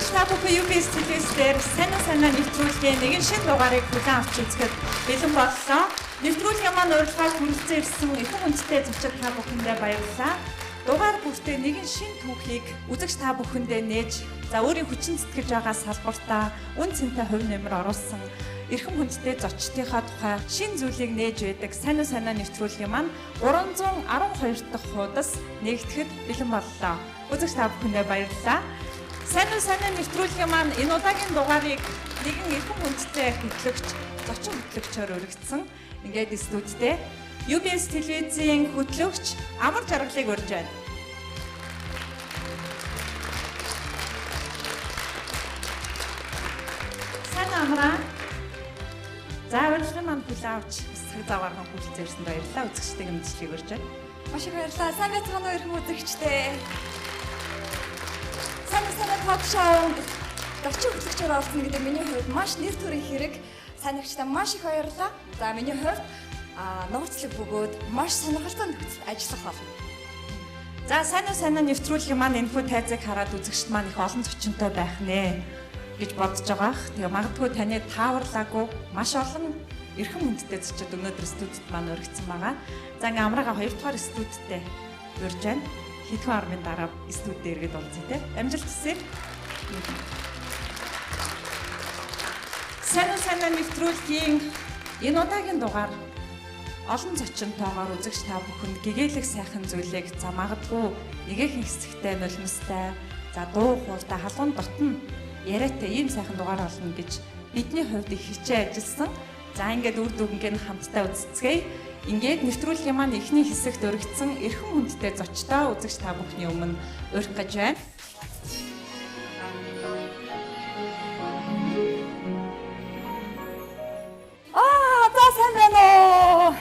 Үзэгч та бүхэн UBS телевиз дээр сайн уу санаа нэвтрүүлгийн нэгэн шинэ дугаарыг хүлээн авч үзэхэд бэлэн боллоо. Нэвтрүүлгийн маань урилгаар хүрэлцэн ирсэн эрхэм хүндтэй зочид та бүхэндээ баярлалаа. Дугаар бүртээ нэгэн шинэ түүхийг үзэгч та бүхэндээ нээж, за өөрийн хүчин зүтгэж байгаа салбартаа үн цэнтэй хувь нэмэр оруулсан эрхэм хүндтэй зочдынхаа тухай шинэ зүйлийг нээж байдаг сайн уу санаа нэвтрүүлгийн маань 312 дахь хуудас нэгтгэхэд бэлэн боллоо. Үзэгч та бүхэндээ баярлалаа. Сайн уу санаа нэвтрүүлгийн маань энэ удаагийн дугаарыг нэгэн эрхэм хүндтэй хөтлөгч, зочин хөтлөгчөөр өргөцсөн. Ингээд студидээ UBS телевизийн хөтлөгч Амар Жаргалыг урьж байна. Сайн амраа. За урилгын маань хүлээн авч цаг зав гарган хүрэлцэн ирсэнд баярлалаа. Үзэгчдийн мэдчлэгийг урьж байна. Маш их баярлалаа. Сайн байцгаана уу эрхэм үзэгчдээ. Сайн санаа ток шоу зочин хөтлөгчөөр орсон гэдэг миний хувьд маш нэр төрийн хэрэг. Сайн агчдаа маш их баярлалаа. За миний хувьд нууцлаг бөгөөд маш сонирхолтой нөхцөлд ажиллах болно. За сайн уу санаа нэвтрүүлгийн маань энэхүү тайзыг хараад үзэгчд маань их олон зочинтой байх нэ гэж бодож байгаа х. Тэгээ магадгүй таны тааварлаагүй маш олон эрхэм хүндтэй зочид өнөөдөр студид маань уригдсан байгаа. За ингээ амраага 2 дугаар студидтэй урьж байна. Хэдхэн армын дараа студид эргээд уулзъя те. Амжилт хүсье. Сайн уу санаа нэвтрүүлгийн энэ удаагийн дугаар олон зочинтойгоор үзэгч та бүхэнд гэгээлэг сайхан зүйлийг за магадгүй нэгэхэн хэсэгтэй нулимстай за дуу хууртай халуун дотн яриатай ийм сайхан дугаар олно гэж бидний хувьд их хичээн ажилласан. За ингээд үр дүнгээ нь хамтдаа үзцгээе. Ингээд нэвтрүүлгийн маань эхний хэсэгт өргөцсөн эрхэм хүндтэй зочдоо үзэгч та бүхний өмнө урих гэж байна. Аа за сайн байна уу?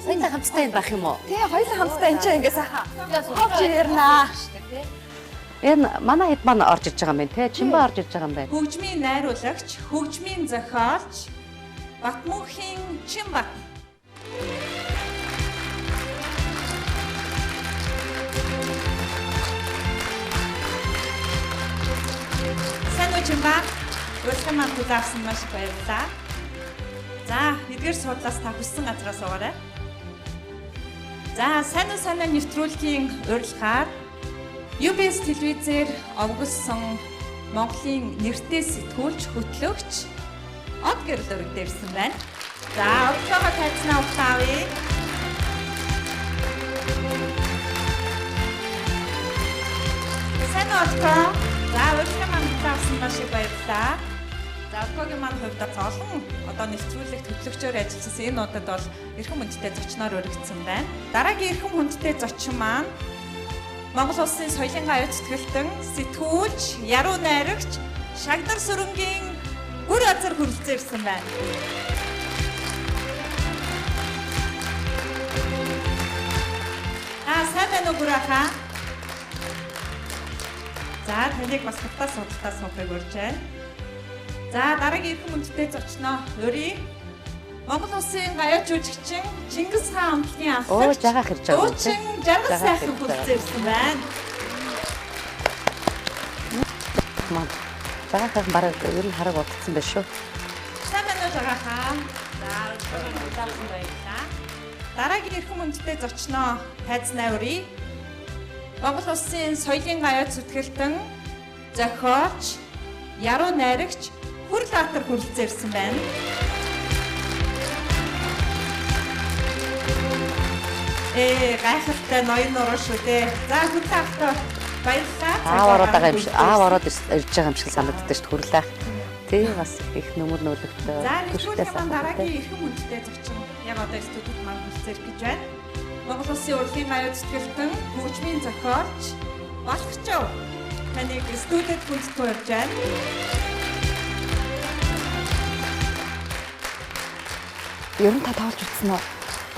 Хоёулаа хамтдаа энэ байх юм уу? Тий, хоёулаа хамтдаа энэ чинь ингээ сайхан ховж ярина. Энэ манай хэд маань орж иж байгаа юм байна те? Чимба орж иж байгаа юм байна. Хөгжмийн найруулагч, хөгжмийн зохиолч Батмөнхийн Чимбат. Сайн уу Чимба? Урилгын маань хүлээн авсан маш их баярлалаа. За, эдгээр суудлаас та хүссэн газараа суугаарай. За, сайн уу санаа нэвтрүүлгийн урилгаар UBS телевизээр овгосон Монголын нэртэй сэтгүүлч, хөтлөгч Од гэрэл өргөд ирсэн байна. За, одлогоо тайзнаа ухаан авъя. Сайн уу Одко? За, урилгын маань хүлээн авсан маш их баярлалаа. За, Одкогийн маань хувьд бас олон одоо нэвтрүүлэгт хөтлөгчөөр ажилласан энэ удаад бол эрхэм хүндтэй зочноор өргөцсөн байна. Дараагийн эрхэм хүндтэй зочин маань Монгол улсын соёлын аюул зүтгэлтэн, сэтгүүлч, яруу найрагч, Шагдар сүрэнгийн гүр азар хүрэлцэн ирсэн байна. Аа, сайн байна уу гүр ахаа? За, таныг бас хатаа судалтаа суухыг урьж байна. За, дараагийн эрхэм хүндтэй зочноо урья. Монгол улсын гаяа жүжигчин Чингис хаан амтлагийн Оо, ахлагч жагаах ирж байгаа юм те. Дуучин Жаргал Жагаах сайхан ирж байгаа. хүрэлцэн ирсэн байна. Маань жагаах бараг ер нь хараг удацсан байх шүү. Сайн байна уу жагаахаа? За, урилгын баярлалаа. Дараагийн эрхэм хүндтэй зочноо тайзнаа урья. Монгол улсын соёлын гаяа зүтгэлтэн, зохиолч, яруу найрагч Хүрл Баатар хүрэлцэн ирсэн байна. Гайхалтай ноён нуруу шүү дээ. За, Хүрл Баатар баярлалаа. Аав ороод байгаа юм шиг, аав ороод ирж байгаа юм шиг санагддаг шүү дээ хүрлээх. Тий, бас их нүмер нөлөгтэй. За, нэвтрүүлгийн маань дараагийн эрхэм хүндтэй зочин яг одоо студид маань хүрэлцэн ирэх гэж байна. Монгол улсын урлагийн аюул зүтгэлтэн, хөгжмийн зохиолч Балхчов таныг студид хүндэтгэн урьж байна. Ер нь та тоглож үзсэн үү?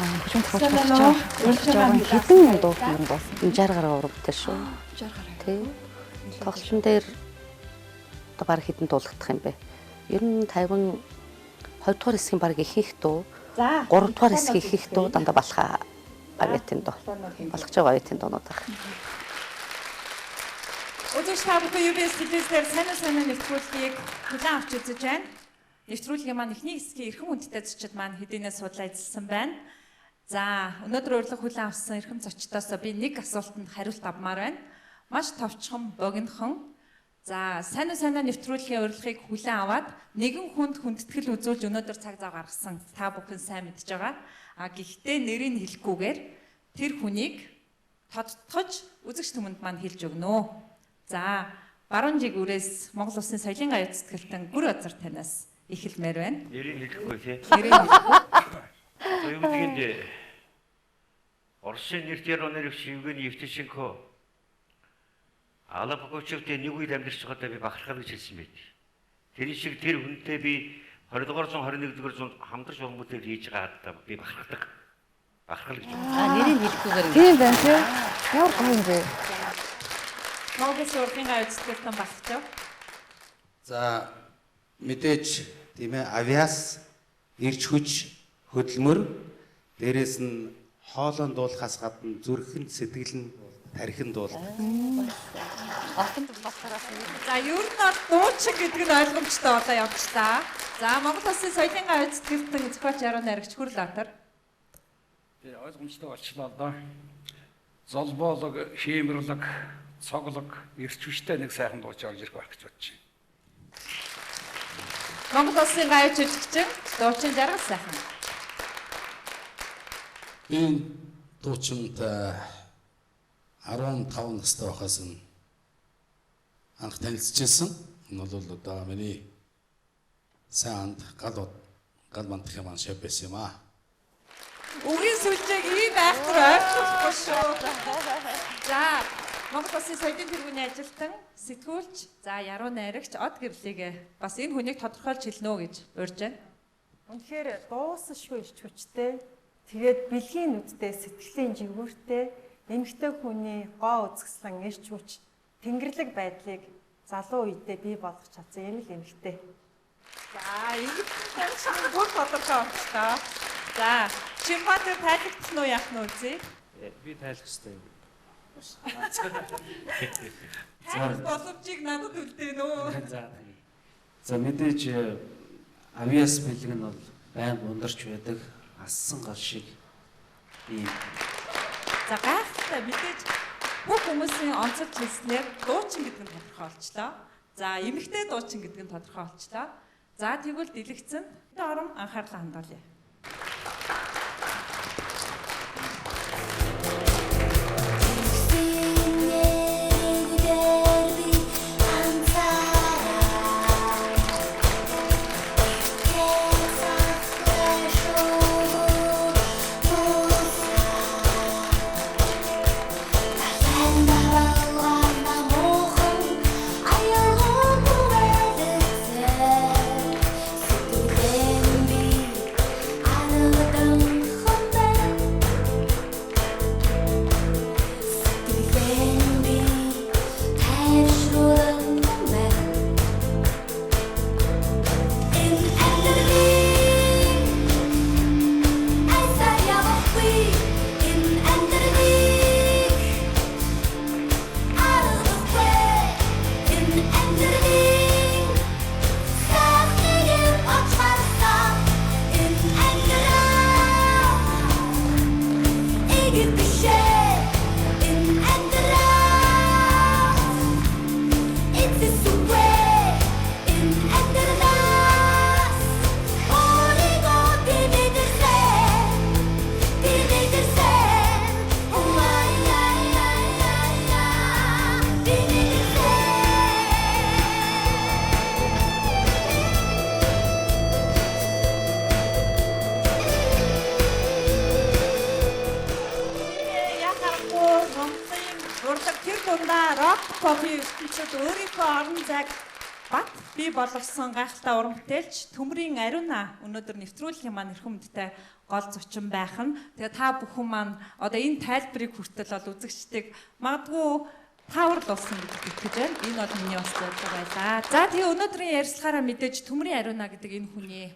Хөгжмөн тоглож Сайн байна уу? үзсэн байгаа хэдэн дуу юм болсон? 60 гаруй урагтай шүү. 60 гаруй. Тий. Тоглолтын дээр одоо бараг хэдэн дуулагдах юм бэ? Ер нь 52 дугаар хэсгийн бараг ихэнх дуу, За, 3 дугаар хэсгийн ихэнх дуу дандаа балхаа гавьяатын дуу. Балхаж байгаа гавьяатын дуунууд байна. Үзэгч та бүхэн UBS телевизээр сайн уу сайн уу нэвтрүүлгийг хүлээн авч үзэж байна. Нэвтрүүлгийн маань эхний хэсгийн эрхэм хүндтэй зочид маань хэдийнэ судлаа эзэлсэн байна. За, өнөөдөр урилга хүлээн авсан эрхэм зочдоос би нэг асуултанд хариулт авмаар байна. Маш товчхон, богинохон. За, сайн уу сайн уу нэвтрүүлгийн урилгыг хүлээн аваад нэгэн хүнд хүндэтгэл үзүүлж өнөөдөр цаг зав гаргасан. Та бүхэн сайн мэдж байгаа. А гэхдээ нэрийг хэлэхгүйгээр тэр хүнийг тодтогч үзэгч түмэнд маань хэлж өгнө. За, баруун жиг үрээс Монгол Улсын соёлын гаяа зүтгэлтэн Гүр Озар танаас эхэлмээр байна. Нэрийг хэлэхгүй тий. Нэрийг хэлэхгүй. Одоо юу гэдгийг Оросын нэрт яруу найрагч Евгений Евтушенко Алла Пугачевтэй нэг үед амьдарч байгаадаа би бахархал гэж хэлсэн байт. Тэр шиг тэр хүнтэй би 20 дугаар зуун 21 дугаар зуунд хамтарч уран бүтээл хийж байгаадаа би бахархдаг. Бахархал гэж. А нэрийг хэлэхгүйгээр Тийм байна тий. Ямар гоё юм бэ? Монгол Улсын урлагийн гаяа зүтгэлтэн Балчав. За мэдээж тийм ээ авиас ирч хүч хөдөлмөр дээрэс нь хоолойн дуулахаас гадна зүрхэн сэтгэл нь тархин дуулдаг. Алтан батараас За, ер нь бол дуучин гэдэг нь ойлгомжтой болоо явчлаа. За, Монгол Улсын соёлын гаяа зүтгэлтэн зохиолч яруу найрагч Хүрлаатар. Би ойлгомжтой болчлоо л доо. Золбоолог, хиймэрлэг, цоглог, эрч хүчтэй нэг сайхан дууч орж ирэх байх гэж бодож байна. Монгол Улсын гаяа жүжигчин дуучин Жаргал сайхан. Би энэ дуучинтай 15 настай байхаас нь анх танилцчихсан. Энэ бол одоо миний сайн анд гал гал мандах юм шав байсан юм аа. Үгийн сүлжээг ийм айхтар ойлгохгүй шүү. За, Монгол Улсын соёлын тэргүүний ажилтан, сэтгүүлч, за яруу найрагч Од гэрлийг бас энэ хүнийг тодорхойлж хэлнэ үү гэж урьж байна. Үнэхээр дуусшгүй ирч хүчтэй. Тэгээд бэлгийн нүдтэй, сэтгэлийн жигүүртэй эмэгтэй хүний гоо үзэсгэлэн ирч хүч, тэнгэрлэг байдлыг залуу үедээ бий болгох чадсан юм л эмэгтэй. За, ингэж чинь бүр тодорхой болчлоо. За, Чимбатар тайлбарлах нь уу яах нь үзье. Би тайлах хэрэгтэй юм. Тайлбар боломжийг надад үлдээн үү. За. За мэдээж авиас бэлэг нь бол байнга ундарч байдаг ассан гал шиг ийм. За, гайхалтай мэдээж бүх хүмүүсийн онцолж хэлснээр дуучин гэдэг нь тодорхой болчлоо. За, эмэгтэй дуучин гэдэг нь тодорхой болчлоо. За, тэгвэл дэлгэцэнд орон анхаарлаа хандуулъя. Рок попын ертөнцид өөрийнхөө орон зайг бат бий болгосон гайхалтай уран бүтээлч Төмрийн Ариуна өнөөдөр нэвтрүүлгийн маань эрхэм хүндтэй гол зочин байх нь. Тэгээ та бүхэн маань одоо энэ тайлбарыг хүртэл бол үзэгчдийг магадгүй тааварлуулсан гэж итгэж байна. Энэ бол миний бас зорилго байлаа. За тэгээ өнөөдрийн ярилцлагаараа мэдээж Төмрийн Ариуна гэдэг энэ хүний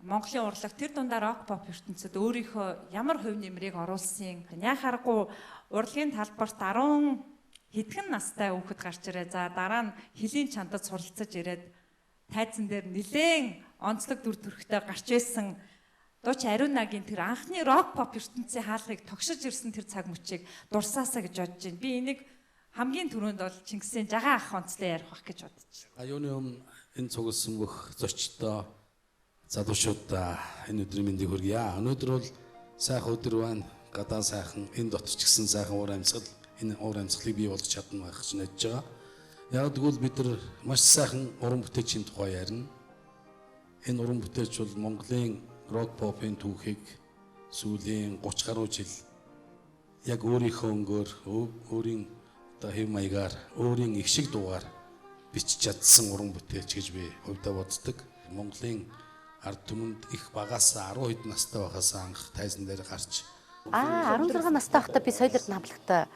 Монголын урлаг тэр дундаа рок поп ертөнцид өөрийнхөө ямар хувь нэмрийг оруулсан яа харахгүй урлагийн талбарт 10 хэдхэн настай хүүхэд гарч ирээ. За дараа нь хөлийн чандад суралцаж ирээд тайзан дээр нилээн онцлог дүр төрхтэй гарч байсан Дуучин Ариунагийн тэр анхны рок поп ертөнцийн хаалгыг тогшиж ирсэн тэр цаг мөчийг дурсаасаа гэж бодож байна. Би энийг хамгийн түрүүнд бол Чингисийн жагаа ах онцлог ярих бах гэж бодож байна. Юуны өмнө энэ цугласан бүх зочдоо залуучуудаа энэ өдрийн мэндийг хүргье. Өнөөдөр бол сайхан өдөр байна. Гадаа сайхан, энэ дотор ч гэсэн сайхан уур амьсгал, энэ уур амьсгалыг бий болгож чадна байх гэж найдаж байгаа. Яг тэгвэл бид нар маш сайхан уран бүтээлчийн тухай ярина. Энэ уран бүтээлч бол Монголын рок попын түүхийг сүүлийн 30 гаруй жил яг өөрийнхөө өнгөөр, өөрийн одоо хэв маягаар, өөрийн их шиг дуугаар бичиж чадсан уран бүтээлч гэж би хувьдаа боддог. Монголын ард түмэнд их багаас 10 хэд настай байхаас анх тайзан дээр гарч 16 настай байхдаа би Соёл Эрдэнэ хамтлагтай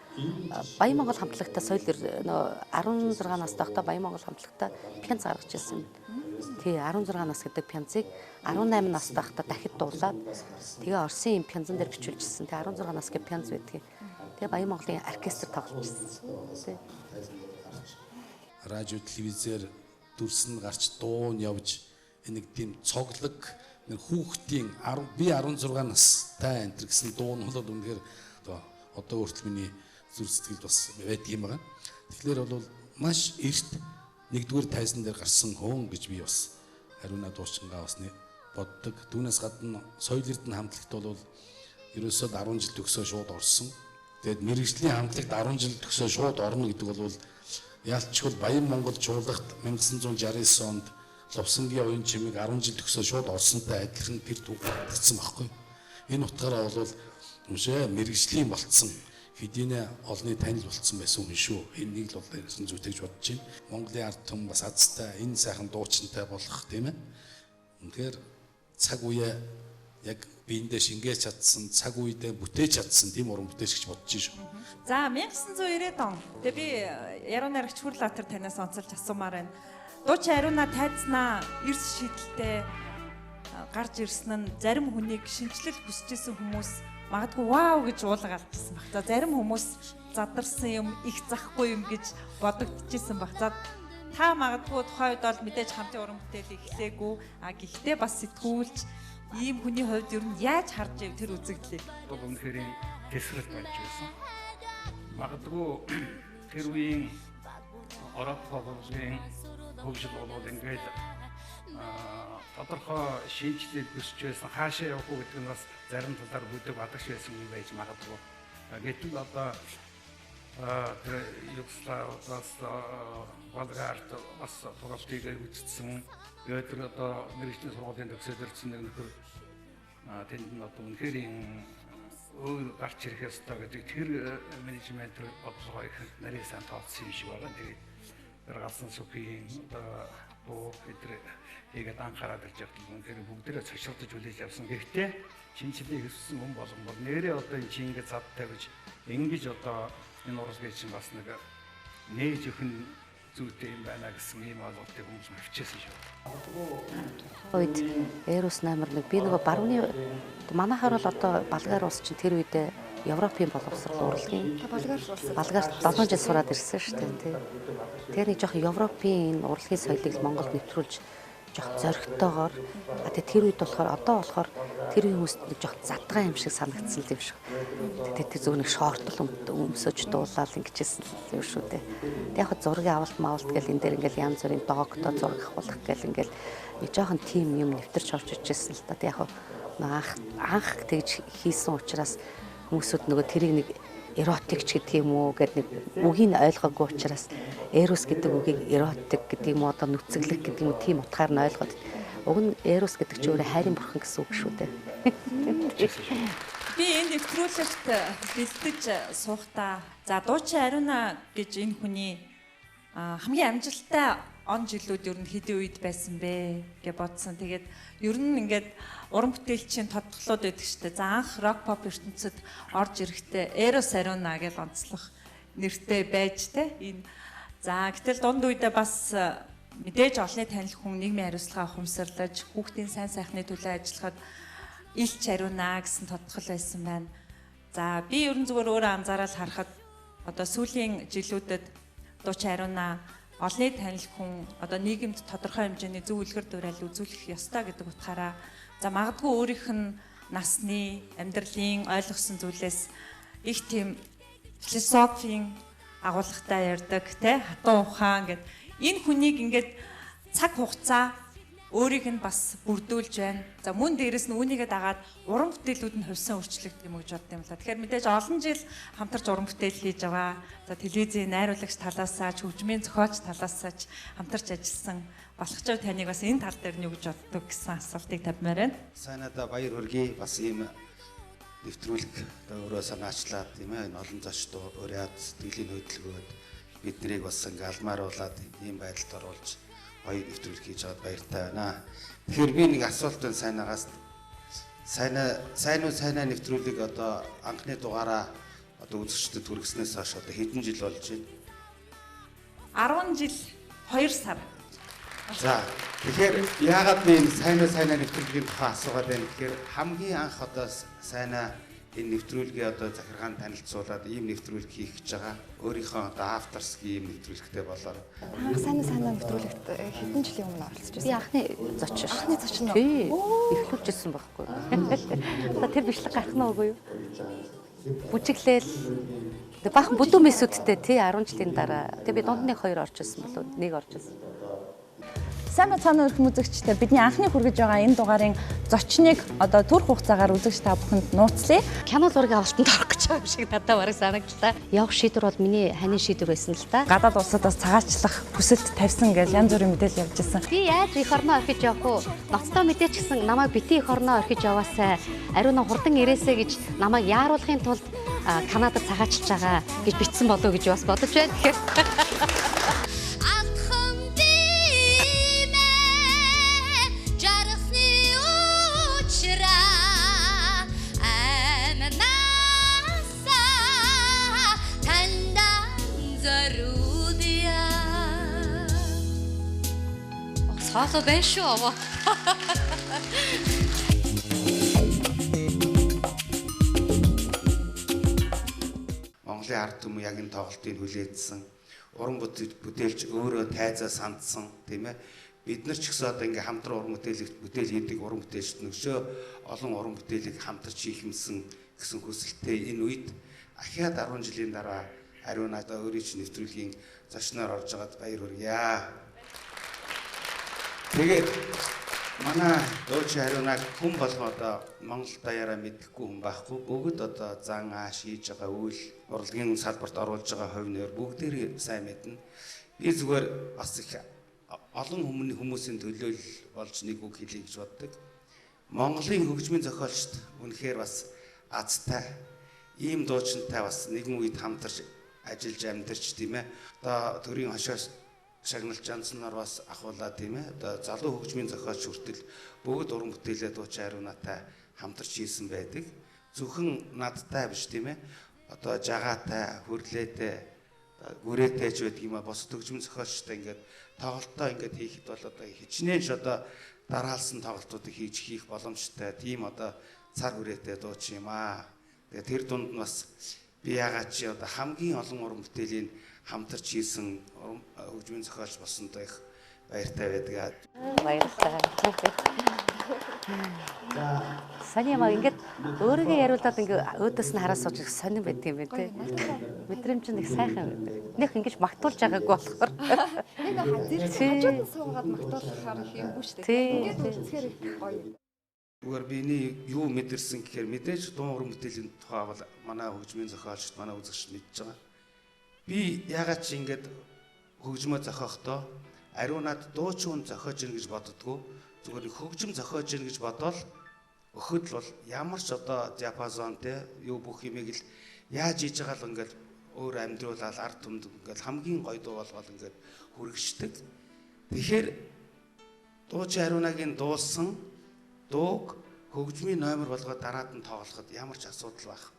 Баян Монгол хамтлагтай Соёл нөө 16 настай байхдаа Баян Монгол хамтлагтай пянц гаргаж ирсэн. Тий 16 нас гэдэг пянцыг 18 настай байхдаа дахид дуулаад тэгээ Оросын юм пянзан дээр бичүүлжсэн. Тэгээ 16 нас гэх пянц байдгийг. Тэгээ Баян Монголын оркестр тоглож ирсэн. Тий. Радио телевизээр дүрсэн гарч дуун явж нэг тийм цоглог нэг хүүхдийн би 16 настай энэ гэсэн дуу нь бол үнэхээр одоо хүртэл миний зүрх сэтгэлд бас байдаг юм байна. Тэгэхээр бол маш эрт нэгдүгээр тайзан дээр гарсан хүн гэж би бас Ариуна дуучингаа бас боддог. Түүнээс гадна Соёл Эрдэнэ хамтлагт бол ерөөсөө 10 жил төгсөө шууд орсон. Тэгээд мэргэжлийн хамтлагт 10 жил төгсөө шууд орно гэдэг бол ялчгүй Баян Монгол чуулгад 1969 онд Лувсангийн оюун чимэг 10 жил төгсөө шууд орсонтой адилхан тэр түүх батгдсан байхгүй. Энэ утгаараа бол үншээ мэргэжлийн болцсон хэдийнэ олонний танил болцсон байсан хүн шүү. Энэ нэг л бол ярьсан зүйтэй гэж бодож байна. Монголын ард түмэн бас азтай энэ сайхан дуучинтай болох тийм ээ. Үнэхээр цаг үеэ яг биендээ шингээж чадсан, цаг үедээ бүтээж чадсан тийм уран бүтээлч гэж бодож шүү. За 1990-ад он. Тэгээ би яруу найрагч Хүрлаатар танаас онцолж асуумаар байна. Дуучин Ариуна тайзнаа эрс шидэлтэй гарч ирсэн нь зарим хүнийг шинчлэл хүсэж исэн хүмүүс магадгүй вау гэж уулга алдсан баг. За зарим хүмүүс задарсан юм, их захгүй юм гэж бодогдчихсэн баг. За та магадгүй тухайн үед бол мэдээж хамтын уран бүтээл эхлээгүй. А гэхдээ бас сэтгүүлч ийм хүний хувьд ер нь яаж харж ив тэр үзэгдлийг? Бол үнэхээр тэсрэл болж байсан. Магадгүй тэр үеийн Орос боловсролын хөгжил болвол ингээд тодорхой шинжлэл өсөж байсан, хаашаа явах уу гэдэг нь бас зарим талаар бүдэг бадагч байсан юм байж магадгүй. Гэтэл одоо тэр Югославаас Болгарт бас тоглолтыг үзсэн. Тэгээд тэр одоо мэргэжлийн сургуулийн төгсөөд ирсэн нэг нөхөр тэнд нь одоо үнэхээр өөр гарч ирэх ёстой гэдэг тэр менежмент бодлогоо их нарийн сайн тооцсон юм шиг байгаа. Тэгээд тэр галсан сүхийн одоо дуу эдгээр хийгээд анхаарал ирж явтал үнэхээр бүгдээрээ цочролдож хүлээж авсан. Гэхдээ шинжлэлийг хэссэн хүн болгон бол нэрээ одоо энэ чи ингэ зад тавьж ингэж одоо энэ урлагийг чинь бас нэг нээж өгөх зүйтэй юм байна гэсэн ийм ойлголтыг хүмүүс авчихсан шүү. Үед Эрус номер 1 би нөгөө барууны манайхаар бол одоо Болгар улс чинь тэр үедээ Европын боловсрол урлагийн Болгарт 7 жил сураад ирсэн шүү дээ тий. Тэгэхээр нэг жоох Европын энэ урлагийн соёлыг Монголд нэвтрүүлж жоох зоригтойгоор тэгээ тэр үед болохоор одоо болохоор тэр үеийн хүмүүст нэг жоох задгай юм шиг санагдсан юм шиг. Тэгээ тэр зөв нэг шортол өмсөж дуулаад ингэжсэн юм шүү дээ. Тэг яг зургийн авалт маавалт гэл энэ дээр ингээл янз бүрийн догтой зураг авах гэл ингээл нэг жоохон тим юм нэвтэрч орж ижсэн л та. Тэг яг анх тэгж хийсэн учраас хүмүүсүүд нөгөө тэрийг нэг эротик ч гэдэг юм уу гэд нэг үгийг ойлгоогүй учраас эрос гэдэг үгийг эротик гэдэг юм уу одоо нүцэглэх гэдэг юм уу тийм утгаар нь ойлгоод уг нь эрос гэдэг чинь өөрөө хайрын бурхан гэсэн үг шүү дээ. Би энэ нэвтрүүлэгт бэлдэж суухдаа за дуучин Ариуна гэж энэ хүний хамгийн амжилттай он жилүүд ер нь хэдэн үед байсан бэ гэж бодсон. Тэгээд ер нь ингээд уран бүтээлчийн тодголууд байдаг шүү дээ. За анх рок поп ертөнцид орж ирэхдээ Эрос Ариуна гэж онцлох нэртэй байж тэ. Энэ за гэтэл дунд үедээ бас мэдээж олонний танил хүн нийгмийн хариуцлага ухамсарлаж хүүхдийн сайн сайхны төлөө ажиллахад Илч Ариуна гэсэн тодгол байсан байна. За би ер нь зүгээр өөрөө анзаараад харахад Одоо сүүлийн жилүүдэд дуучин Ариуна олонний танил хүн одоо нийгэмд тодорхой хэмжээний зөв үлгэр дуурайл үзүүлэх ёстой гэдэг утгаараа за магадгүй өөрийнх нь насны, амьдралын ойлгосон зүйлээс их тийм философийн агуулгатай ярьдаг, те, хатуу ухаан гэд энэ хүнийг ингээд цаг хугацаа өөрийг нь бас бүрдүүлж байна. За мөн дээрэс нь үүнийгээ дагаад уран бүтээлүүд нь хувьсан өөрчлөгдөх юм гэж бодд юм л та. Тэгэхээр мэдээж олон жил хамтарч уран бүтээл хийж байгаа. За телевизийн найруулагч талаасаа ч, хөгжмийн зохиолч талаасаа ч хамтарч ажилласан Балхажав таныг бас энэ тал дээр нь юу гэж боддог гэсэн асуултыг тавьмаар байна. Сайнадаа баяр хүргэе. Бас ийм нэвтрүүлэг одоо өөрөө санаачлаад, тийм ээ, энэ олон зочд уриад сэтгэлийн хөдөлгөөд бид нарыг бас ингээ алмааруулад ийм байдалд оруулж гоё нэвтрүүлэг хийж байгаад баяртай байна. Тэгэхээр би нэг асуулт байна Сайнагаас. Сайн уу сайнаа нэвтрүүлэг одоо анхны дугаараа одоо үзэгчдэд хүргэснээс хойш одоо хэдэн жил болж байна? 10 жил 2 сар. За тэгэхээр яагаад би энэ сайн уу сайнаа нэвтрүүлгийн тухай асуугаад байна гэхээр хамгийн анх одоо сайнаа энэ нэвтрүүлгээ одоо захиргаанд танилцуулаад ийм нэвтрүүлэг хийх гэж байгаа. Өөрийнхөө одоо авторский ийм нэвтрүүлэгтэй болоор. Анх сайн уу сайнаа нэвтрүүлэгт хэдэн жилийн өмнө оролцож байсан? Би анхны зочин шүү. Анхны зочин уу? Тий. Эхлүүлжсэн байхгүй. Одоо тэр бичлэг гарах нь үгүй юу? Бүжиглээл. Тэг бахан бүдүү мэсүүдтэй тий 10 жилийн дараа. Тэг би дунд нэг 2 орж ирсэн болов уу? Нэг орж ирсэн. Сайн байцгаана уу эрхэм үзэгчдээ. Бидний анхны хүргэж байгаа энэ дугаарын зочныг одоо төрөх хугацаагаар үзэгч та бүхэнд нууцлая. Кино зургийн авалтанд орох гэж байгаа юм шиг надад бараг санагдлаа. Явах шийдвэр бол миний ханийн шийдвэр байсан л та. Гадаад улсуудаас цагаачлах хүсэлт тавьсан гэж янз бүрийн мэдээлэл явж ирсэн. Би яаж эх орноо орхиж явах вэ? Ноцтой мэдээч гэсэн намайг бити эх орноо орхиж яваасай. Ариуна хурдан ирээсэй гэж намайг яаруулахын тулд Канадад цагаачлж байгаа гэж бичсэн болов уу гэж бас бодож байна. Тэгэхээр Соло байна шүү аваа. Монголын ард түмэн яг энэ тоглолтыг хүлээдсэн. Уран бүтээлч өөрөө тайзаа сандсан, тийм ээ. Бид нар ч гэсэн одоо ингээ хамтран уран бүтээл хийдэг уран бүтээлчд нөшөө олон уран бүтээлийг хамтарч хийхэмсэн гэсэн хүсэлттэй энэ үед ахиад 10 жилийн дараа Ариуна одоо өөрийн чинь нэвтрүүлгийн зочноор орж байгаад баяр хүргье. Тэгээд манай дуучин Ариунаг хүн болгон одоо Монгол даяараа мэдэхгүй хүн байхгүй. Бүгд одоо зан ааш хийж байгаа үйл урлагийн салбарт оруулж байгаа хувь нэр бүгдээрээ сайн мэднэ. Би зүгээр бас их олон хүмүүсийн төлөөлөл болж нэг үг хэлье гэж боддог. Монголын хөгжмийн зохиолчд үнэхээр бас азтай ийм дуучинтай бас нэгэн үед хамтарч ажиллаж амьдарч, тийм ээ. Одоо төрийн хошоос шагналж янзнаар бас ахуулаад, тийм ээ. Одоо залуу хөгжмийн зохиолч хүртэл бүгд уран бүтээлээ дуучин Ариунатай хамтарч хийсэн байдаг. Зөвхөн надтай биш, тийм ээ. Одоо жагаатай, хөрлөөтэй, гүрээтэй ч байдаг юм а. Бусад хөгжмийн зохиолчтой ингээд тоглолтоо ингээд хийхэд бол одоо хичнээн ч одоо дараалсан тоглолтуудыг хийж хийх боломжтой. Тийм одоо цар хүрээтэй дуучин юм аа. Тэгээ тэр дунд нь бас би яагаад чи одоо хамгийн олон уран бүтээлийн хамтарч хийсэн хөгжмийн зохиолч болсондоо их баяртай байдаг. Баярлалаа. Сони юм ингээд өөрийгөө яриулаад ингээд өөдөөс нь хараа сууж их сонин байдаг юм байна те. Мэдрэмж нь их сайхан байдаг. Нэх ингэж магтуулж байгаагүй болохоор. Нэг зэрэг хажууд нь суугаад магтуулахаар их юмгүй шүү дээ. Ингээд үзэхээр их гоё. Зүгээр биний юу мэдэрсэн гэхээр мэдээж дуун уран бүтээлийн тухай бол манай хөгжмийн зохиолчд, манай үзэгчд мэдж байгаа. Би яагаад чи ингээд хөгжмөө зохиохдоо Ариунад дуучин хүн зохиож ийн гэж боддгоо. Зүгээр хөгжим зохиож ийн гэж бодвол өхөд л бол ямар ч одоо диапазон те юу бүх юмыг л яаж хийж байгаа л ингээд өөр амьдруулаад ард түмэнд ингээд хамгийн гоё дуу болгоод ингээд хүргэждэг. Тэгэхээр дуучин Ариунагийн дуулсан дууг хөгжмийн номер болгоод дараад нь тоглоход ямар ч асуудал байхгүй.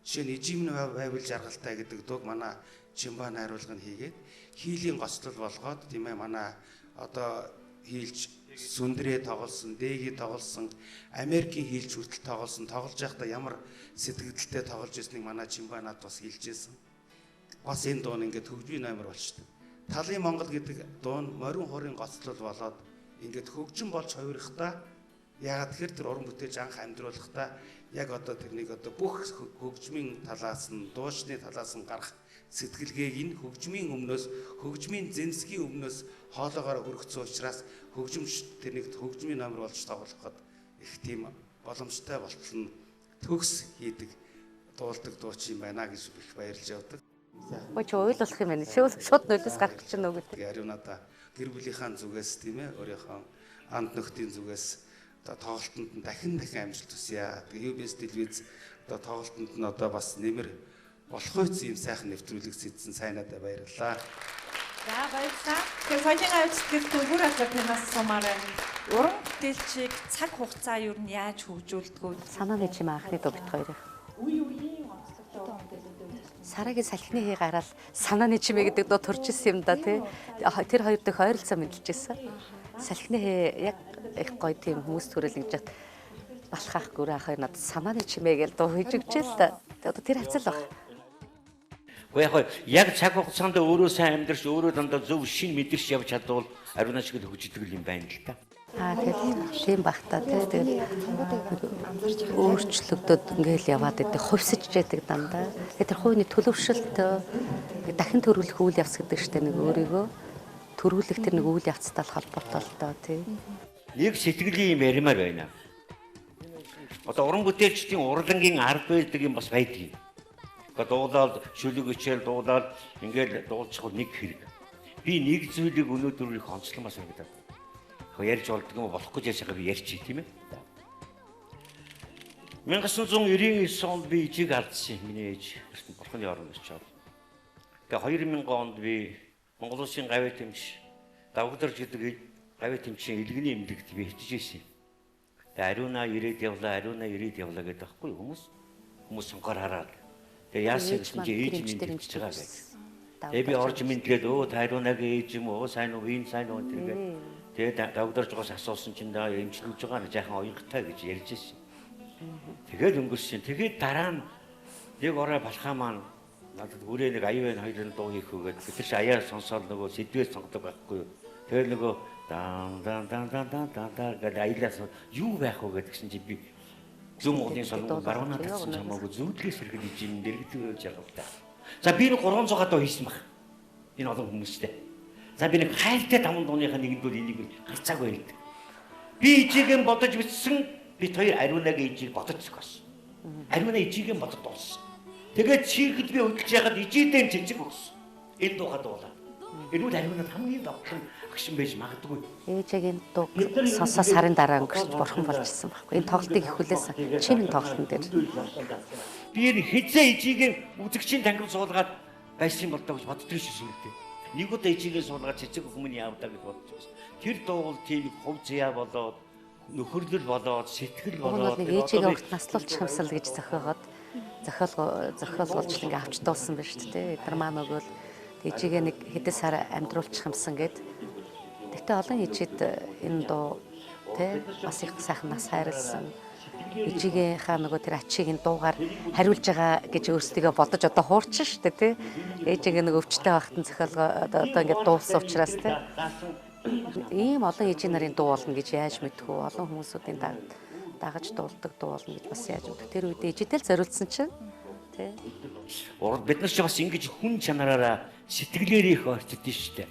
Жишээ нь Ижим байвал жаргалтай гэдэг дууг манай Чимба найруулга нь хийгээд хийлийн гоцлол болгоод, тийм ээ, манай одоо хийлж сүндрээ тоглосон, дээги тоглосон, Америкийн хийлж хүртэл тоглосон, тоглож байхдаа ямар сэтгэгдэлтэй тоглож ирснийг манай Чимба над бас хэлж байсан. Бас энэ дуу нь ингээд хөгжмийн номер болчтой. Талын Монгол гэдэг дуу нь морин хуурын гоцлол болоод ингээд хөгжин болж хувирхдаа яагаад тэгэхээр тэр уран бүтээлч анх амьдруулахдаа яг одоо тэрнийг одоо бүх хөгжмийн талаас нь дуучны талаас нь гарах сэтгэлгээг энэ хөгжмийн өмнөөс хөгжмийн зэнсгийн өмнөөс хоолоогоор хүргэсэн учраас хөгжимч тэрнийг хөгжмийн номер болж тоглоход их тийм боломжтой болтол нь төгс хийдэг дуулдаг дуучин юм байна гэж их баярлж явдаг. Ой чи уйлуулах юм байна. Шууд нулимс гарах гэж нүг гэдэг. Ариунада гэр бүлийнхаа зүгээс тийм өөрийнхөө анд нөхдийн зүгээс одоо тоглолтод нь дахин дахин амжилт хүсье. Тэгээ UBS телевиз одоо тоглолтод нь одоо бас нэмэр болох үс юм сайхан нэвтрүүлэг сэдсэн сайнадаа баярлалаа. За баярлалаа. Тэгэхээр соёлын аюул сэтгэл төвхөр албар танаас асуумаар байна. Уран бүтээлчийг цаг хугацаа юу нь яаж хөгжүүлдэг вэ? Санааны чим анхны дуу бит хоёр. Үе үеийн онцлогтой уран бүтээлүүд. Сарагийн салхины хий гараал санааны чимээ гэдэг дуу төрж ирсэн юм да тий. Тэр хоёр дэх ойролцоо мэдлж ирсэн. Салхины хий яг их гоё тийм хүмүүс төрөл гэж яд балхаах гүр ах хоёр надад санааны чимээ гэж дуу хийж өгч л та. Одоо тэр хавцал баг. Гэхдээ яг цаг хугацаанд өөрөө сайн амьдрч өөрөө дандаа зөв шин мэдэрч явж чадвал ариуна шиг л хөгждөг юм байна л та. Аа тэгэл тийм бах та тий. Тэгэл өөрчлөгдөд ингээл яваад идэг, хувьсаж яадаг дандаа. Тэгээ тэр хувийн төлөвшөлт дахин төрүүлэх үйл явц гэдэг штэ нэг өөрийгөө төрүүлэх тэр нэг үйл явцтай холбоотой л доо тий. Нэг сэтгэлийн юм яримаар байна. Одоо уран бүтээлчдийн урлангийн ард байдаг юм бас байдаг юм. Гэхдээ дуулаад шүлэг хичээл дуулаад ингээл дуулчихвал нэг хэрэг. Би нэг зүйлийг өнөөдөр их онцлон бас санагдаад. Ярьж болдго юм болохгүй ч яшаа би ярьчих тийм ээ. 1999 онд би ижиг алдсан миний ээж бурхны оронд очиод. Тэгээ 2000 онд би Монгол Улсын гавь тэмч Давгдарч гэдэг гавь тэмчийн элгэний эмнэлэгт би хичээж ирсэн. Тэгээ ариуна ирээд явлаа, ариуна ирээд явлаа гэдэг байхгүй хүмүүс. Хүмүүс сонгоор хараад. Тэгээ яасан гэсэн чи ээж минь мэдчихэж байгаа гэж. Тэгээ би орж мэдлээд өө та ариунагийн ээж юм уу, сайн уу, энэ сайн уу тэргээ. Тэгээд догдоржгоос асуусан чинь даа эмчлүүлж байгаа нь жаахан уянгатай гэж ярьж ирсэн. Тэгээд өнгөрсөн. Тэгээд дараа нь нэг орой балхаа маань надад хүрээ нэг аюу энэ хоёрын дуу хийх үгээд бид нар чи аяар сонсоод нөгөө сэдвээ сонгодог байхгүй юу. Тэгээд нөгөө дан дан дан дан дан дан дан гэдэг аялаас юу байх вэ гэдгсэн чи би зүүн Монголын солонгон баруунаа татсан чамаагүй зүүдлээс хэрэг жим дэрэгдэг байж байгаа л да. За би нэг 300 дуу хийсэн баг. Энэ олон хүмүүстэй. За би нэг хайртай таван дууныхаа нэгэнд бол энийг гарцаагүй байдаг. Би ижигээ бодож бичсэн, бит хоёр ариунагийн ижиг бодож зохиосон. Ариуна ижигээ бодож дуулсан. Тэгээд чийхэд би хөдөлж яхад ижидэн цэцэг өгсөн. Энэ дуугаа дуулаа. Энэ үл ариунад хамгийн давтан агшин байж магадгүй. Ээжигийн дууг сонсоо сарын дараа өнгөрч бурхан болж ирсэн байхгүй. Энэ тоглолтыг их хүлээсэн. Чимэн тоглолтын дээр. Би энэ хизээ ижигээ үзэгчийн тангив суулгаад байсан болдоо гэж боддог шээ гэдэг. Нэг удаа ижигээ суулгаад цэцэг хүмүүний явдаа гэж бодож байсан. Тэр дуул тийм хувь зяа болоод нөхөрлөл болоод сэтгэл болоод нэг ээжигээ огт наслуулчих юмсал гэж зохиогоод зохиолгуулж ингээ авч дуулсан байна шүү дээ. Эдгээр маань өгөөл ээжигээ нэг хэдэн сар амьдруулчих юмсан гэд. Тэгтээ олон ээжид энэ дуу тэ бас их сайхан нас хайрлсан. Ээжигийнхаа нөгөө тэр ачийг энэ дуугаар хариулж байгаа гэж өөрсдийгөө бодож одоо хуурчин шүү дээ тий. Ээжигээ нэг өвчтэй байхад нь зохиолгоо одоо ингээд дуулсан учраас тий. Ийм олон ээжийн нарын дуу болно гэж яаж мэдэх вэ? Олон хүмүүсүүдийн дагаж дуулдаг дуу болно гэж бас яаж мэдэх. Тэр үед ээжидээ л зориулсан чинь тий. Бид нар ч бас ингэж хүн чанараараа сэтгэлээр их ойртод шүү дээ.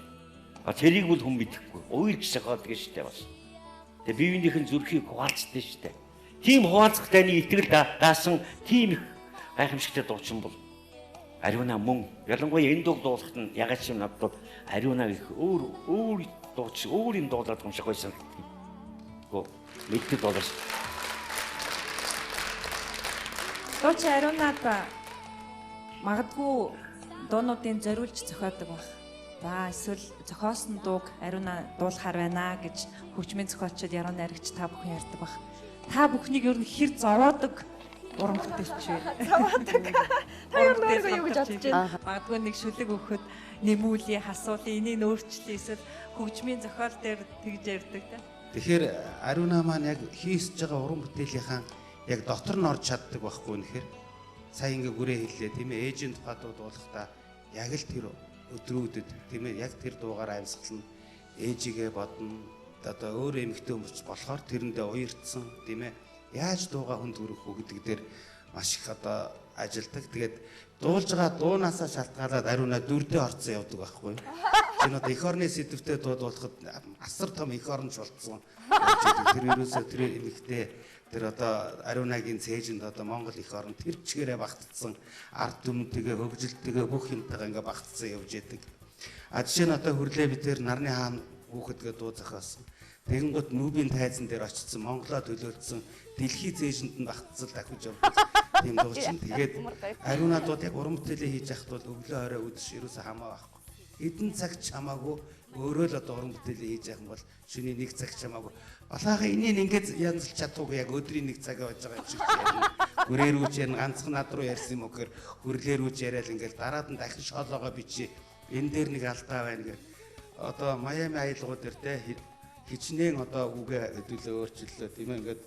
Тэрийг бол хүн мэдэхгүй. Уйлж сахаад гэж шүү дээ бас. Тэгээ бие биенийх нь зүрхийг хуваалцдаг шүү дээ. Тийм хуваалцах таны итгэл даасан тийм их гайхамшигтай дуучин бол ариуна мөн. Ялангуяа энэ дууг дуулахад нь ягаад ч юм надад бол ариуна их өөр дууч өөр юм дуулаад юм шиг байсан. Гөө мэддэг дуулаас. Дуучин ариунад магадгүй дуунуудын зориулж зохиодог байх. За эсвэл зохиосон дууг ариуна дуулахаар байна гэж хөгжмийн зохиолчид яруу найрагч та бүхэн ярьдаг байх. Та бүхнийг ер нь хэр зовоодог уран бүтээлч вэ? Зовоодог. Та ер нь өөрийгөө юу гэж бодож байна? Магадгүй нэг шүлэг өгөхөд нэмүүлье, хасуулъя, энийг өөрчлөе эсвэл хөгжмийн зохиол дээр тэгж ярьдаг те. Тэгэхээр ариуна маань яг хийсэж байгаа уран бүтээлийнхаа яг дотор нь орж чаддаг байхгүй үнэхээр. Сая ингээ гүрээ хэллээ тийм ээжийн тухай дуу дуулахдаа Яг л тэр өдрүүдэд, тийм ээ, яг тэр дуугаар амьсгална, ээжигээ бодно. Одоо өөр эмэгтэй хүмүүс болохоор тэрэндээ уярдсан, тийм ээ. Яаж дуугаа хүнд хүргэх үү гэдэг дээр маш их одоо ажилдаг. Тэгээд дуулж байгаа дуунаасаа шалтгаалаад Ариуна дүрдээ орцсон явдаг байхгүй юу? Энэ одоо эх орны сэдвтэй дуу дуулахад асар том эх оронч болцсон. Тэр ерөөсөө тэр эмэгтэй тэр одоо Ариунагийн цээжинд одоо Монгол эх орон тэр чигээрээ багтцсан, ард түмэнтэйгээ, хөгжилтэйгээ бүх юмтайгаа ингээ багтцсан явж яадаг. А жишээ нь одоо хөрлөө бид тэр нарны хаан хүүхэд гэдэг дуу зохиосон. Тэгэнгүүт нүүбийн тайзан дээр очсон, Монголоо төлөөлсөн, дэлхий цээжинд нь багтцал дахиж явдаг тийм дуучин. Тэгээд Ариуна дууд яг уран бүтээлээ хийж яхад бол өглөө орой үдш ерөөсөө хамаа байхгүй. Хэдэн цаг ч хамаагүй өөрөө л одоо уран бүтээлээ хийж явах юм бол шөнийн нэг цаг ч хамаагүй. Балаага энийг ингээд янзлж чадвгүй яг өдрийн нэг цаг явж байгаа юм шиг ярина. Гүрээр үуч ярина, ганцхан над руу ярьсан юм уу гэхээр хөрлөөр үуч яриад ингээд дараад нь дахин шоолоогоо бичиж энэ дээр нэг алдаа байна гэх. Одоо Майами аялгууд дээр те хичнээн одоо үгээ хэдүүлээ өөрчиллөө, тийм ээ, ингээд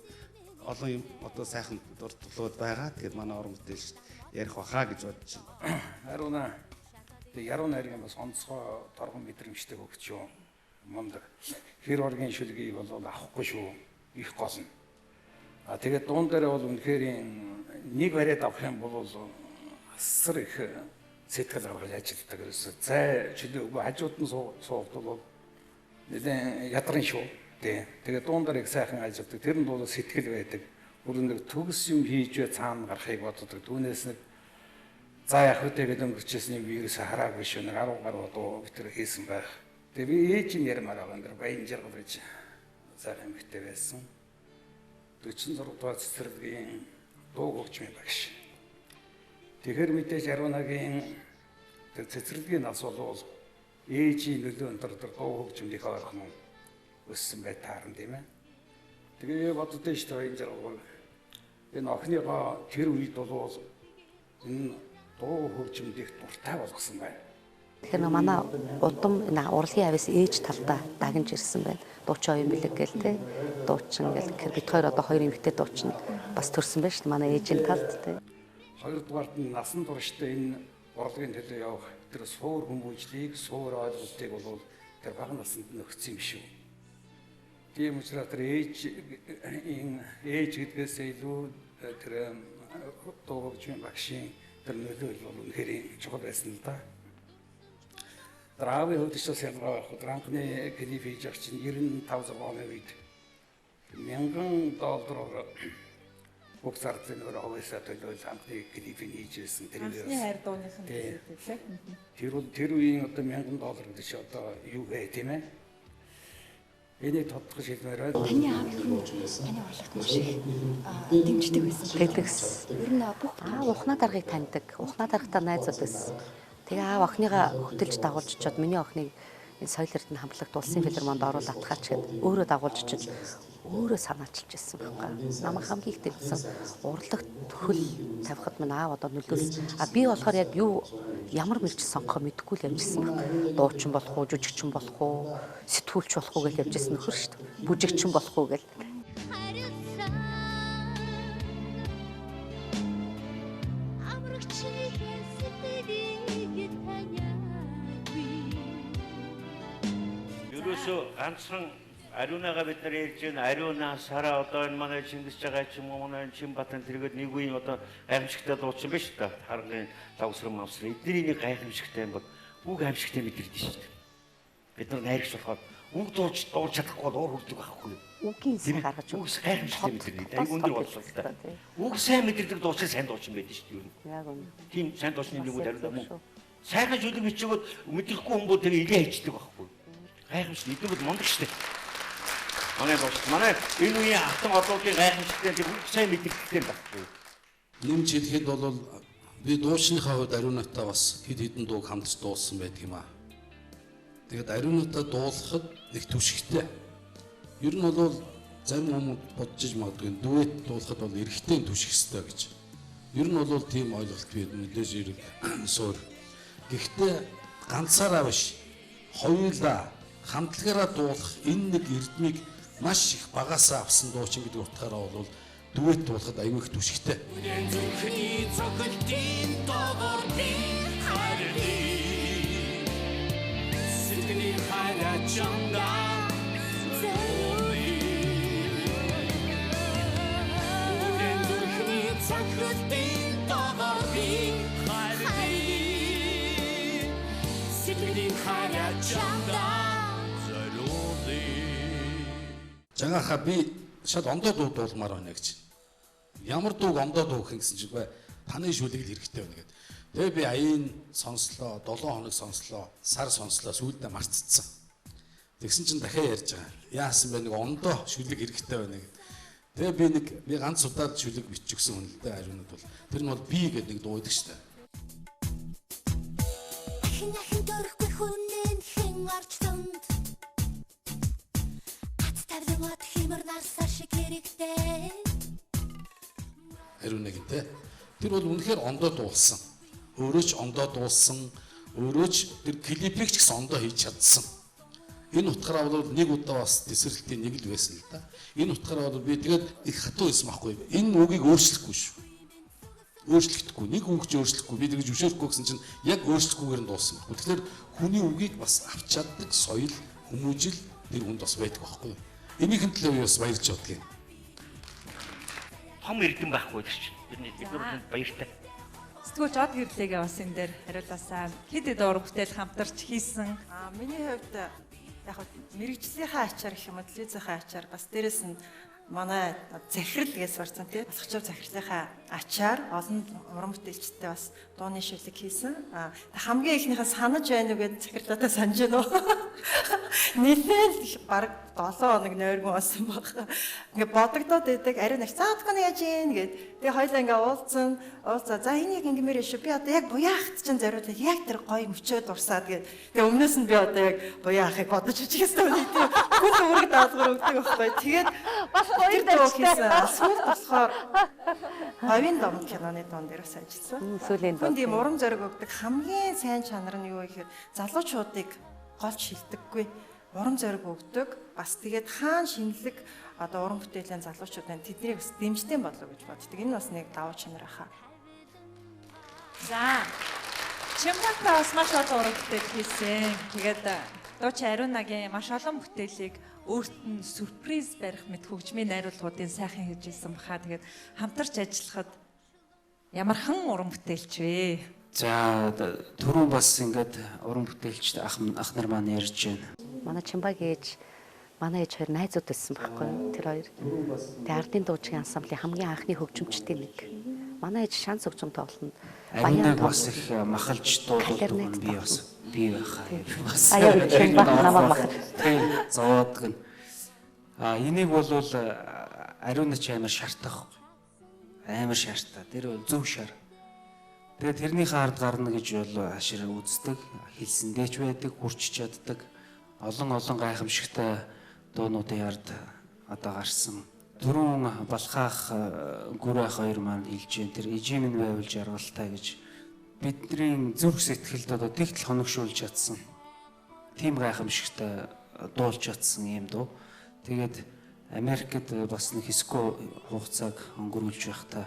олон юм одоо сайхан дурдлууд байгаа. Тэгээд манай уран бүтээлчд ярих баха гэж бодож байна. Ариуна тэг яруу найргийн бас онцгой торгон мэдрэмжтэй хөгч юу. Мундаг. Хэр оргийн шүлгийг бол авахгүй шүү. Их голно. А тэгээд дуун дээр бол үнэхээр нэг бариад авах юм бол асар их сэтгэл гаргаж ажилладаг. Ерөөсөө зай чөлөө хажууд нь суугд бол нэлээд ядран шүү. Тий. Тэгээд дуун дээр их сайхан ажилладаг. Тэрэнд бол сэтгэл байдаг. Бүр нэг төгс юм хийж бай цаана гарахыг боддог. Түүнээс нэг за яах вэ гэдэг өнгөрчээсний би ерөөсөө хараагүй шүү. Нэг 10 гаруй дуу бид тэр хийсэн байх. Тэгээ би ээж нь ярмаар байгаа энэ Баян жаргал гэж сайхан эмэгтэй байсан. 46 дугаар цэцэрлэгийн дуу хөгжмийн багш. Тэгэхээр мэдээж Ариунагийн тэр цэцэрлэгийн нас бол ээжийн нөлөө энэ тэр дуу хөгжмөд их ойрхон өссөн бай таарна, тийм ээ. Тэгээ боддоо шүү дээ Баян жаргал. Энэ охиныгоо тэр үед бол энэ дуу хөгжмөд их дуртай болгосон байна. Тэгэхээр манай удам энэ урлагийн авиас ээж талдаа дагнж ирсэн байна. Дуучин оюун бэлэг гээл те. Дуучин гэл тэгэхээр бид хоёр одоо хоёр эмэгтэй дуучин бас төрсэн байна шүү дээ манай ээжийн талд те. Хоёрдугаарт нь насан туршдаа энэ урлагийн төлөө явах тэр суур хүмүүжлийг, суур ойлголтыг бол тэр бага насанд нь өгсөн юм шүү. Тийм учраас тэр ээж энэ ээж гэдгээсээ илүү тэр дуу хөгжмийн багшийн тэр нөлөө бол үнэхээр чухал байсан л да. Аавын хувьд ч бас ялгаа байхгүй. Анхны клип хийж явах чинь 95 оны үед $1000 бүх зардлын өөр овоосаа төлөөл анхны клипийг хийж байсан. Тэр анхны хайр дууных нь тийм. Тэр бол тэр үеийн одоо $1000 гэдэг чи одоо юу вэ, тийм ээ? Энийг тодтогч хэлмээр байна. Таны аав ер нь таны урлагт маш их дэмждэг байсан. Тэгдэгс. Ер нь бүх аав ухнаа даргаыг таньдаг. Ухнаа даргатай найзууд байсан. Тэгээ аав охиныгаа хөтөлж дагуулж очиод миний охиныг энэ соёл эрдэнэ хамтлагт улсын филармонд оруулаад атгаач гэд өөрөө дагуулж очиж өөрөө санаачилж ирсэн байхгүй. Намайг хамгийн их дэмжсэн урлагт хөл тавихад минь аав одоо нөлөөлсөн. А би болохоор яг юу ямар мэрэгч сонгохоо мэдэхгүй л явжсэн байхгүй. Дуучин болох уу, жүжигчин болох уу, сэтгүүлч болох уу гэж явжсэн нөхөр шүү дээ. Бүжигчин болох уу гэл. Ерөөсөө ганцхан Ариунагаа бид нар ярьж байна. Ариуна, Сара одоо энэ манай Чингис жагаа ч юм уу, манай Чинбатан тэргээд нэг үеийн одоо гайхамшигтай дуучин биш та. Харангийн лавсран мавсран эдний нэг гайхамшигтай юм бол үг аимшигтай мэдэрдэг шүү дээ. Бид нар найрагч болохоор үг дууж дуулж чадахгүй бол уур хүрдэг байхгүй юу? Үгийн сайн гаргаж үг гайхамшигтай мэдэрдэг. Айгу өндөр боловсролтой. Үг сайн мэдэрдэг дуучин сайн дуучин байдаг шүү дээ ер нь. Яг үнэ. Тийм сайн дуучны нэг үг Ариуна мөн. Сайхан шүлэг бичээгүүд мэдрэхгүй хүн бол тэр илээ хийждэг байхгүй юу? Гайхамшиг эдгээр бол мундаг шүү дээ. Манай дууч манай энэ үеийн алтан орлогын гайхамшигтай тэр үг сайн мэдэрдэг байхгүй. Нэмж хэлэхэд бол би дуучныхаа хувьд Ариунатай бас хэд хэдэн дууг хамтж дуулсан байдаг юм аа. Тэгээд Ариунатай дуулахад нэг түшигтэй. Ер нь бол зарим хүмүүс бодож иж магадгүй дуэт дуулахад бол эрэгтэй түших ёстой гэж. Ер нь бол тийм ойлголт би нэлээж эрэг суур. Гэхдээ ганцаараа биш хоёулаа хамтлагаараа дуулах энэ нэг эрдмийг маш их багасаа авсан дуучин гэдэг утгаараа бол дуэт дуулахад аюу их түшигтэй. Зүрхний цохилтын доогоор би харъя. Сэтгэлийн хайраа чамдаа зориулъя. Үлэн зүрхний цохилтын доогоор би хайрлая. Сэтгэлийн хайраа чамдаа зориулъя. Жангаха би шал ондоо дуу дуулмаар байна гэж. Ямар дууг ондоо дуу гэх гэсэн чинь таны шүлэг л хэрэгтэй байна гэд. Тэгээ би аяын сонслоо, 7 хоног сонслоо, сар сонслоо, сүүлдээ марццсан. Тэгсэн чинь дахиад ярьж байгаа. Яасан бэ, нэг ондоо шүлэг хэрэгтэй байна гэд. Тэгээ би нэг би ганц удаад шүлэг биччихсэн хүн л дээ ариунад бол. Тэр нь бол би гэдэг нэг дуу байдаг шүү дээ. Ахин ахин төрөхгүй хүнэн хэн орч тунд. Ат тавлан от химэр нарсаар шиг хэрэгтэй. Ариун нэгэнтэй. Тэр бол үнэхээр ондоо дуулсан. Өөрөө ч ондоо дуулсан, өөрөө ч тэр клипийг ч гэсэн ондоо хийж чадсан. Энэ утгаараа бол нэг удаа бас тесрэлтийн нэг л байсан л да. Энэ утгаараа бол би тэгээд их хатуу байсан байхгүй. Энэ үгийг өөрчлөхгүй шүү. Өөрчлөгдөхгүй. Нэг үг ч өөрчлөхгүй. Би тэгж өшөөрөхгүй гэсэн чинь яг өөрчлөхгүйгээр нь дуулсан байхгүй. Тэгэхээр хүний үгийг бас авч чаддаг соёл, хүмүүжил тэр хүнд бас байдаг байхгүй. Энийхэн төлөө би бас баярлж бодгийн. Том эрдэм байхгүй тэр чинь. Бид нар баяртай. Сэтгүүлч од гэрлэгээ бас энэ дээр хариулаасаа. Хэд хэд уран бүтээл хамтарч хийсэн. Миний хувьд яг мэрэгжлийнхаа ачаар гэх юм уу, телевизийнхаа ачаар бас дээрэс нь манай захирал гэж сурцсан тий. Болохчов захирлынхаа ачаар олон уран бүтээлчтэй бас дууны шүлэг хийсэн. Хамгийн эхнийхээ санаж байна уу гэдээ захирлаатай санаж байна уу? Нилээн бараг 7 хоног нойргүй болсон баг. Ингээ бодогдоод байдаг. Ариун их заадгүй нь яаж ийн гэд. Тэгээ хоёлаа ингээ уулзсан. Уулзаа. За энийг ингэмээр шүү. Би одоо яг буяахт чинь зориулаад яг тэр гоё мөчөө дурсаад гэд. Тэгээ өмнөөс нь би одоо яг буяахыг бодож бичих гэсэн юм тийм. Хүн үүрэг даалгавар өгдөг байхгүй. Тэгээд бас гоё дайчтай. Сүүлд болохоор Говийн дом киноны дуун дээр бас ажилласан. Сүүлийн дуу. Хүн тийм урам зориг өгдөг хамгийн сайн чанар нь юу гэхээр залуучуудыг голж хилдэггүй. Урам зориг өгдөг. Бас тэгээд хаан шинэлэг одоо уран бүтээлийн залуучууд байна. Тэднийг бас дэмждэг болов гэж боддог. Энэ бас нэг давуу чанар хаа. За. Чимбатай бас маш олон уран бүтээл хийсэн. Тэгээд дуучин Ариунагийн маш олон бүтээлийг өөрт нь сюрприз барих мэт хөгжмийн найруулгуудын сайхан хийж исэн баха. Тэгээд хамтарч ажиллахад ямархан уран бүтээлч вэ? За түрүүн бас ингээд уран бүтээлчд ах нар маань ярьж байна. Манай Чимбагийн ээж, манай ээж хоёр найзууд байсан байхгүй юу? Тэр хоёр. Тэгээ ардын дуучин ансамблийн хамгийн анхны хөгжимчдийн нэг. Манай ээж шанс хөгжим тоглоно. Ариунаг бас их махалж дуулдаг нь би бас би байхаа. Бас аяа Чимба намайг махал. Тийм зовоодаг нь. А энийг бол Ариунач амар шартах. Амар шартаа. Тэр бол зөв шар. Тэгээ тэрнийхээ ард гарна гэж бол ашир үздэг, хэлсэндээ ч байдаг, хүрч чаддаг. Олон олон гайхамшигтай дуунуудын ард одоо гарсан. Түрүүн Балхаах Гүрэх хоёр маань хэлж байна. Тэр ижим нь байвал жаргалтай гэж бидний зүрх сэтгэлд одоо тэгтэл хоногшуулж чадсан. Тийм гайхамшигтай дуулж чадсан юм дуу. Тэгээд Америкт бас нэг хэсэггүй хугацааг өнгөрүүлж байхдаа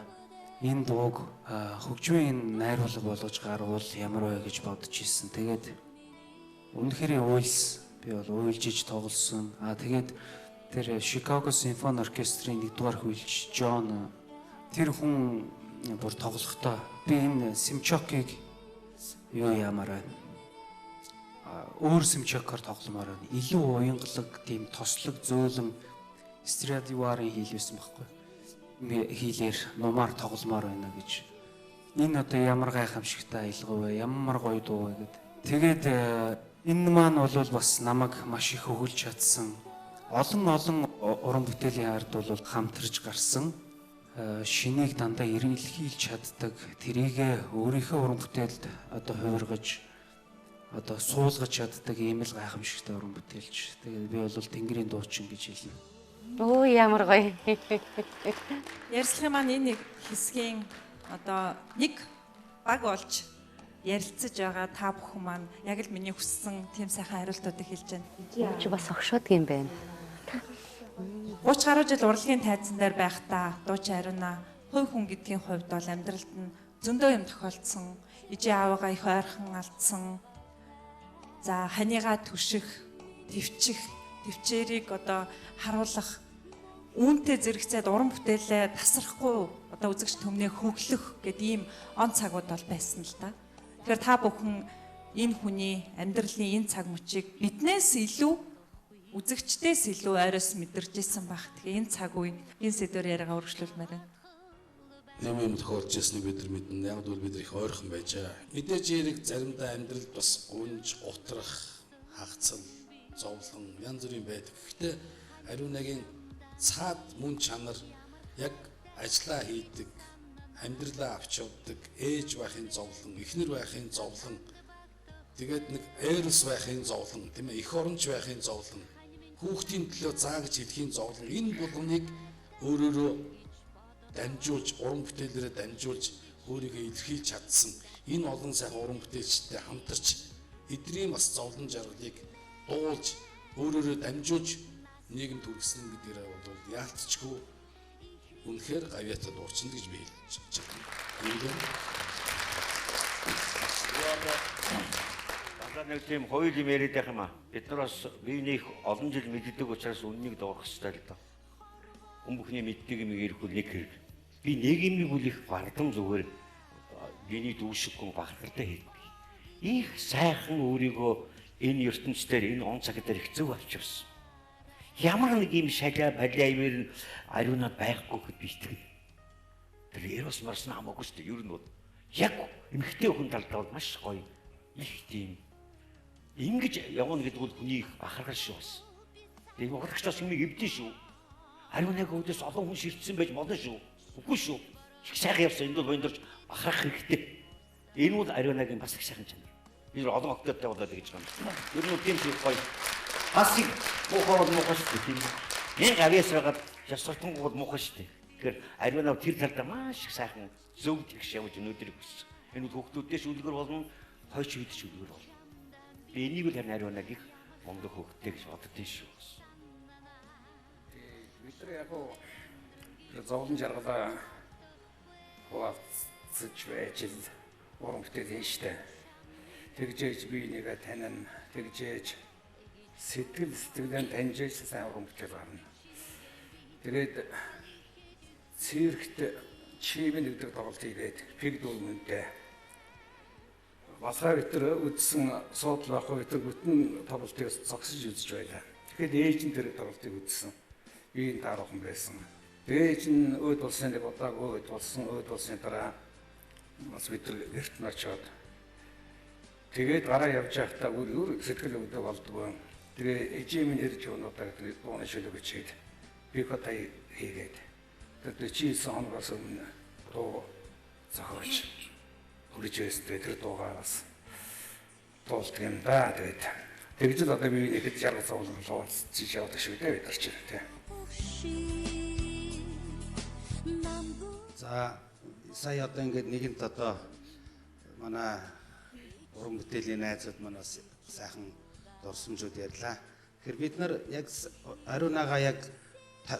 энэ дууг хөгжмийн найруулга болгож гарвал ямар вэ гэж бодож ирсэн. Тэгээд үнэхээр уйлс би бол уйлжиж тоглосон. Аа тэгээд тэр Чикаго симфони оркестрийн 1-р хуйлч Джон тэр хүн бүр тоглохдоо би энэ Симчокийг юу яамаар байна. Өөр Симчокоор тогломоор байна. Илүү уянгалаг тийм тослог зөөлөн Страдиварын хийл байсан байхгүй. Хийлээр нумаар тогломоор байна гэж. Энэ одоо ямар гайхамшигтай аялгаа вэ? Ямар гоё дуу вэ гэд. Тэгээд энэ маань бол бас намайг маш их өгүүлж чадсан. Олон олон уран бүтээлийн ард бол хамтарч гарсан. Шинийг дандаа илэрхийлж чаддаг. Тэрийг өөрийнхөө уран бүтээлд одоо хувиргаж одоо суулгаж чаддаг ийм л гайхамшигтай уран бүтээлч. Тэгээд би бол Тэнгэрийн дуучин гэж хэлнэ. Өө ямар гоё. Ярилцлагын маань энэ нэг хэсгийн одоо нэг баг болж ярилцаж байгаа та бүхэн маань яг л миний хүссэн тийм сайхан хариултуудыг хэлж байна. Чи бас огшоод юм байна. 30 гаруй жил урлагийн тайзан дээр байхдаа дуучин Ариуна хувь хүн гэдгийн хувьд бол амьдралд нь зөндөө юм тохиолдсон. Ижи аавыгаа их ойрхон алдсан. За ханигаа түших, төвчих, төвчээрийг одоо харуулах үүнтэй зэрэгцээд уран бүтээлээ тасрахгүй одоо үзэгч түмнээ хөглөх гэд ийм он цагууд бол байсан л да. Тэгэхээр та бүхэн энэ хүний амьдралын энэ цаг мөчийг биднээс илүү үзэгчдээс илүү ойроос мэдэрч исэн байх. Тэгэхээр энэ цаг үе энэ сэдвээр яриагаа үргэлжлүүлмээр байна. Юм юм тохиолж ирснийг бид нар мэднэ. Яг бол бид нар их ойрхон байжээ. Мэдээж хэрэг заримдаа амьдралд бас гунж, утрах, хагцал, зовлон янз бүрийн байдаг. Гэхдээ Ариунагийн цаад мөн чанар яг ажлаа хийдэг, амьдралаа авч явдаг, ээж байхын зовлон, эхнэр байхын зовлон, тэгээд нэг эрс байхын зовлон, тийм ээ, эх оронч байхын зовлон, хүүхдийн төлөө заа гэж хэлхийн зовлон, энэ болгоныг өөрөөрөө дамжуулж, уран бүтээлээрээ дамжуулж өөрийгөө илэрхийлж чадсан. Энэ олон сайхан уран бүтээлчтэй хамтарч эдрийн бас зовлон жаргалыг дуулж, өөрөөрөө дамжуулж нийгэмд хүргэсэн гэдгээрээ бол яалтчгүй үнэхээр гавьяатай дуурчин гэж би хэлж чадна. Ийм. Дандаа нэг тийм хоёул юм яриад байх юм аа. Бид нар бас биений их олон жил мэддэг учраас үннийг дурах хэрэгтэй л доо. Хүн бүхний мэддэг юм ярих үл нэг хэрэг. Би нэг юмыг үл их бардам зүгээр биений дүүшиггүй бахархалтай хийдэг. Их сайхан өөрийгөө энэ ертөнцийн энэ он цаг дээр их зөв авч явсан. Ямар нэг юм шалаа балиа юмэр нь ариунаад байхгүй гэхэд би итгэв. Тэр Эрос марсан хамаагүй шүү дээ. Ер нь бол яг эмэгтэй хүн талдаа бол маш гоё их тийм ингэж явна гэдэг бол хүний их бахархал шүү бас. Тэгээ урагч бас юмыг эвдэн шүү. Ариунаг өөдөөс олон хүн ширтсэн байж болно шүү. Үгүй шүү. Их сайхан явсан. Энд бол буяндорч бахарх хэрэгтэй. Энэ бол Ариунагийн бас их сайхан чанар. Би олон октодтой болоод гэж байгаа юм. Ер нь бол тийм шиг гоё. Бас их муухай бол муухай шүү дээ. Тийм. Нэг авьяас байгаад ёсготон бол муухай шүү дээ. Тэгэхээр Ариунаа тэр талдаа маш их сайхан зөв тэгш явж өнөөдөр өссөн. Энэ бол хүүхдүүдээс үлгэр болно, хойч үед ч үлгэр болно. Би энийг л харин Ариунаг их мундаг хүүхдтэй гэж боддоо шүү. Бид нар яг уу зовлон жаргалаа хуваалцаж байж л уран бүтээл хийн штэ. Тэгжээж би нэгэ танин, тэгжээж сэтгэл сэтгэлэн таньжээж сайн уран бүтээл гарна. Тэгээд циркт чивэн гэдэг тоглолт хийгээд пиг дүүмэнтэй. Балхаа бид нар үзсэн суудал байхгүй бид нар бүтэн тоглолтыг зогсож үзэж байлаа. Тэгэхээр ээж нь тэр тоглолтыг үзсэн. Би энэ таархан байсан. Тэгээ ээж нь өөд болсон нэг удааг өөд болсон, өөд болсны дараа бас бид нар гэрт нь очиод тэгээд гараа явж байхдаа өөр сэтгэл өгдөг болдгоо. Тэгээ ээжийн минь ирж явнуудаа гэдэг дууны шүлэг бичээд би хотай хийгээд тэр чи 9 хоногоос өмнө дуу зохиож хүрэж байсан. Тэгээ тэр дуугаа бас дуулдаг юм да. Тэгээд тэгж л одоо би ихэд жаргал зовлон хуваалцж явдаг шүү дээ бид нар чинь тий. За сая одоо ингээд нэгэнт одоо манай уран бүтээлийн найзууд маань бас сайхан дурсамжууд ярьлаа. Тэгэхээр бид нар яг Ариунагаа яг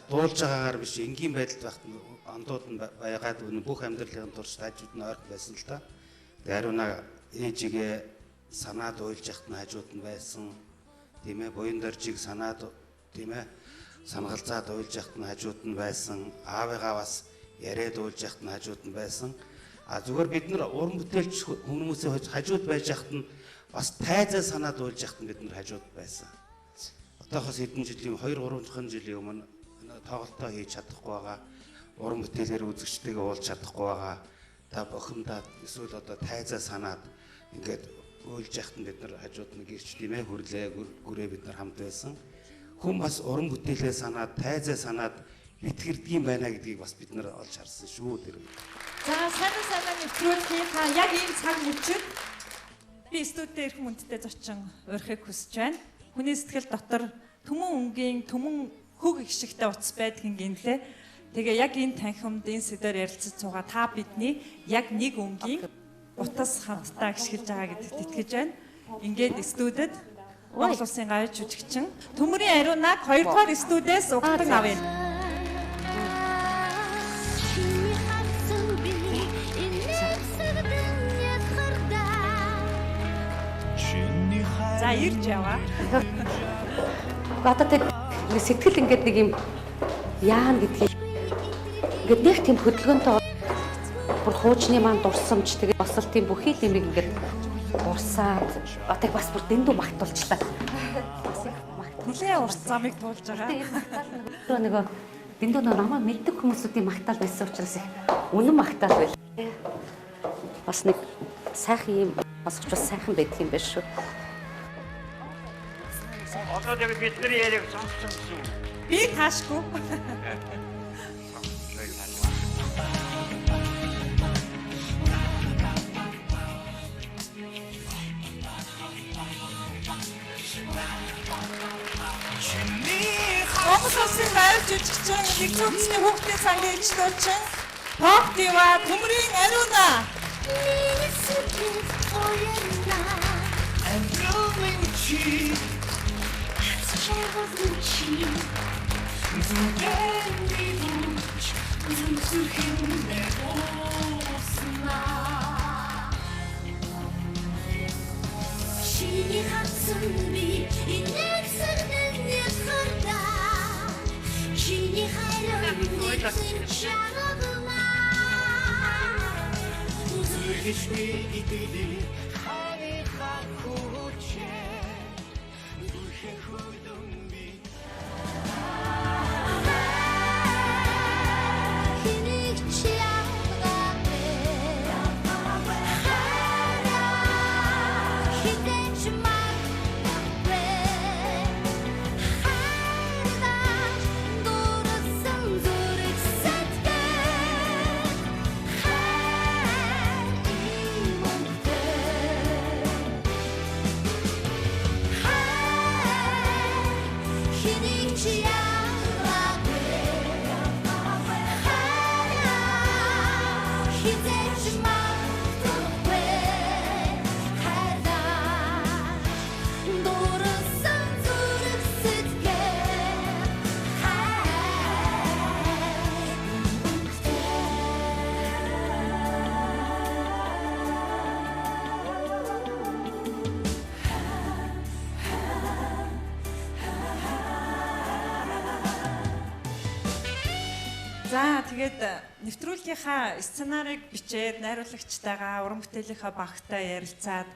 дуулж байгаагаар биш энгийн байдалд байхад андууд нь байгаад бүх амьдралын турш хажууд нь ойрхон байсан л да. Тэгээ Ариунаа ээжигээ санаад уйлж яхад нь хажууд нь байсан. Тийм ээ, буян доржийг санаад тийм ээ сангалзаад уйлж яхад нь хажууд нь байсан. Аавыгаа бас яриад уйлж яхад нь хажууд нь байсан. А зүгээр бид нар уран бүтээлч хүмүүсийн хажууд байж яхад нь бас тайзаа санаад уйлж яхад нь бид нар хажууд байсан. Одоохоос хэдэн жилийн 2 3 жилийн өмнө тоглолтоо хийж чадахгүй байгаа. Уран бүтээлээр үзэгчтэйгээ уулзч чадахгүй байгаа. Та бохимдаад эсвэл одоо тайзаа санаад ингээд уйлж яхад нь бид нар хажууд нь гэрч тийм ээ хүрлээ гүрээ бид нар хамт байсан. Хүн бас уран бүтээлээ санаад тайзаа санаад битгэрдэг юм байна гэдгийг бас бид нар олж харсан шүү тэр. За сайн сайн нэвтрүүлгийнхаа яг ийм цаг мөчид би студид ирэх мөнттэй зочин урихыг хүсэж байна. Хүний сэтгэл дотор түмэн өнгийн түмэн хөг их шигтэй утас байдгийн гинлээ. Тэгээ яг энэ танхимд энэ сэдвээр ярилцаж суугаа та бидний яг нэг өнгийн утас хамтдаа гიშгэлж байгаа гэдэгт итгэж байна. Ингээд студид Монгол улсын гавьяа жүжигчин Төмөрийн Ариунаг 2 дугаар студиэс угтан авъя. За ирж яваа. Одоо тэг сэтгэл ингээд нэг юм яана гэдгийг ингээд нэг тийм хөдөлгөөнтэй бүр хуучны маань дурсамж тэгээд бас л тийм бүхий л юмыг ингээд дурсаад одоо бас бүр дэндүү магтуулчлаа. Нилээ урт замыг туулж байгаа. Нөгөө дэндүү нөгөө намайг мэддэг хүмүүсүүдийн магтаал байсан учраас их үнэн магтаал байл. Бас нэг сайхан юм босгоч бас сайхан байдаг юм байна шүү. Одоо яг бидний яриаг сонссон гэсэн үг. Би таашгүй. Монгол улсын байр жүжигчин, нэгдсэн үндэсний хүүхдийн сангийн эгч дуучин, Pop Diva Төмрийн Ариуна. Чиний хатсан би инээсэрнэл хардаа Чиний хайрын нэгэн чанаглаа Зүрхшгүй итгэлээ хайрынхаа хүчээ Зүрхэн хөлөн би Хэнийг чи ялгаагүй Хайраа хідэж мартахгүй Хайраа дурлсан зүрх сэтгэл Хайр имэнтэй Хайр хэнийг чи ялгаагүй Хайраа хідэж мартахгүй Хайраа дурлсан зүрх сэтгэл Хайр За тэгээд нэвтрүүлгийнхаа сценарийг бичээд найруулагчтайгаа уран бүтээлийнхаа багтай ярилцаад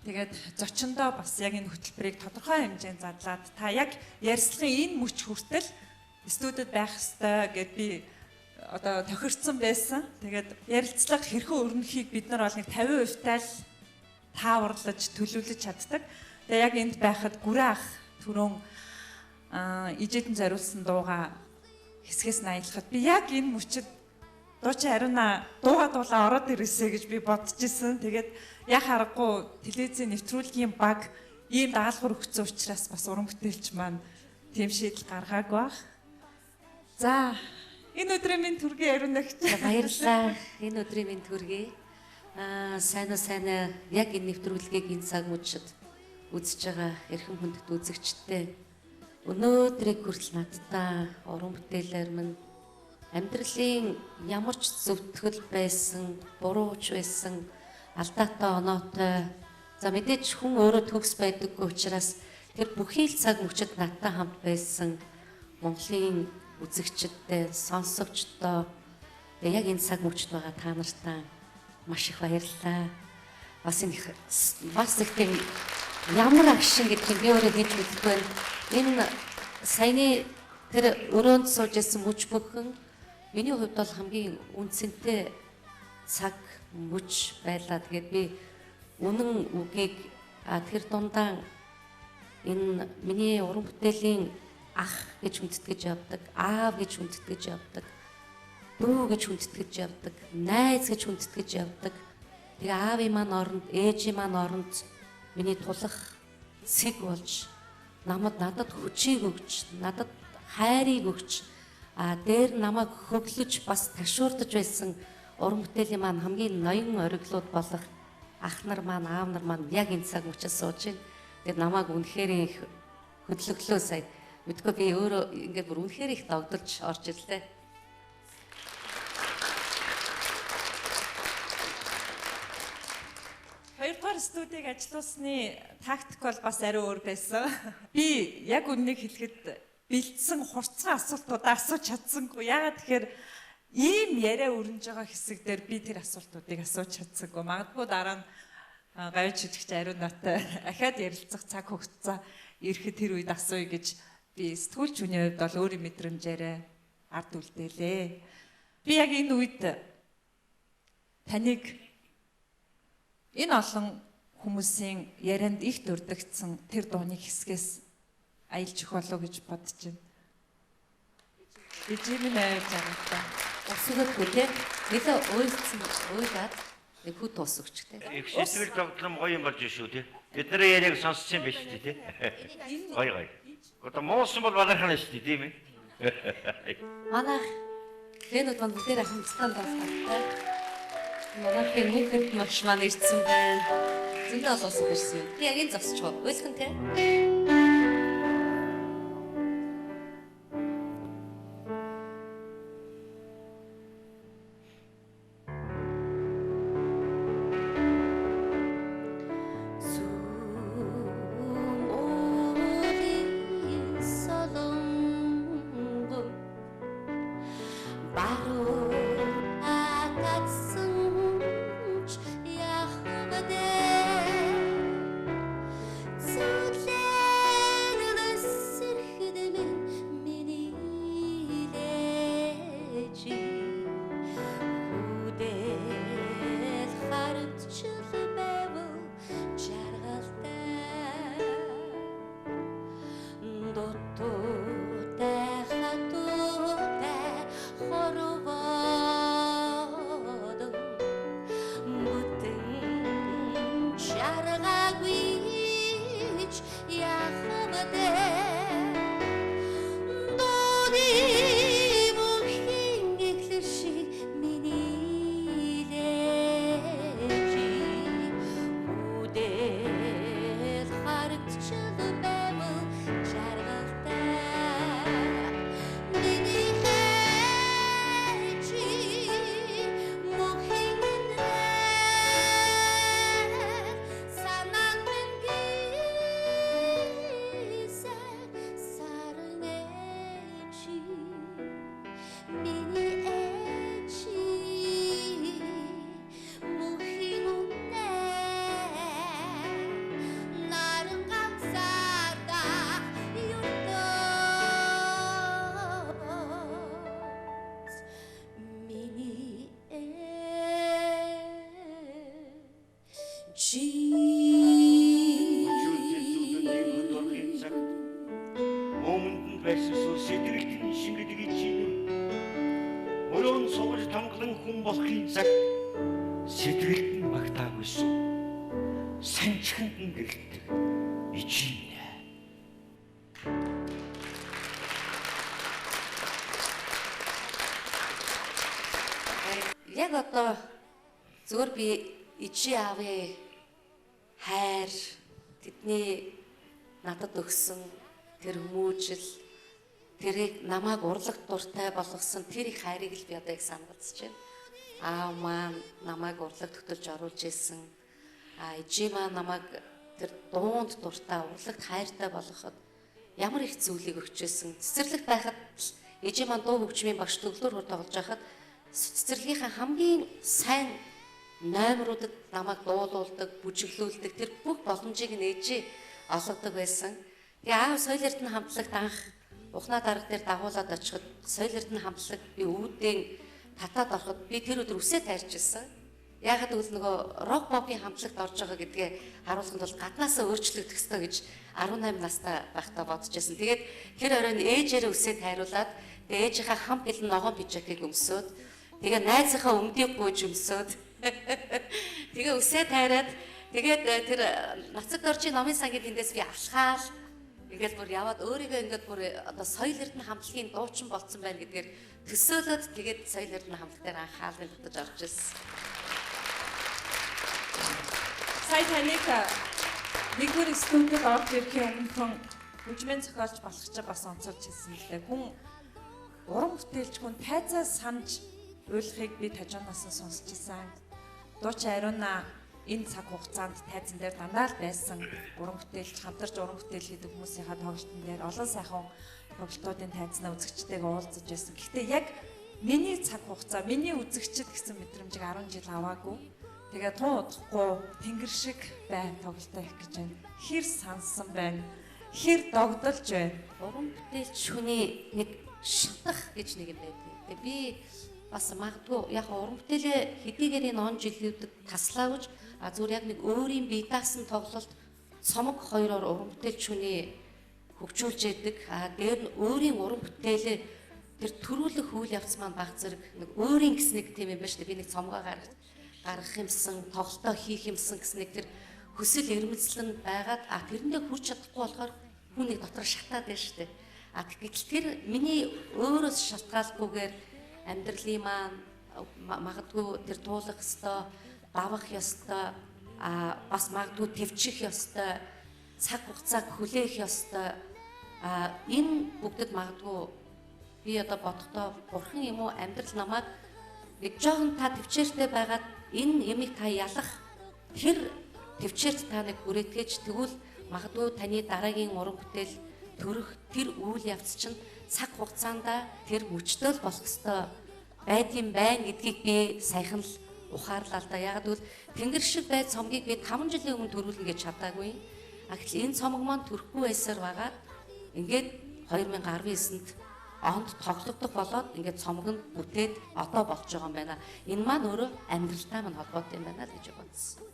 тэгээд зочиндоо бас яг энэ хөтөлбөрийг тодорхой хэмжээнд задлаад та яг ярилцлагын энэ мөч хүртэл студид байх ёстой гэд би одоо тохирцсон байсан. Тэгээд ярилцлага хэрхэн өрнөхийг бид нар бол нэг 50% тал тааварлаж төлөвлөж чаддаг. Тэгээд яг энд байхад Гүрэн ах түрүүн ижээдэн зориулсан дууга хэсгээс нь аялахад би яг энэ мөчөд дуучин Ариуна дууга дуулаа ороод ирээсэ гэж би бодож исэн. Тэгээд яг харахгүй телевизийн нэвтрүүлгийн баг ийм даалгавар өгсөн учраас бас уран бүтээлч маань тийм шийдэл гаргаагүй бах. За энэ өдрийн минь төргийн Ариунагч баярлалаа. Энэ өдрийн минь төргий. Сайн уу сайн уу яг энэ нэвтрүүлгийг энэ цаг мөчид үзэж байгаа эрхэм хүндэт үзэгчтэй өнөөдрийг хүртэл надтай уран бүтээлээр минь амьдралын ямар ч зөвтгөл байсан, бурууч байсан, алдаатай оноотой. За мэдээж хүн өөрөө төгс байдаггүй учраас тэр бүхий л цаг мөчид надтай хамт байсан Монголын үзэгчдтэй, сонсогчдоо тэгээ яг энэ цаг мөчид байгаа та нартай маш их баярлалаа. Бас энэ бас их тийм ямар агшин гэдгийг би өөрөө хэлж мэдэхгүй байна. Энэ саяны тэр өрөөнд сууж исэн мөч бүхэн миний хувьд бол хамгийн үнцэнтэй цаг мөч байлаа. Тэгээд би үнэн үгийг тэр дундаа энэ миний уран бүтээлийн ах гэж хүндэтгэж явдаг, аав гэж хүндэтгэж явдаг, дүү гэж хүндэтгэж явдаг, найз гэж хүндэтгэж явдаг. Тэгээ аавын маань оронд, ээжийн маань оронд миний тулах цэг болж намайг надад хүчийг өгч, надад хайрыг өгч, дээр намайг хөглөж бас ташуурдаж байсан уран бүтээлийн маань хамгийн ноён ориглууд болох ах нар маань, аав нар маань яг энэ цаг мөчид сууж байна. Тэгээд намайг үнэхээр их хөдлөглөө сая. Мэдгүй би өөрөө ингээд бүр үнэхээр их догдолж орж ирлээ. Хоёрдугаар студийг ажиллуулсны тактик бол бас арай өөр байсан. Би яг үннийг хэлэхэд бэлдсэн хурцсан асуултуудаа асууж чадсангүй. Яагаад тэгэхээр ийм яриа өрнөж байгаа хэсэг дээр би тэр асуултуудыг асууж чадсангүй. Магадгүй дараа нь гавь жижигч Ариунатай ахаад ярилцах цаг хугацаа ирэхэд тэр үед асууя гэж би сэтгүүлч хүний хувьд бол өөрийн мэдрэмжээрээ ард үлдээлээ. Би яг энэ үед таныг энэ олон хүмүүсийн ярианд их дурддагдсан тэр дууны хэсгээс аялж өгөх болов гэж бодож байна. Ижим нь авч байгаа та. Ус өгөөдгүй те. Нэлээ уйлцсан уйлаад нэг хөт ус өгчтэй. Их сэтгэл зовдлон гоё юм болж шүү те. Бид нарын яриаг сонссон юм биш үү те. Гоё гоё. Одоо муусан бол балархана шүү дээ тийм ээ. Манайх фэнүүд маань бүгдээр хамтдаа дуулдаг. Манайх нүхэд маш маань ирсэн байна. Зөндөө олон ус ирсэн юм. Би яг энэ зогсчихоо. Уйлах нь те. Яг одоо зөвөр би ижи аавын хайр тэдний надад өгсөн тэр хүмүүжил тэрийг намайг урлаг дуртай болгосон тэр их хайрыг л би одоо их санагдаж байна. Аав маань намайг урлаг төтөлж оруулж ирсэн. А ижи маань намайг тэр дуунд дуртай урлагт хайртай болгоход ямар их зүйлийг өгч ирсэн. Цэцэрлэгт байхад ижи маань дуу хөгжмийн багш төгөлдөр хөр тоглож байхад цэцэрлэгийнхаа хамгийн сайн номеруудад намайг дуулуулдаг, бүжиглүүлдэг тэр бүх боломжийг нь ээжээ олгодог байсан. Тэгээ аав Соёл Эрдэнэ хамтлагт анх Ухнаа дарга дээр дагуулад очиход Соёл Эрдэнэ хамтлаг би үүдэн татаад ороход би тэр өдөр үсээ тайрч ирсэн. Яагаад гэвэл нөгөө рок попын хамтлагт орж байгаа гэдгээ харуулахын тулд гаднаасаа өөрчлөгдөх ёстой гэж 18 настай байхдаа бодож байсан. Тэгээд тэр оройн ээжээрээ үсээ тайруулад тэгээ ээжийнхээ хам бэлэн ногоон пижакийг өмсөөд тэгээ найзынхаа өмдийг гүйж өмсөөд тэгээ үсээ тайраад тэгээд тэр Нацаг доржийн номын сангийн тэндээс би алхаал ингээл бүр яваад өөрийгөө ингээд бүр одоо Соёл Эрдэнэ хамтлагийн дуучин болцсон байна гэдгээр төсөөлөөд тэгээд Соёл Эрдэнэ хамтлаг дээр анх хаалгыг татаж орж ирсэн. Сая таныг нэгдүгээр студид орж ирэхийн өмнөхөн хөгжмийн зохиолч болох ч бас онцолж хэлсэн л дээ. Хүн уран бүтээлч хүн тайзаа санаж уйлахыг би тажуунаас нь сонсч ирсэн. Дуучин Ариуна Энэ цаг хугацаанд тайзан дээр дандаа л байсан уран бүтээлч, хамтарч уран бүтээл хийдэг хүмүүсийнхаа тоглолтын дээр олон сайхан тоглолтуудын тайзнаа үзэгчтэйгээ уулзаж байсан. Гэхдээ яг миний цаг хугацаа, миний үзэгчд гэсэн мэдрэмжийг 10 жил аваагүй. Тэгээ тун удахгүй тэнгэр шиг бай тоглолтоо хийх гэж байна. Хэр сансан байна. Хэр догдолж байна. Уран бүтээлч хүний нэг шатах гэж нэг юм байдаг. Тэгээ би бас магадгүй яг уран бүтээлээ хэдийгээр энэ он жилүүдэд таслаавч а зүгээр яг нэг өөрийн бие даасан тоглолт цомог хоёроор уран бүтээлч хүний хөгжүүлж яадаг. А дээр нь өөрийн уран бүтээлээ тэр төрүүлэх үйл явц маань баг зэрэг нэг өөрийн гэсэн нэг тийм юм байна шүү дээ. Би нэг цомгоо гаргах юмсан, тоглолтоо хийх юмсан гэсэн нэг тэр хүсэл эрмэлзэл нь байгаад а тэрэндээ хүрч чадахгүй болохоор хүн нэг дотор шатаад байна шүү дээ. А гэтэл тэр миний өөрөөс шалтгаалгүйгээр амьдралын маань магадгүй тэр туулах ёстой, давах ёстой, а бас магадгүй төвчих ёстой, цаг хугацааг хүлээх ёстой. А энэ бүгдэд магадгүй би одоо бодохдоо бурхан юм уу амьдрал намайг нэг жоохон та төвчээртэй байгаад энэ ямыг та ялах тэр төвчээрт та нэг хүрээтгэж тэгвэл магадгүй таны дараагийн уран бүтээл төрөх тэр үйл явц чинь цаг хугацаанд тэр мөчтөл болох ёстой байдсан байна гэдгийг би саяхан л ухаарлаа л да. Яг гэвэл тэнгэр шиг бай цомгийг би 5 жилийн өмнө төрүүлнэ гэж чадаагүй. А гэтэл энэ цомог маань төрөхгүй байсаар байгаад ингээд 2019-нд онд тоглогдох болоод ингээд цомог нь бүтээд одоо болж байгаа юм байна. Энэ маань өөрөө амьдралтай маань холбоотой юм байна л гэж бодсон.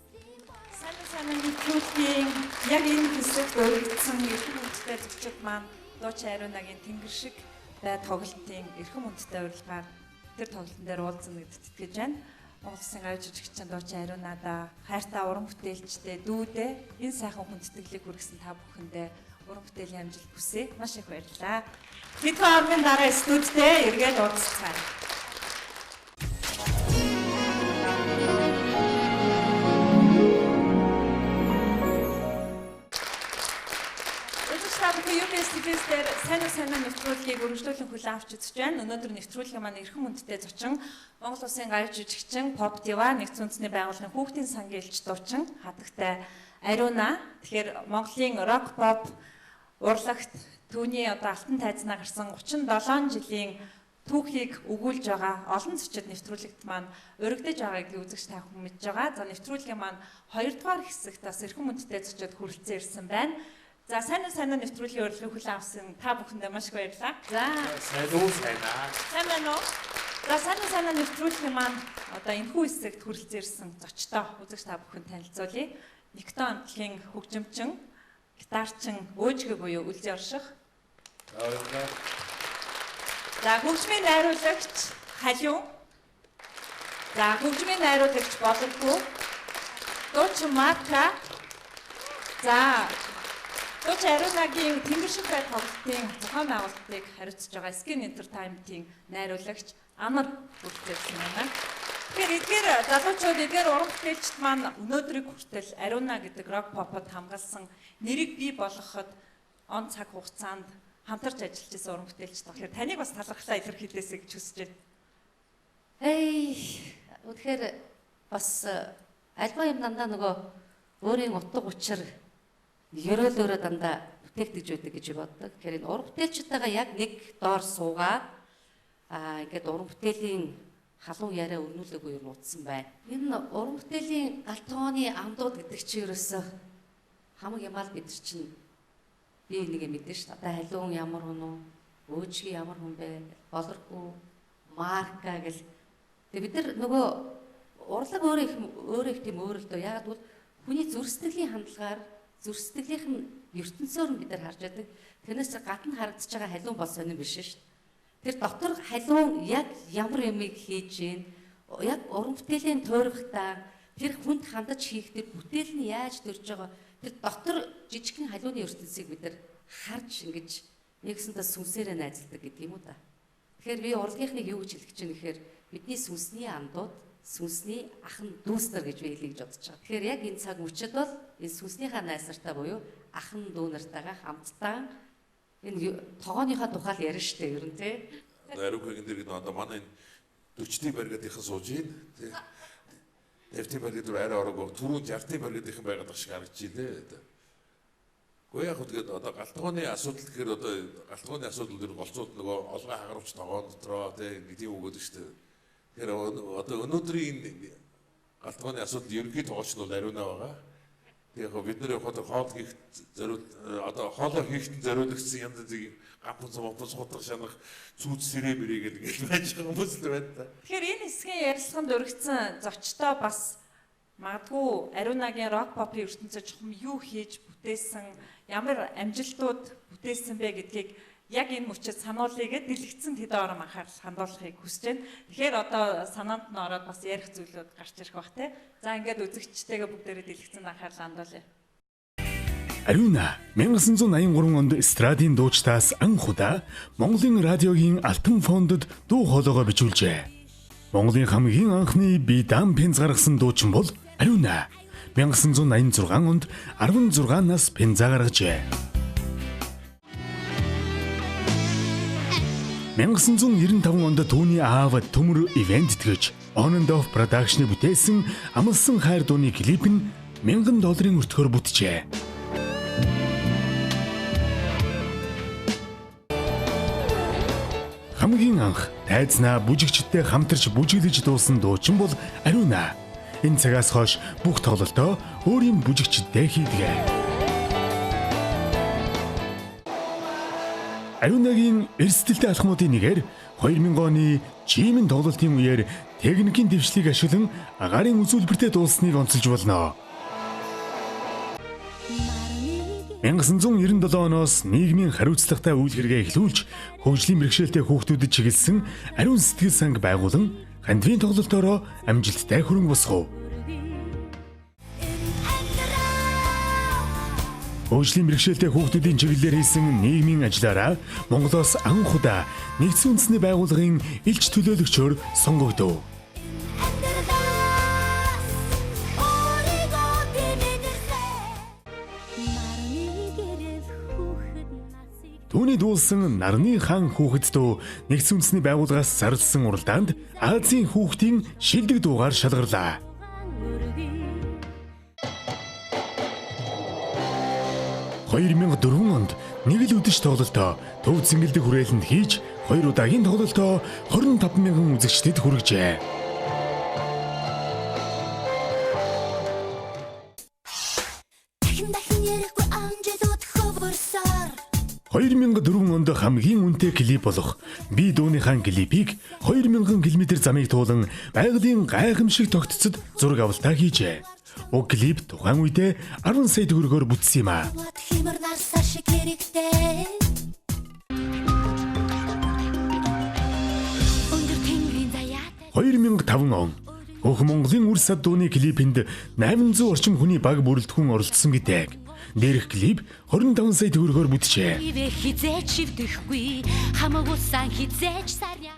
Сайн сайн нэвтрүүлгийн яг энэ хэсэгт өргөдсөн эрхэм хүндтэй зочид маань Дуучин Ариунагийн тэнгэр шиг бай тоглолтын эрхэм хүндтэй урилгаар тэр тоглолтын дээр уулзна гэдэгт итгэж байна. Монгол Улсын гавь жижигчин Дуучин Ариунадаа хайртай уран бүтээлчтэй дүүдээ энэ сайхан хүндэтгэлийг хүргэсэн та бүхэндээ уран бүтээлийн амжилт хүсье. Маш их баярлалаа. Тэдхэн орны дараа студидтэй эргээд уулзцгаая. Үзэгч та бүхэн UBS TV-с дээр сайн уу сайн уу нэвтрүүлгийг өргөжлүүлэн хүлээн авч үзэж байна. Өнөөдөр нэвтрүүлгийн маань эрхэм хүндтэй зочин Монгол Улсын гавь жижигчин Pop Diva нэгдсэн үндэсний байгууллагын хүүхдийн сангийн элч дуучин хатагтай Ариуна. Тэгэхээр Монголын рок pop урлагт түүний одоо алтан тайзнаа гарсан 37 жилийн түүхийг өгүүлж байгаа олон зочид нэвтрүүлэгт маань өргөдөж байгаа гэдгийг үзэгч та бүхэн мэдж байгаа. За нэвтрүүлгийн маань 2 дугаар хэсэгт бас эрхэм хүндтэй зочид хүрэлцэн ирсэн байна. За сайн уу сайн уу нэвтрүүлгийн урилгыг хүлээн авсан та бүхэндээ маш их баярлалаа. За сайн уу сайн аа. Сайн байна уу? За сайн уу сайн уу нэвтрүүлгийн маань одоо энэхүү хэсэгт хүрэлцэн ирсэн зочдоо үзэгч та бүхэн танилцуулъя. Никтон амтлагийн хөгжимчин, гитарчин Өөжгөө буюу Үлзий Орших. За хөгжмийн найруулагч Халиун. За хөгжмийн найруулагч Болоргүй. Дуучин Марка. За Дуучин Ариунагийн тэнгэр шиг бай тоглолтын зохион байгуулалтыг хариуцж байгаа Skin Entertainment-ийн найруулагч Анар хүртэлсэн байна. Тэгэхээр эдгээр залуучууд, эдгээр уран бүтээлчд маань өнөөдрийг хүртэл Ариуна гэдэг рок попод хамгаалсан нэрийг бий болгоход он цаг хугацаанд хамтарч ажиллаж байсан уран бүтээлчд. Тэгэхээр таныг бас талархлаа илэрхийлээсэй гэж хүсэж байна. Эй, үнэхээр бас альва юм дандаа нөгөө өөрийн утга учир ерөөлөөрөө дандаа бүтээгдэж байдаг гэж боддог. Тэгэхээр энэ уран бүтээлчтэйгээ яг нэг доор суугаад ингээд уран бүтээлийн халуун яриа өрнүүлээгүй юм утсан байна. Энэ уран бүтээлийн галт тогооны андууд гэдэг чинь ерөөсөө хамаг ямаал бид нар чинь би энийг мэдэн шүү дээ. Одоо халуун ямар хүн үү? Өөжгий ямар хүн бэ? Болоргүй, Марка гэл. Тэгээ бид нар нөгөө урлаг өөрөө их тийм өөр л дөө. Яг гэвэл хүний зүрх сэтгэлийн хандлагаар зүрх сэтгэлийнх нь ертөнцөөр нь бид нар харж байдаг. Тэрнээс гадна харагдаж байгаа халуун бол сонирн биш шүү дээ. Тэр дотор халуун яг ямар юмыг хийж гин, яг уран бүтээлийн тойрогтой тэр хүнд хандаж хийх тэр бүтээл нь яаж төрж байгаа тэр дотор жижигхэн халууны ертөнцийг бид нар харж ингэж нэгсэндээ сүнсээрээ найзалдаг гэдэг юм уу та. Тэгэхээр би урлагийнхныг юу гэж хэлэх гэж байна гэхээр бидний сүнсний андууд, сүнсний ахан дүүс нар гэж би хэлье гэж бодож байгаа. Тэгэхээр яг энэ цаг мөчид бол энэ сүнснийхаа найз нартай буюу ахан дүү нартайгаа хамтдаа энэ тогооныхаа тухай л ярина шүү дээ ер нь тий. Ариунагийн дээр гэдэг одоо манай энэ 40-ний баригадынхан сууж байна тий. 50-ийн бригад руу арай ороогүй. Түрүүн 60-ийн бригадийнхэн байгаад байх шиг харагдчихлээ. Гэхдээ яг тэгээд одоо галтгооны асуудал гэхээр одоо галтгооны асуудал төр голцууд нөгөө олгой хагаравч тогоон дотроо тий нэг тийм үг өгдөг шүү дээ. Тэгэхээр одоо өнөөдрийн энэ галтгооны асуудал ерөнхий тогооч нь бол Ариуна байгаа. Тэгээ яг бид нар яг одоо хоол хийх зориул одоо хоолоо хийхэд зориулагдсан янз бүрийн гапун мопон суудах шанах цүүц сэрээ мэрээ гэдэг ингэж байж байгаа хүмүүс л байна та. Тэгэхээр энэ хэсгийн ярилцлаганд өргөцсөн зочдоо бас магадгүй Ариунагийн рок попын ертөнцид чухам юу хийж бүтээсэн, ямар амжилтууд бүтээсэн бэ гэдгийг яг энэ мөчөд сануулъя гэд дэлгэцэн тэдэн ором анхаарал хандуулахыг хүсэж байна. Тэгэхээр одоо санаанд нь ороод бас ярих зүйлүүд гарч ирэх бах те. За ингээд үзэгчтэйгээ бүгдээрээ дэлгэцэнд анхаарал хандуулъя. Ариуна 1983 онд эстрадын дуучдаас анх удаа Монголын радиогийн Алтан фондод дуу хоолойгоо бичүүлжээ. Монголын хамгийн анхны бие даан пенз гаргасан дуучин бол Ариуна. 1986 онд 16 нас пенза гаргажээ. 1995 онд түүний аав Төмөр ивент тэтгэж On and Off Production-ы бүтээсэн Амлсан хайр дууны клип нь $1000 өртгөөр бүтжээ. Хамгийн анх тайзнаа бүжигчдтэй хамтарч бүжиглэж дуусан дуучин бол Ариуна. Энэ цагаас хойш бүх тоглолтоо өөрийн бүжигчдтэй хийдэг. Ариунагийн эрсдэлтэй алхмуудын нэгээр 2000 оны Чимэн тоглолтын үеэр техникийн дэвшлийг ашиглан агаарын үзүүлбэртэй дуулсныг онцолж болно. 1997 оноос нийгмийн хариуцлагатай үйл хэрэгээ эхлүүлж хөгжлийн бэрхшээлтэй хүүхдүүдэд чиглэсэн ариун сэтгэл санг байгуулан хандивын тоглолтоороо амжилттай хөрөнгө босгов. Хөгжлийн бэрхшээлтэй хүүхдүүдийн чиглэлээр хийсэн нийгмийн ажлаараа Монголоос анх удаа нэгдсэн үндэсний байгууллагын элч төлөөлөгчөөр сонгогдов. Түүний дуулсан Нарны хаан хүүхэд дуу нэгдсэн үндэсний байгууллагаас зарласан уралдаанд Азийн хүүхдийн шилдэг дуугаар шалгарлаа. 2004 онд нэг л үдэш тоглолтоо Төв Цэнгэлдэх хүрээлэнд хийж хоёр удаагийн тоглолтоо 25,000 үзэгчдэд хүргэжээ. Дахин дахин ярихгүй амжилт хөвөрсөр. 2004 онд хамгийн үнэтэй клип болох Би дууныхаа клипийг 2000 км замыг туулан байгалийн гайхамшиг тогтцод зураг авалтаа хийжээ. Уг клип тухайн үедээ 10 сая төгрөгөөр бүтсэн юм аа. Химэр нарсаар шиг хэрэгтэй. Өндөр тэнгэрийн заяатай. 2005 он Хөх Монголын үр сад дууны клипэнд 800 орчим хүний баг бүрэлдэхүүн оролцсон гэдэг. Дээрх клип 25 сая төгрөгөөр бүтжээ. Ивэ хизээч шивдэхгүй хамаг усан хизээч сарья.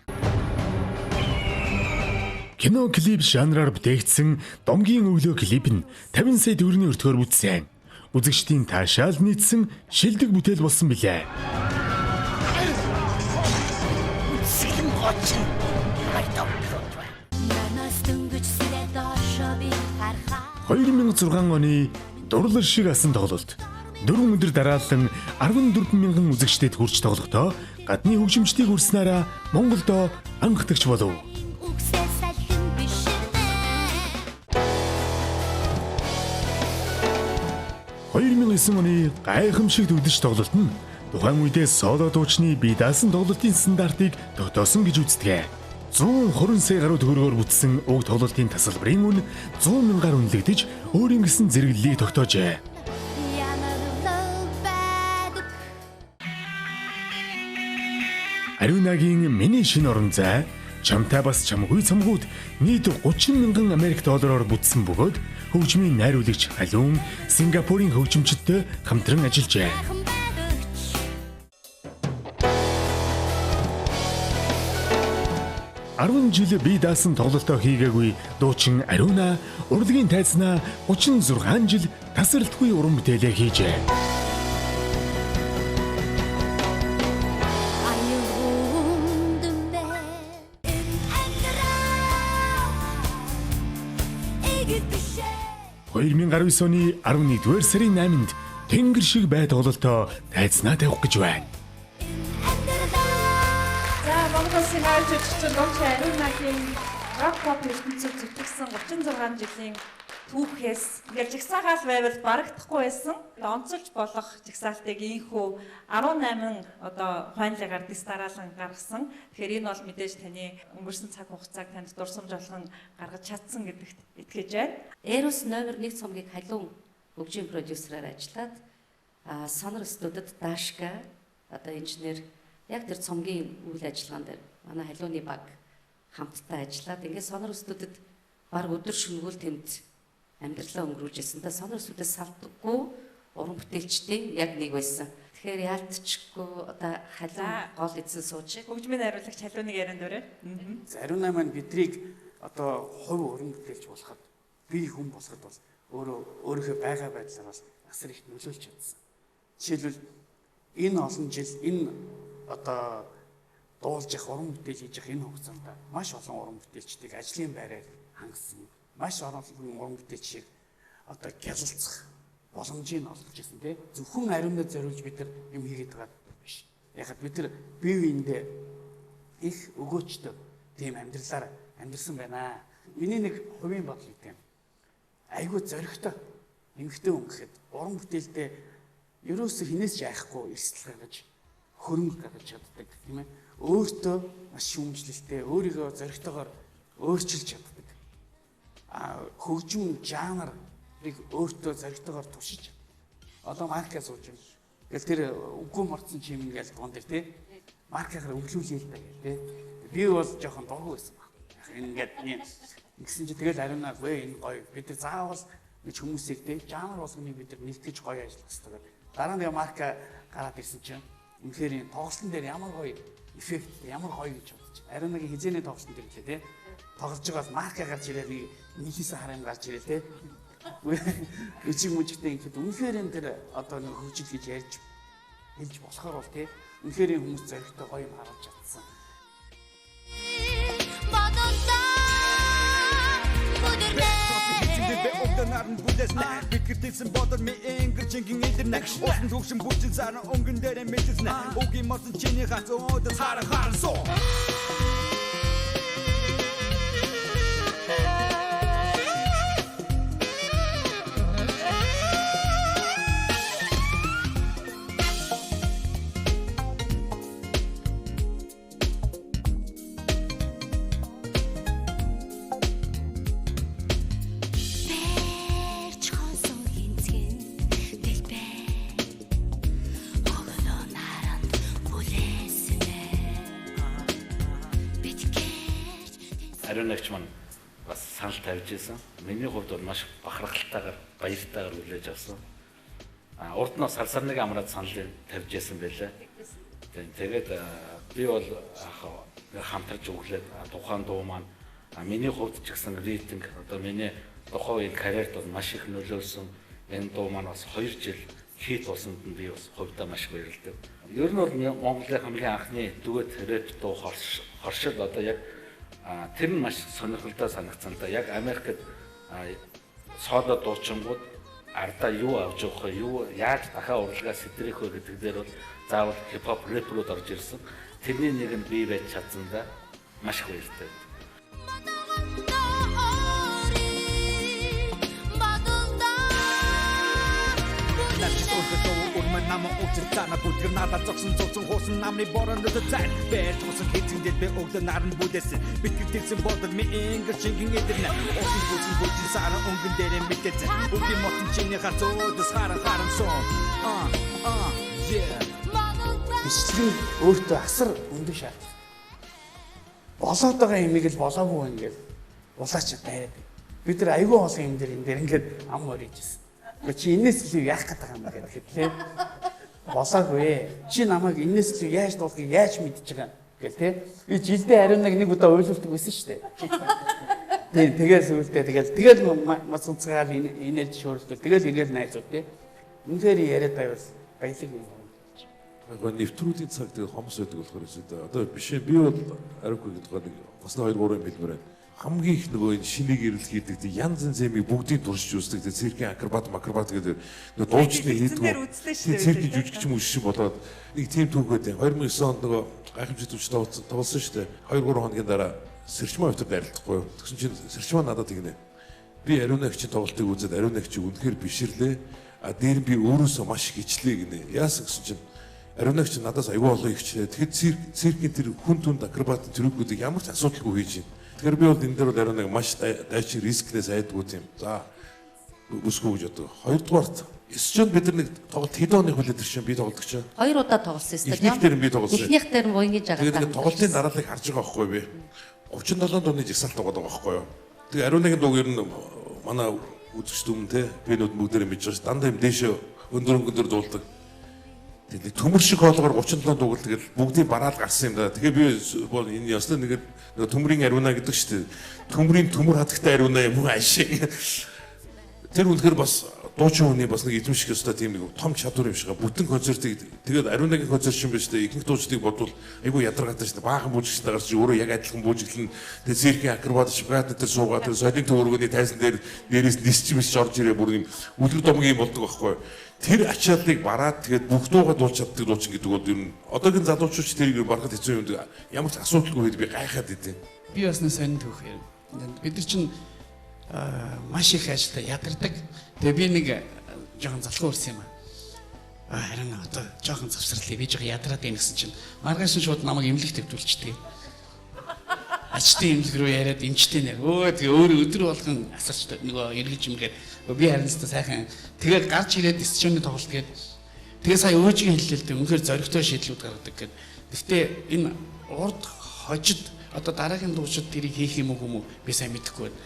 Кино клип жанраар бүтээгдсэн Домгийн өглөө клип нь 50 сая төгрөгийн өртгөөр бүтсэн. Үзэгчдийн таашаал нийцсэн шилдэг бүтээл болсон билээ. Сэлэн гочин. Манаас дөнгөж сэрэ доошо би хархаа. 2006 оны Дурлал шиг асан тоглолт. 4 өдөр дараалан 14,000 үзэгчдэд хүрч тоглохдоо гадны хөгжимчдийг хүрснээрээ Монголдо анхдагч болов. Үгсээ салхин биширнэ. 2009 оны гайхамшиг төвдөж тоглолт нь тухайн үедээ соло дуучны бие даасан тоглолтын стандартыг тогтоосон гэж үздэг. 120 сая гаруй төгрөгөөр бүтсэн уг тоглолтын тасалбарын үн 100 мянгаар үнэлэгдэж өөрийн гэсэн зэрэглэлийг тогтоожээ. Ямар лов байдаг. Ариунагийн миний шинэ орон зай чамтай бас чамгүй цамгууд нийт 30 мянган Америк доллараар бүтсэн бөгөөд хөгжмийн найруулагч Халуун Сингапурын хөгжимчдтэй хамтран ажиллажээ. Сайхан байдагч. 10 жил бие даасан тоглолтоо хийгээгүй дуучин Ариуна урлагийн тайзнаа 36 жил тасралтгүй уран бүтээлээ хийжээ. Аюулгүй бэ. Энэ амьдрал 2019 оны 11-р сарын 8-нд Тэнгэр шиг бай тоглолтоо тайзнаа тавих гэж байна. За, Монгол Улсын аюул жүжигчин дуучин Ариунагийн рок поп ертөнцөд зүтгэсэн 36 жилийн түүхээс ингээл жагсаагаал байвал барагдахгүй байсан. Онцолж болох жагсаалтыг ийхүү 18 одоо хуанлигаар дис дараалан гаргасан. Тэгэхээр энэ бол мэдээж таны өнгөрсөн цаг хугацааг танд дурсамж болгон гаргаж чадсан гэдэгт итгэж байна. Эрос номер 1 цомгийг халуун хөгжийн продюсераар ажиллаад Сонор студид Дашка одоо инженер яг тэр цомгийн үйл ажиллагаан дээр манай халууны баг хамтдаа ажиллаад ингээд Сонор студид баг өдөр шөнөгүй тэнд амьдралаа өнгөрүүлж ирсэн. Та Сонор студид салдаггүй уран бүтээлчдийн яг нэг байсан. Тэгэхээр яалтчгүй одоо халуун гол эзэн сууж. Хөгжмийн найруулагч халууныг ярианд өрөө. Ариуна маань бидрийг одоо хувь уран бүтээлч болоход, бие хүн болоход бол өөрөө өөрийнхөө байгаа байдлаар бол асар их нөлөөлж чадсан. Жишээлбэл энэ олон жил энэ одоо дуулж явах уран бүтээл хийж явах энэ хугацаанд маш олон уран бүтээлчдийг ажлын байраар хангасан. Маш олон уран бүтээлчийг одоо гялалцах боломжийг олгож ирсэн тий. Зөвхөн ариунаа зориулж бид нар юм хийгээд байгаа биш. Яг бид нар бие биендээ их өгөөчтэй тийм амьдралаар амьдсан байна. Миний нэг хувийн бодол гэдэг юм. Айгүй зоригтой эмэгтэй хүн гэхэд уран бүтээлдээ ерөөсөө хинээс ч айхгүй эрсдэл гаргаж хөрөнгө гаргаж чаддаг тийм ээ. Өөртөө маш шүүмжлэлтэй, өөрийгөө зоригтойгоор өөрчилж чаддаг. Хөгжим жанрыг өөртөө зоригтойгоор туршиж. Одоо марка сууж байна. Гэл тэр үгүй морцсон чим ингээл дуун дээр тий. Маркагаар өглөөлье л да гэл тий. Би бол жоохон дургүй байсан баг. Ингээд ингэсэн чи тэгэл ариунаа гүй энэ гоё. Бид нар заавал гэж хүмүүсийг тий жанр болгоныг бид нар нэгтгэж гоё ажиллах хэрэгтэй гэдэг. Дараа нь марка гараад ирсэн чинь үнэхээр энэ тоглолтын дээр ямар гоё эффект ямар гоё гэж бодож. Ариунагийн хизээний тоглолтын дээр лээ тий. Тоглож байгаа бол марка гарч ирээ нэг нийлээсэн харам гарч ирээ тий. Үжиг мүжигтэй ингэхэд үнэхээр энэ тэр одоо нэг хөгжил гэж ярьж хэлж болохоор бол тий. Үнэхээр хүмүүс зоригтой гоё юм харуулж чадсан. Ариунагч маань бас санал тавьж исэн. Миний хувьд бол маш бахархалтайгаар, баяртайгаар хүлээж авсан. Урд нь бас сар нэг амраад саналыг тавьж исэн байлаа. Тэгээд би бол хамтарч өглөөд тухайн дуу маань миний хувьд ч гэсэн рейтинг одоо миний тухайн үеийн карьерт бол маш их нөлөөлсөн. Энэ дуу маань бас 2 жил хит болсонд нь би бас хувьдаа маш баярлалтай. Ер нь бол Монголын хамгийн анхны дуэт рэп дуу хоршил одоо яг тэр нь маш сонирхолтой санагдсан л да. Яг Америкт соло дуучингууд ардаа юу авч явах вэ? Юу яаж дахиад урлагаа сэтрэх вэ гэдэг дээр бол заавал хипхоп рэпрүүд орж ирсэн. Тэрний нэг нь бий байж чадсан да. Маш их баяртай. Бичлэг өөртөө асар өндөр шаардлага. Болоод байгаа юмыг л болоогүй ингээд булаач дайраад. Бид нар айгүй олон юм дээр энэ дээр ингээд ам орж ирсэн. Чи энэс илүү яах гээд байгаа юм бэ гэхэд тий. Болоогүй. Чи намайг энэс илүү яаж дуулахыг яаж мэдж байгаа гэл тий. Би жилдээ ариунаг нэг удаа уйлуулдаг байсан шүү дээ. Тий, тэгэл сүултээ тэгэл мац унцгаал инээлж шөөрөлтөл тэгэл ингээл найзууд тий. Үнэхээр яриад байвал баялаг юм. Гэхдээ нэвтрүүлгийн цаг тэгээ хомс байдаг болохоор шүү дээ. Одоо биш би бол ариугүй гэдэг нэг бас 2 3 юм хэлмээр байна. Хамгийн их нөгөө энэ шинийг эрэл хийдэг, янз янз юмыг бүгдийг туршиж үздэг. Циркийн акробат, макробат гэдэг нөгөө дуучны хийдэг. Циркийн жүжигч юм шиг болоод нэг тийм түүх байдаг. 2009 онд нөгөө гайхамшиг төвч тоглосон шүү дээ. 2-3 хоногийн дараа Сэрчмаа өтөр дайралдахгүй юу. Тэгсэн чинь Сэрчмаа надад тэгнэ. Би Ариун агчийн тоглолтыг үзээд Ариун агчийг үнэхээр бишрлээ. А дээр нь би өөрөөсөө маш их ичлээ гинэ. Яасан гэсэн чинь Ариун агч надаас аюул олон ихчлээ. Тэгэхэд циркийн тэр хүн түнд акробат трюкүүдийг ямар ч асуудалгүй хийж байна. Тэгэхээр би бол энэ дээр бол Ариун аг маш дайчин рискнээс айдгүй тийм. За бүсгүй гэж боддог. Хоёрдугаарт Эсчэнд бид нар нэг тоглолт хэдэн оны хүлээ тэр чинь би тоглодог чинь. Хоёр удаа тоглосон юм. Эхнийх дээр нь би тоглосон. Эхнийх дээр нь буянгийн жагаад. Тэгээд тоглолтын дарааллыг харж байгаа байхгүй би. 37 дууны жагсаалт байгаа байхгүй юу. Тэгээ Ариун агийн дууг ер нь манай үзэгчд өмнө те бэнүүд бүгдээрээ мэдж байгаа ш. Дандаа юм дээшээ өндөр өндөр дуулдаг. Тэгээд төмөр шиг хоолгоор 37 дууг л тэгэл бүгдийг бараал гарсан юм да. Тэгээ би бол энэ ёстой нэг төмрийн Ариуна гэдэг шүү дээ. Төмрийн төмөр хатагтай Ариуна юм уу ашиг. Тэр үнэхээр бас дуучин хүний бас нэг эзэмших ёстой тийм нэг том чадвар юм шиг. Бүтэн концертыг тэгээд Ариунагийн концерт шин биш үү? Ихэнх дуучдыг бодвол айгүй ядаргаатай шүү дээ. Баахан бүжигчтэй гарч өөрөө яг адилхан бүжиглэн тэгээд циркийн акробат шпагат дээр суугаад тэр солин төвөргөний тайзан дээр дээрээс нисч мисч орж ирээ бүр юм үлгэр домгийн юм болдог байхгүй. Тэр ачааллыг бараад тэгээд бүх дууга дуулж чаддаг дуучин гэдэг бол ер нь одоогийн залуучууд ч тэрийг барахад хэцүү юм. Ямар ч асуудалгүй хэд би гайхаад идэв. Би бас нэг сонин түүх юм. Бид нар чинь маш их ажилдаа ядардаг. Тэгээ би нэг жоохон залхуу өрсөн юм аа. Харин одоо жоохон завсарлаа. Би жоохон ядраад байна гэсэн чинь маргааш нь шууд намайг эмнэлэг төвдүүлчихдэг. Ачтын эмнэлэг рүү яриад эмчтэй нэр. Өө тэгээ өөр өдөр болгон асарч нөгөө эргэж юмгээд би харин ч сайхан тэгээ гарч ирээд стадионы тоглолт гээд тэгээ сая өөжгийн хэллээ л дээ. Үнэхээр зоригтой шийдлүүд гаргадаг гээд. Гэхдээ энэ урд хожид одоо дараагийн дуучид тэрийг хийх юм уу юм уу би сайн мэдэхгүй байна.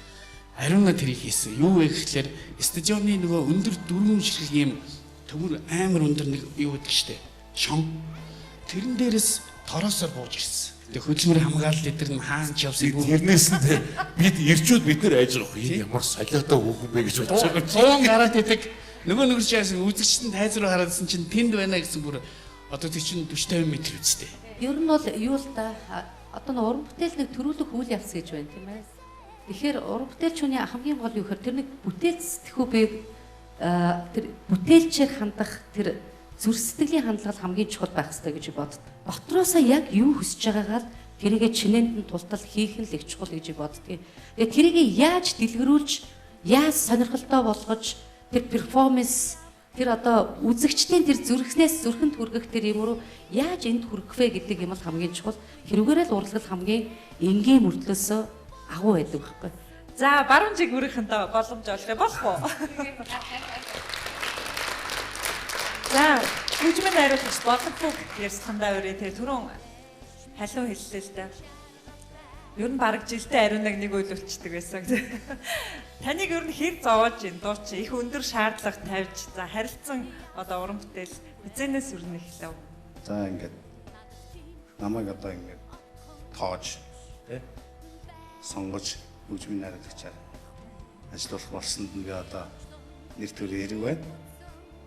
Ариуна тэрийг хийсэн. Юу вэ гэхлээр стадионы нөгөө өндөр дөрвөн ширхэг юм төмөр амар өндөр нэг юу гэдэг штэ. Шон. Тэрэн дээрээс тороосоор бууж ирсэн. Тэгээ хөдөлмөрийн хамгаалал эдэр нь хаан ч явсан. Тэрнээс нь бид ирчүүд бид нэр айж байгаа. Энэ ямар солиотой хүүхэн бэ гэж бодож байгаа. Цуун гараад идэг. Нөгөө нөгөөс яасан үзэгчдэн тайз руу хараадсан чинь тэнд байна гэсэн бүр одоо тэр чинь 40 50 м үстэй. Ер нь бол юу л да одоо нэг уран бүтээл нэг төрүүлэх үйл явц гэж байна тийм ээ. Тэгэхээр уран бүтээлч хүний хамгийн гол юу гэхээр тэр нэг бүтээл сэтгхүү би тэр бүтээлчээр хандах тэр зүрх сэтгэлийн хандлага хамгийн чухал байх ёстой гэж боддог. Дотроосоо яг юу хүсэж байгаагаа л тэрийгэ чинээнд нь тултал хийх нь л их чухал гэж боддог. Тэгээ тэрийгэ яаж дэлгэрүүлж, яаж сонирхолтой болгож тэр перформанс тэр одоо үзэгчдийн тэр зүрхнээс зүрхэнд хүргэх тэр юм руу яаж энд хүргэх вэ гэдэг юм л хамгийн чухал. Тэрүүгээрээ л урлаг хамгийн энгийн мөртлөөсөө агуу байдаг байхгүй. За баруун жиг өрийнхөндөө боломж олох болох уу? За хөгжмийн найруулагч Болонфүг ярьсандаа өрөө тэр түрүүн халиу хэллээ л да. Ер нь бараг жилдээ Ариунаг нэг үйлүүлчихдэг байсан. Таныг ер нь хэр зовоож ин дууч их өндөр шаардлага тавьж за харилцан одоо уран бүтээл эзэнээс ер нь эхлэв. За ингээд намайг одоо ингээд тоож тий сонгож хөгжмийн найруулагчаар ажиллах болсонд нь би одоо нэр төрийн хэрэг байна.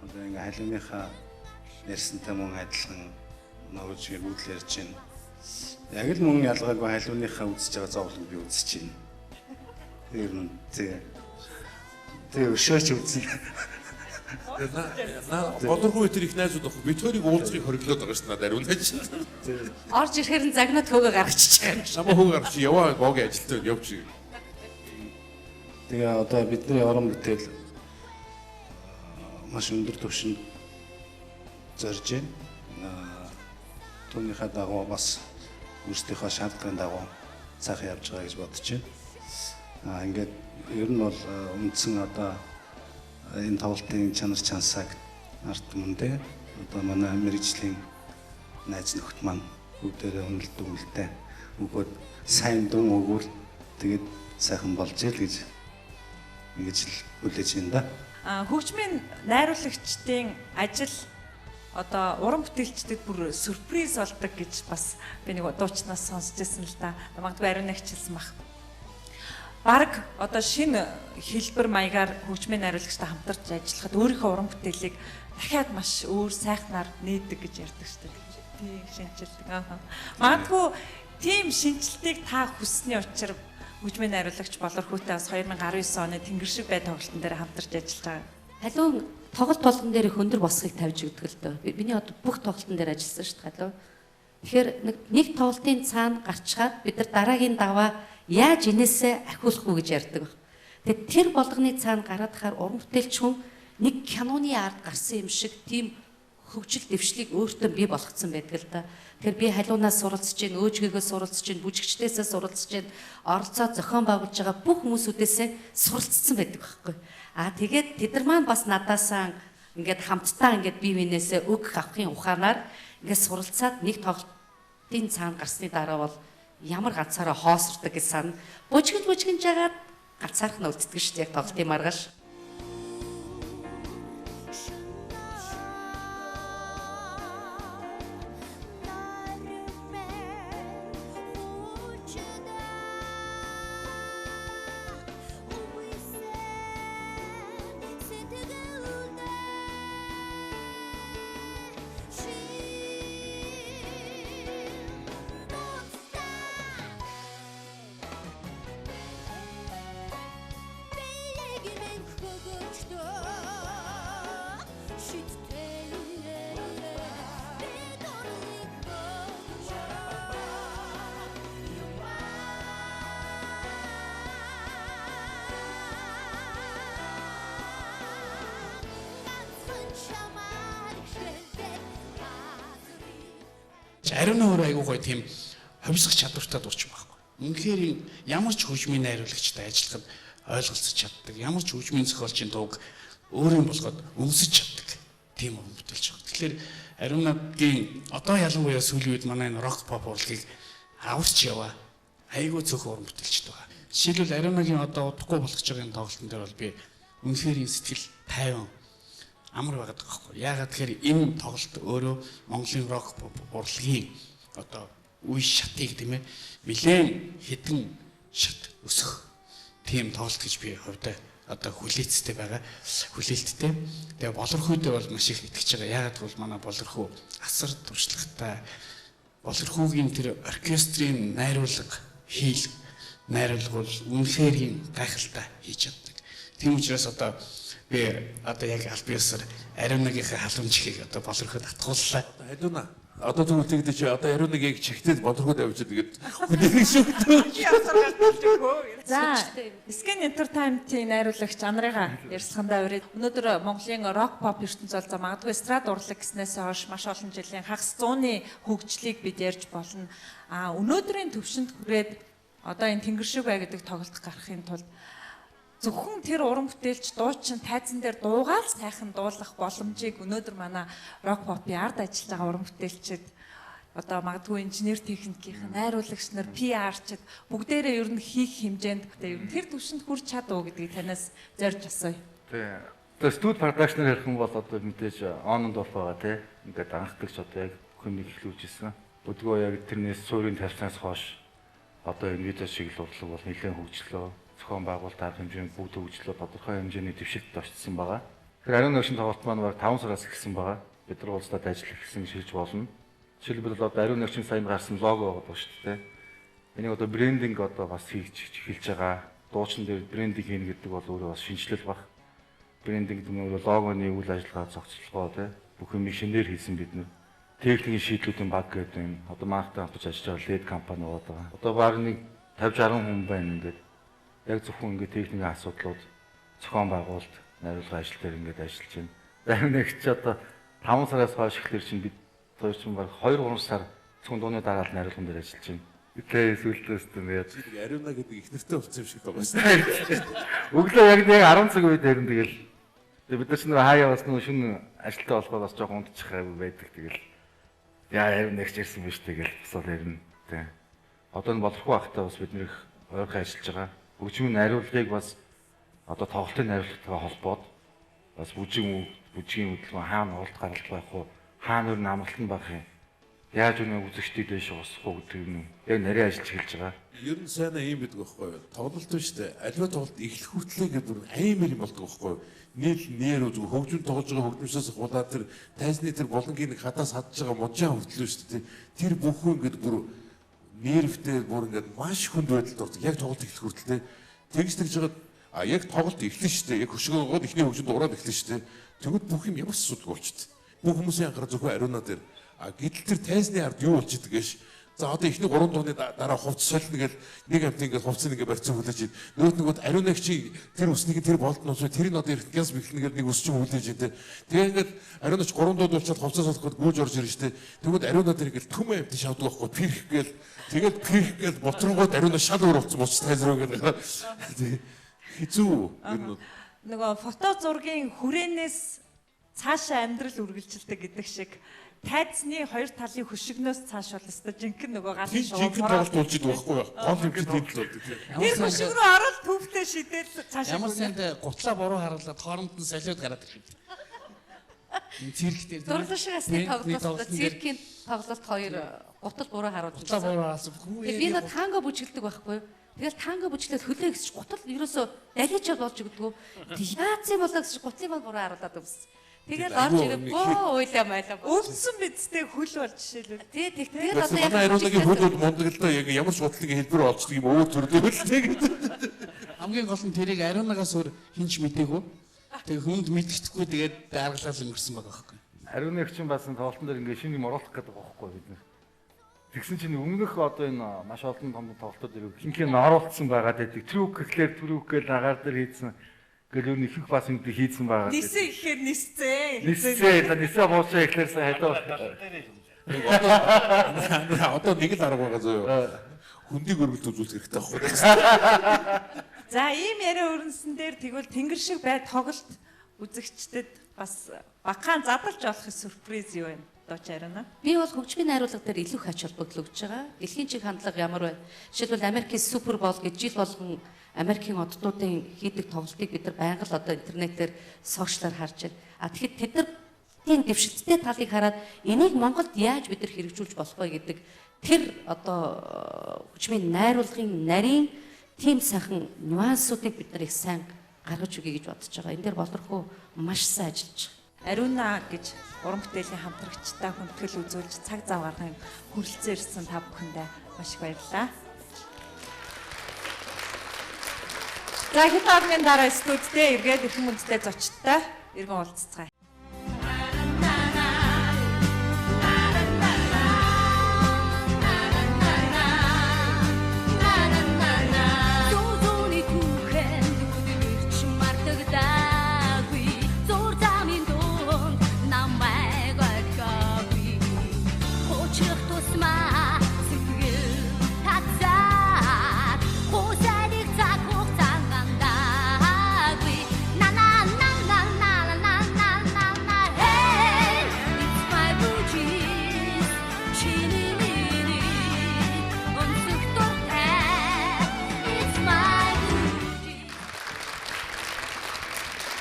Одоо ингээ халиуныхаа ярьсантай мөн адилхан нөгөөжгийг бүгд ярьж байна. Яг л мөн ялгаагүй халиуныхаа үзэж байгаа зовлон би үзэж байна. Тэр нь тэгээ өшөөч үзнэ. Болоргүй тэр их найзууд ах бид хоёрыг уулзахыг хориглоод байгаа шүү дээ надад ариун байж. Орж ирэхээр нь загнаад хөөгөө гаргачих юм. Намаа хөөгөө гаргачих яваа богийн ажилтаа явж. Тэгээ одоо бидний уран бүтээл маш өндөр түвшинд зорж байна. Түүнийхээ дагуу бас өөрсдийнхөө шаардлагын дагуу сайхан явж байгаа гэж бодож байна. Ингээд ер нь бол үндсэн одоо энэ тоглолтын чанар чансааг ард түмэндээ одоо манай мэргэжлийн найз нөхд маань бүгдээрээ үнэлт дүгнэлтээ өгөөд сайн дүн өгвөл тэгээд сайхан болж ил гэж ингэж л хүлээж байна да. Хөгжмийн найруулагчдын ажил одоо уран бүтээлчдэд бүр сюрприз болдог гэж бас би нэг дуучнаас сонсч ирсэн л да. Магадгүй ариун агчилсан бах. Бараг одоо шинэ хэлбэр маягаар хөгжмийн найруулагчтай хамтарч ажиллахад өөрийнхөө уран бүтээлийг дахиад маш өөр сайхнаар нээдэг гэж ярьдаг шүү дээ. Тийм шинжилдэг. Магадгүй тийм шинжилтийг та хүссний учир Хөгжмийн найруулагч Болор Хүүтэй бас 2019 оны Тэнгэр шиг бай тоглолтын дээр хамтарч ажиллаж байгаа. Халуун тоглолт болгон дээр их өндөр босхийг тавьж өгдөг л дөө. Миний одоо бүх тоглолтын дээр ажилласан шүү дээ Халуун. Тэгэхээр нэг тоглолтын цаана гарчгаад бид нар дараагийн даваа яаж инээсээ ахиулах уу гэж ярьдаг баг. Тэгээд тэр болгоны цаана гараад хахаар уран бүтээлч хүн нэг киноны ард гарсан юм шиг тийм хөгжил дэвшлийг өөртөө бий болгоцсон байдаг л да. Тэгэхээр би Халуунаас суралцж гин, өөжгөөгөө суралцж гин, бүжигчдээсээ суралцж гин, оролцоо зохион байгуулж байгаа бүх хүмүүсүүдээсээ суралцсан байдаг байхгүй. Аа тэгээд тэд нар маань бас надаасаа ингээд хамтдаа ингээд бие биенээсээ үг авахын ухаанаар ингээд суралцаад нэг тоглолтын цаана гарсны дараа бол ямар ганцаараа хоосордог гэж санана. Бужигж жагаад ганцаарх нь үлддэг шүү дээ тоглолтын маргааш. Ариуна өөр айгуу гоё тийм хувьсах чадвартай дуучин байхгүй. Үнэхээр ямар ч хөгжмийн найруулагчтай ажиллахад ойлголцож чаддаг. Ямар ч хөгжмийн зохиолчийн дууг өөрийн болгоод өмсөж чаддаг. Тийм уран бүтээлч байна. Тэгэхээр Ариунагийн одоо ялангуяа сүүлийн үед манай энэ рок поп урлагийг аварч яваа айгуу цөөхөн уран бүтээлчд байгаа. Жишээлбэл Ариунагийн одоо удахгүй болох гэж байгаа энэ тоглолтын дээр бол би үнэхээр сэтгэл тайван амар байгаад байгаа байхгүй. Яагаад тэгэхээр энэ тоглолт өөрөө Монголын рок поп урлагийн одоо үе шатыг тийм нэлээд хэдэн шат өсөх тийм тоглолт гэж би хувьдаа одоо хүлээцтэй байгаа. Хүлээлттэй. Тэгээ Болор Хүүдээ бол маш их итгэж байгаа. Яагаад гэвэл манай Болор Хүү асар туршлагатай. Болор Хүүгийн тэр оркестрийн найруулга хийл найруулга бол үнэхээр гайхалтай хийж чаддаг. Тийм учраас одоо би одоо яг аль биесээр Ариунагийнхаа халуун чихийг одоо Болор Хүүд атгууллаа. Халууна. Одоо тэгвэл тэгдэж чи одоо Ариунагийг чихтэй Болор Хүүд авчиад тэгээд хүнийг шүгдөө. За, Skin Entertainment-ийн найруулагч Анарыгаа ярьсхандаа ураад өнөөдөр Монголын рок поп ертөнц бол за магадгүй эстрад урлаг гэснээс хойш маш олон жилийн хагас зууны хөгжлийг бид ярьж болно. А өнөөдрийн төвшөнд хүрээд одоо энэ Тэнгэр шиг бай гэдэг тоглолт гарахын тулд зөвхөн тэр уран бүтээлч дуучин тайзан дээр дуугаал сайхан дуулах боломжийг өнөөдөр манай рок попын ард ажиллаж байгаа уран бүтээлчид одоо магадгүй инженер техникийн найруулагч нар, PR-чид бүгдээрээ ер нь хийх хэмжээнд ер нь тэр түвшинд хүрч чадав гэдгийг танаас зорж асууя. Тий. Одоо студ продакшнаар ярих юм бол одоо мэдээж on and off байгаа тий. Ингээд анхдагч одоо яг бүх юмыг эхлүүлж ирсэн. Өдгөө яг тэрнээс суурийн тавьснаас хойш одоо энэ видео чиглэл урлаг бол нэлээд хөгжлөө. Зохион байгуулалт арга хэмжээнд бүгд хөгжлөө, тодорхой хэмжээний дэвшилтэд очсон байгаа. Тэгэхээр Ариун нэгшин тоглолт маань баг 5 сараас эхэлсэн байгаа. Бид нар уулзлаад ажил эхэлсэн гэж хэлж болно. Жишээлбэл одоо Ариун нэгшин саянд гарсан лого байгаа шүү дээ. Энийг одоо брендинг одоо бас хийж эхэлж байгаа. Дуучин дээр брендинг хийнэ гэдэг бол өөрөө бас шинжлэл баг. Брендинг гэдэг нь өөрөө логоны үйл ажиллагаа зохицолгоо тий. Бүх юмыг шинээр хийсэн бид нар. Техникийн шийдлүүдийн баг гэдэг юм. Одоо манайхтай хамтарч ажиллаж байгаа LED компани байгаа. Одоо баг нэг 50 60 хүн байна ингээд. Яг зөвхөн ингээд техникийн асуудлууд зохион байгуулалт, найруулгын ажил дээр ингээд ажиллаж байна. Зарим нэг чи одоо 5 сараас хойш эхлэр чинь бид хоёр чинь баг 2 3 сар зөвхөн дууны дараалал найруулган дээр ажиллаж байна. Тэ сүүлдээс тийм яаж Ариуна гэдэг их нэртэй болсон юм шиг байгаа шүү дээ. Өглөө яг нэг 10 цаг үед харин тэгэл бид нар чинь хаяа бас нөө шүн ажилтаа болохоор бас жоохон унтчих байдаг тэгэл. Яа Ариуна нэгч ирсэн биш тэгэл босоод ирнэ тэ. Одоо энэ Болор Хүү ахтай бас бид нэр их ойрхон ажиллаж байгаа. Хөгжмийн найруулгыг бас одоо тоглолтын найруулгатайгаа холбоод бас бүжгийн хөдөлгөөн хаана уралд гаралт байх уу, хаана өөр амралт нь байх юм. Яаж өнөө үзэгчдийг дэш уусах уу гэдэг юм. Яг нарийн ажиллаж эхэлж байгаа. Ер нь сайн ийм байдаг байхгүй юу? Тоглолт биш үү? Аливаа тоглолт эхлэх хүртлээ гэдэг бүр аймар юм болдог байхгүй юу? Нийл нэр зүгээр хөгжим тоглож байгаа хөгжимчөөс хулаа тэр тайзны тэр болонгийн нэг хадаас хадж байгаа мужаан хүртлээ шүү дээ. Тэр бүхэн ингээд бүр Нервтэй бүр ингээд маш хүнд байдалд ордог. Яг тоглолт эхлэх хүртэл тэгж тэгж жагаад а яг тоглолт эхлэн штэ. Яг хөшгөөгөөд эхний хөгжинд ураад эхлэн штэ. Тэгвэл бүх юм ямар ч асуудалгүй болчихдээ. Бүх хүмүүсийн анхаарал зөвхөн Ариуна дээр. А гэтэл тэр тайзны ард юу болж идэг гэж. За одоо эхний 3 дууны дараа хувцас солино гэл нэг амт ингээд хувцсыг ингээд барьцсан хүлээж ин. Нөгөөд Ариунаг чи тэр үснийг тэр болд нь тэр нь одоо эртгээс бэхлэнэ гэл нэг үсч хүлээж ин тэ. Тэгээ ингээд Ариунаач 3 дууд болчиход хувцас солих гээд гүйж орж ирж штэ. Тэгвэл Ариуна дээр ингээд түмэн амт шавдаг байхгүй пирх гээл тэгээд пирх гээл ботрогоод Ариуна шал өөр болсон боч тайз руу ингээд хэцүү ер нь нөгөө фото зургийн хүрээнээс цаашаа амьдрал үргэлжилдэг гэдэг шиг тайзны хоёр талын хөшигнөөс цааш бол өстой жинхэнэ нөгөө галын шувуу жинхэнэ тоглолт болж идэг байхгүй юу? Гол хэмжээ тэнд л болдог. Тэр хөшиг рүү ороод төвтэй шидэл цааш. Ямар санд гутлаа буруу харуулаад хооронд нь солиод гараад ирэх юм. Цирк дээр дурлал шиг асны тоглолт, циркийн тоглолт хоёр гутал буруу харуулж. Гутлаа буруу харуулсан. Би нэг танго бүжгэлдэг байхгүй юу? Тэгэл танго бүжгэлээд хөлөө гэсэн чи гутал ерөөсөө далиж болж өгдөггүй. Яац юм болоо гэсэн чи гутлын бол буруу харуулад өвс. Тэгэл орж ирэв бөө уйлаа майлаа. Өвдсөн бидтэй хөл бол жишээлбэл. Тий, тэгэл одоо яг манай Ариунагийн хөл бол мундаг л да яг ямар ч гутлын хэлбэр олцдог юм өөр төрлийн хөл тэгээд. Хамгийн гол нь тэрийг Ариунагаас өөр хэн ч мдээгүй. Тэг хүнд мэдгэхгүй тэгээд даргалал өнгөрсөн байгаа байхгүй. Ариунаг чинь бас тоглолтон дээр ингээ шинэ юм оруулах гэдэг байгаа байхгүй бид нар. Тэгсэн чинь өмнөх одоо энэ маш олон том тоглолтууд дээр ихэнх нь оруулсан байгаа гэдэг. Трюк гэхлээр трюк гэж агаар дээр хийсэн. Гэл өөр ихэнх бас юм хийсэн байгаа. Нисээ гэхээр нисцээ. Нисцээ. Нисээ буучаа гэхлээр сайн хадаа. Одоо нэг л арга байгаа зөө. Хөндийг өргөлт үзүүлэх хэрэгтэй байхгүй. За ийм яриа өрнөсөн дээр тэгвэл тэнгэр шиг бай тоглолт үзэгчдэд бас багахан задалж олох сюрприз юу вэ? Дооч Ариуна. Би бол хөгжмийн найруулга дээр илүү их ач холбогдол өгч байгаа. Дэлхийн чиг хандлага ямар вэ? Жишээлбэл Америкийн Супер Бол гэж жил болгон Америкийн оддуудын хийдэг тоглолтыг бид нар байнга л одоо интернетээр сошиалар харж байна. А тэгэхэд тэд нар дэвшилттэй талыг хараад энийг Монголд яаж бид нар хэрэгжүүлж болох вэ гэдэг тэр одоо хөгжмийн найруулгын нарийн тийм сайхан нюансуудыг бид нар их сайн гаргаж өгье гэж бодож байгаа. Энэ дээр болорхоо маш сайн ажиллаж байгаа. Ариуна гэж уран бүтээлийн хамтрагчтай хүндэтгэл үзүүлж цаг зав гарган хүрэлцэн ирсэн та бүхэндээ маш их баярлалаа. За хэд хоногийн дараа студидээ эргээд эрхэм хүндтэй зочдтой иргэн уулзцгаая.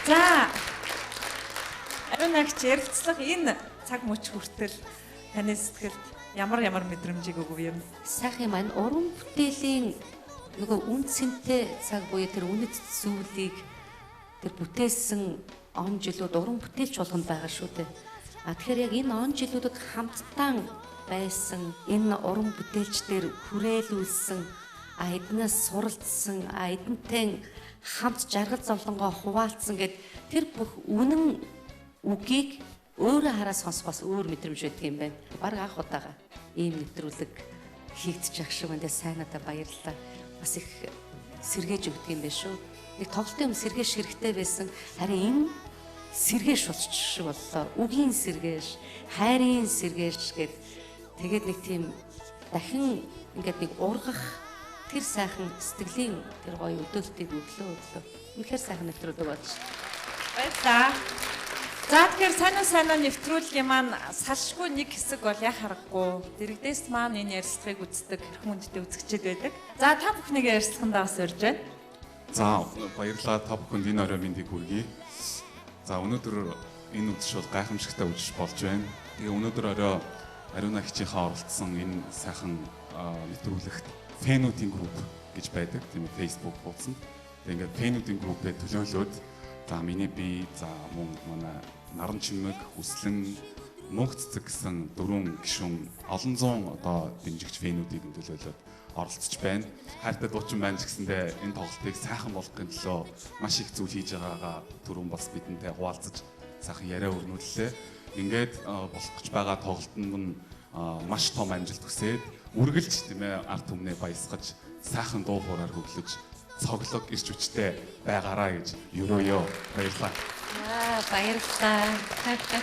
За Ариунагч ярилцлага энэ цаг мөч хүртэл таны сэтгэлд ямар ямар мэдрэмжийг өгөв юм? Сайхан юм аа уран бүтээлийн нөгөө үн цэнтэй цаг буюу тэр үнэт зүйлийг тэр бүтээсэн он жилүүд уран бүтээлч болгонд байгаа шүү дээ. А тэгэхээр яг энэ он жилүүдэд хамтдаа байсан энэ уран бүтээлчдэр хүрээлүүлсэн а эднээс суралцсан а эдэнтэй хамт жаргал зовлонгоо хуваалцсан гэд тэр бүх үнэн үгийг өөрөө хараа сонсохоос өөр мэдрэмж байдаг юм байна. Бараг анх удаага ийм нэвтрүүлэг хийгдчих шиг байна. Сайн надад баярлалаа. Бас их сэргээж өгдөг юм байна шүү. Нэг тоглолтын өмнө сэргээш хэрэгтэй байсан. Харин энэ сэргээш болчих шиг боллоо. Үгийн сэргээш, хайрын сэргээш гэд тэгээд нэг тийм дахин ингээд нэг ургах тэр сайхан сэтгэлийн тэр гоё өдөөлтийг өглөө. Үнэхээр сайхан нэвтрүүлэг болж. Баярлалаа. За тэгэхээр сайн уу сайн уу нэвтрүүлгийн маань салшгүй нэг хэсэг бол яа харахгүй. Дэрэгдээс маань энэ ярилцлагыг үздэг хэрхэн хүндтэй үзэгчид байдаг. За та бүхнийг ярилцлагандаа бас урьж байна. За баярлалаа та бүхэнд энэ орой мэндийг хүргэе. За өнөөдөр энэ үзэж бол гайхамшигтай үзэж болж байна. Тэгээ өнөөдөр орой Ариуна хичийнхээ оролцсон энэ сайхан нэвтрүүлэгт фэнүүдийн групп гэж байдаг. Тийм ээ Facebook хуудсанд. Тэгээ ингээд фэнүүдийн группээ төлөөлөөд за миний бие, за мөн манай наран чимэг, хүслэн, Мөнх цэцэг гэсэн дөрвөн гишүүн олон зуун одоо дэмжигч фэнүүдийг төлөөлөөд оролцож байна. Хайртай дуучин байна ч гэсэндээ энэ тоглолтыг сайхан болгохын төлөө маш их зүйл хийж байгаагаа түрүүн бас бидэнтэй хуваалцаж сайхан яриа өрнүүллээ. Ингээд болох гэж байгаа тоглолтод нь маш том амжилт хүсээд үргэлж тийм ээ ард түмнээ баясгаж сайхан дуу хуураар хөглөж цоглог ирч хүчтэй байгаараа гэж юрөөё. Баярлалаа. Аа, баярлалаа.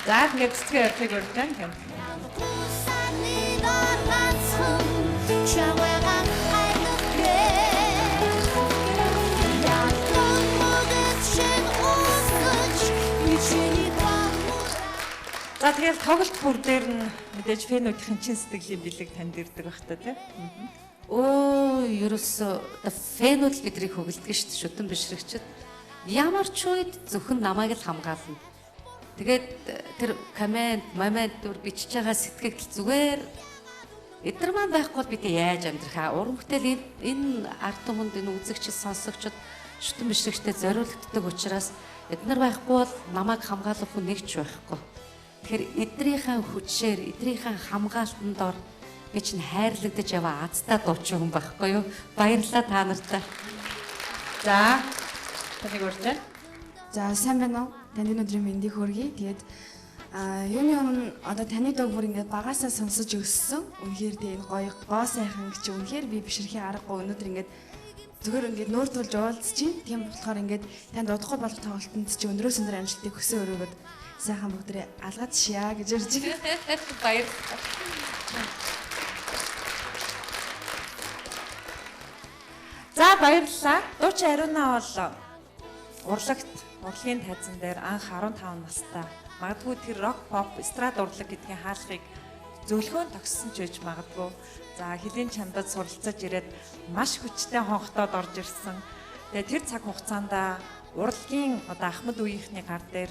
За, ингээд цэцгийн урилгыг урьж байна. За, тэгэл тоглолт бүр дээр нь мэдээж фэнүүдийн чин сэтгэлийн бэлэг танд ирдэг байх та тий. Өө, ерөөсөө фэнүүд л биднийг хөгэлдөг шүү дээ, шүтэн бишрэгчд. Ямар ч үед зөвхөн намайг л хамгаална. Тэгээд тэр коммент, момент дүр бичиж байгаа сэтгэгдэл зүгээр эдгээр маань байхгүй бол бид яаж амьдрах аа? Уран бүтээл энэ ард түмэнд, энэ үзэгчд, сонсогчд шүтэн бишрэгчдэд зориулагддаг учраас эднэр байхгүй бол намайг хамгаалах хүн нэг ч байхгүй. Тэгэхээр эднийхээ хүчээр, эднийхээ хамгаалтанд ор би чинь хайрлагдаж яваа азтай дуучин хүн байхгүй юу? Баярлалаа та нартай. За, таныг урьж байна. За, сайн байна уу? Таны өнөөдрийн мэндийг хүргэе. Тэгээд юуны өмнө одоо таны дуу бүр ингээд багасаа сонсож өссөн. Үнэхээр тэгээ энэ гоё гоо сайхан гэж үнэхээр би бишрэхийн аргагүй өнөөдөр ингээд зүгээр ингээд нуур тулж уулзж чинь. Тийм болохоор ингээд танд удахгүй болох тоглолтод чи өндрөөс өндөр амжилтыг хүсэн өрөөгд сайхан бүгдээ алгаад шиа гэж ярьж байна. Баярлалаа. За, баярлалаа. Дуучин Ариуна бол урлагт, урлагийн тайзан дээр анх 15 настай. Магадгүй тэр рок, pop, эстрад урлаг гэдгийн хаалгыг зөөлхөн тогссон ч байж магадгүй. За, хөлийн чамдад суралцаж ирээд маш хүчтэй хонхтоод орж ирсэн. Тэгээ тэр цаг хугацаанд урлагийн одоо ахмад үеийнхний гар дээр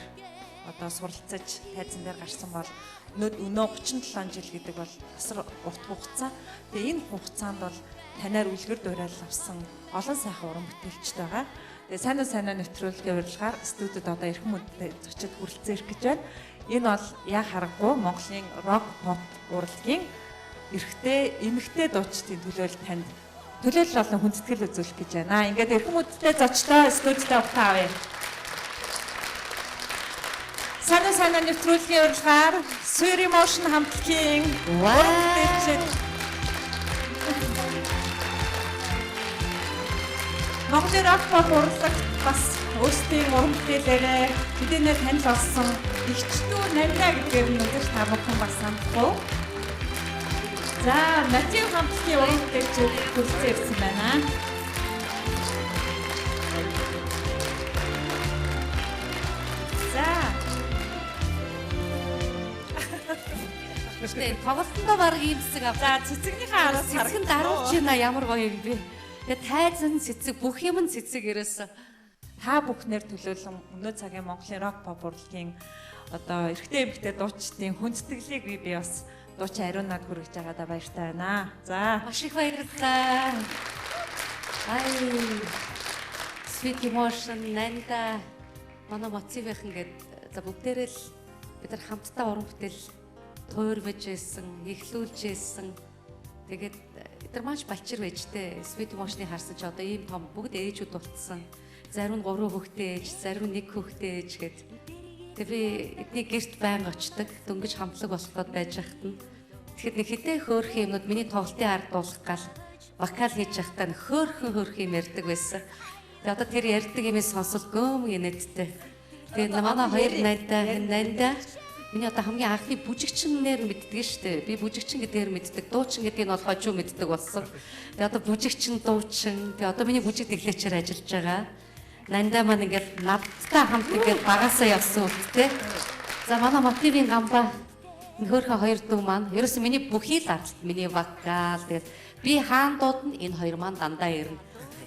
одоо суралцаж тайзан дээр гарсан бол өнөө 37 жил гэдэг бол асар урт хугацаа. Тэгээ энэ хугацаанд бол танаар үлгэр дуурайл авсан олон сайхан уран бүтээлчд байгаа. Тэгээ сайн уу сайн уу нэвтрүүлгийн урилгаар студид одоо эрхэм хүндэт зочид хүрэлцэн ирэх гэж байна. Энэ бол яа харахгүй Монголын рок pop урлагийн эрэгтэй эмэгтэй дуучдын төлөөлөл танд төлөөлөл болон хүндэтгэл үзүүлэх гэж байна. Ингээд эрхэм хүндтэй зочдоо студидээ утаа авъя. Сайн уу сайн уу нэвтрүүлгийн урилгаар Sweet Emotion хамтлагийн уран бүтээлчид Монголын рок pop урлагт бас өөрсдийн уран бүтээлээрээ хэдийнэ танил болсон Игчдүү Нандаа гэдгээр нь үзэж та бүхэн бас санахгүй. За, Мотив хамтлагийн уран бүтээлчид хүрэлцэн ирсэн байна. За. Гэтэ тоглолтондоо баг ийм хэсэг ав. За, цэцэгнийхээ араас цэцэг нь даруулж байна, ямар гоё юм бэ. Тэгээ тайзан цэцэг бүх юм нь цэцэг ерөөсөө. Та бүхнээр төлөөлөн өнөө цагийн Монголын рок pop урлагийн одоо эрэгтэй эмэгтэй дуучдын хүндэтгэлийг би бас дуучин Ариунад хүргэж байгаадаа баяртай байна. За, маш их баярлалаа. Ай. Sweet Emotion, Нанда, манай мотивийнхан гээд за бүгдээрээ л бид нар хамтдаа уран бүтээл туйрвэж байсан, эхлүүлж байсан. Тэгээд эдгээр маш балчир байж тээ. Sweet Emotion-ыг харсан чи одоо ийм том бүгд ээжүүд болцсон. Зарим нь 3 хүүхдээ ээж, зарим нь 1 хүүхдээ ээж гээд. Тэгээ би эдний гэрт байнга очдог. Дөнгөж хамтлаг болоход байж хахад нь. Тэгэхэд нэг хитэ хөөрхөн юмнууд миний тоглолтын ард дуулах гал вокал хийж байхдаа нэг хөөрхөн юм ярьдаг байсан. Тэгээ одоо тэр ярьдаг юмыг сонсвол гөөм инээдтэй. Тэгээ манай хоёр нандаа миний одоо хамгийн анхны бүжигчнээр мэддэг шүү дээ. Би бүжигчин гэдгээр мэддэг, дуучин гэдгийг нь бол хожуу мэддэг болсон. Тэгээ одоо бүжигчин, дуучин. Тэгээ одоо миний бүжиг тэглээчээр ажиллаж байгаа. Нандаа маань ингээд надтай хамт ингээд багасаа явсан үсттэй. За, манай мотивын гамба хөөрхөн хоёр дүү маань ерөөсөө миний бүхий л ардалт, миний вокал. Тэгээд би хаан дуудна, энэ хоёр маань дандаа ирнэ.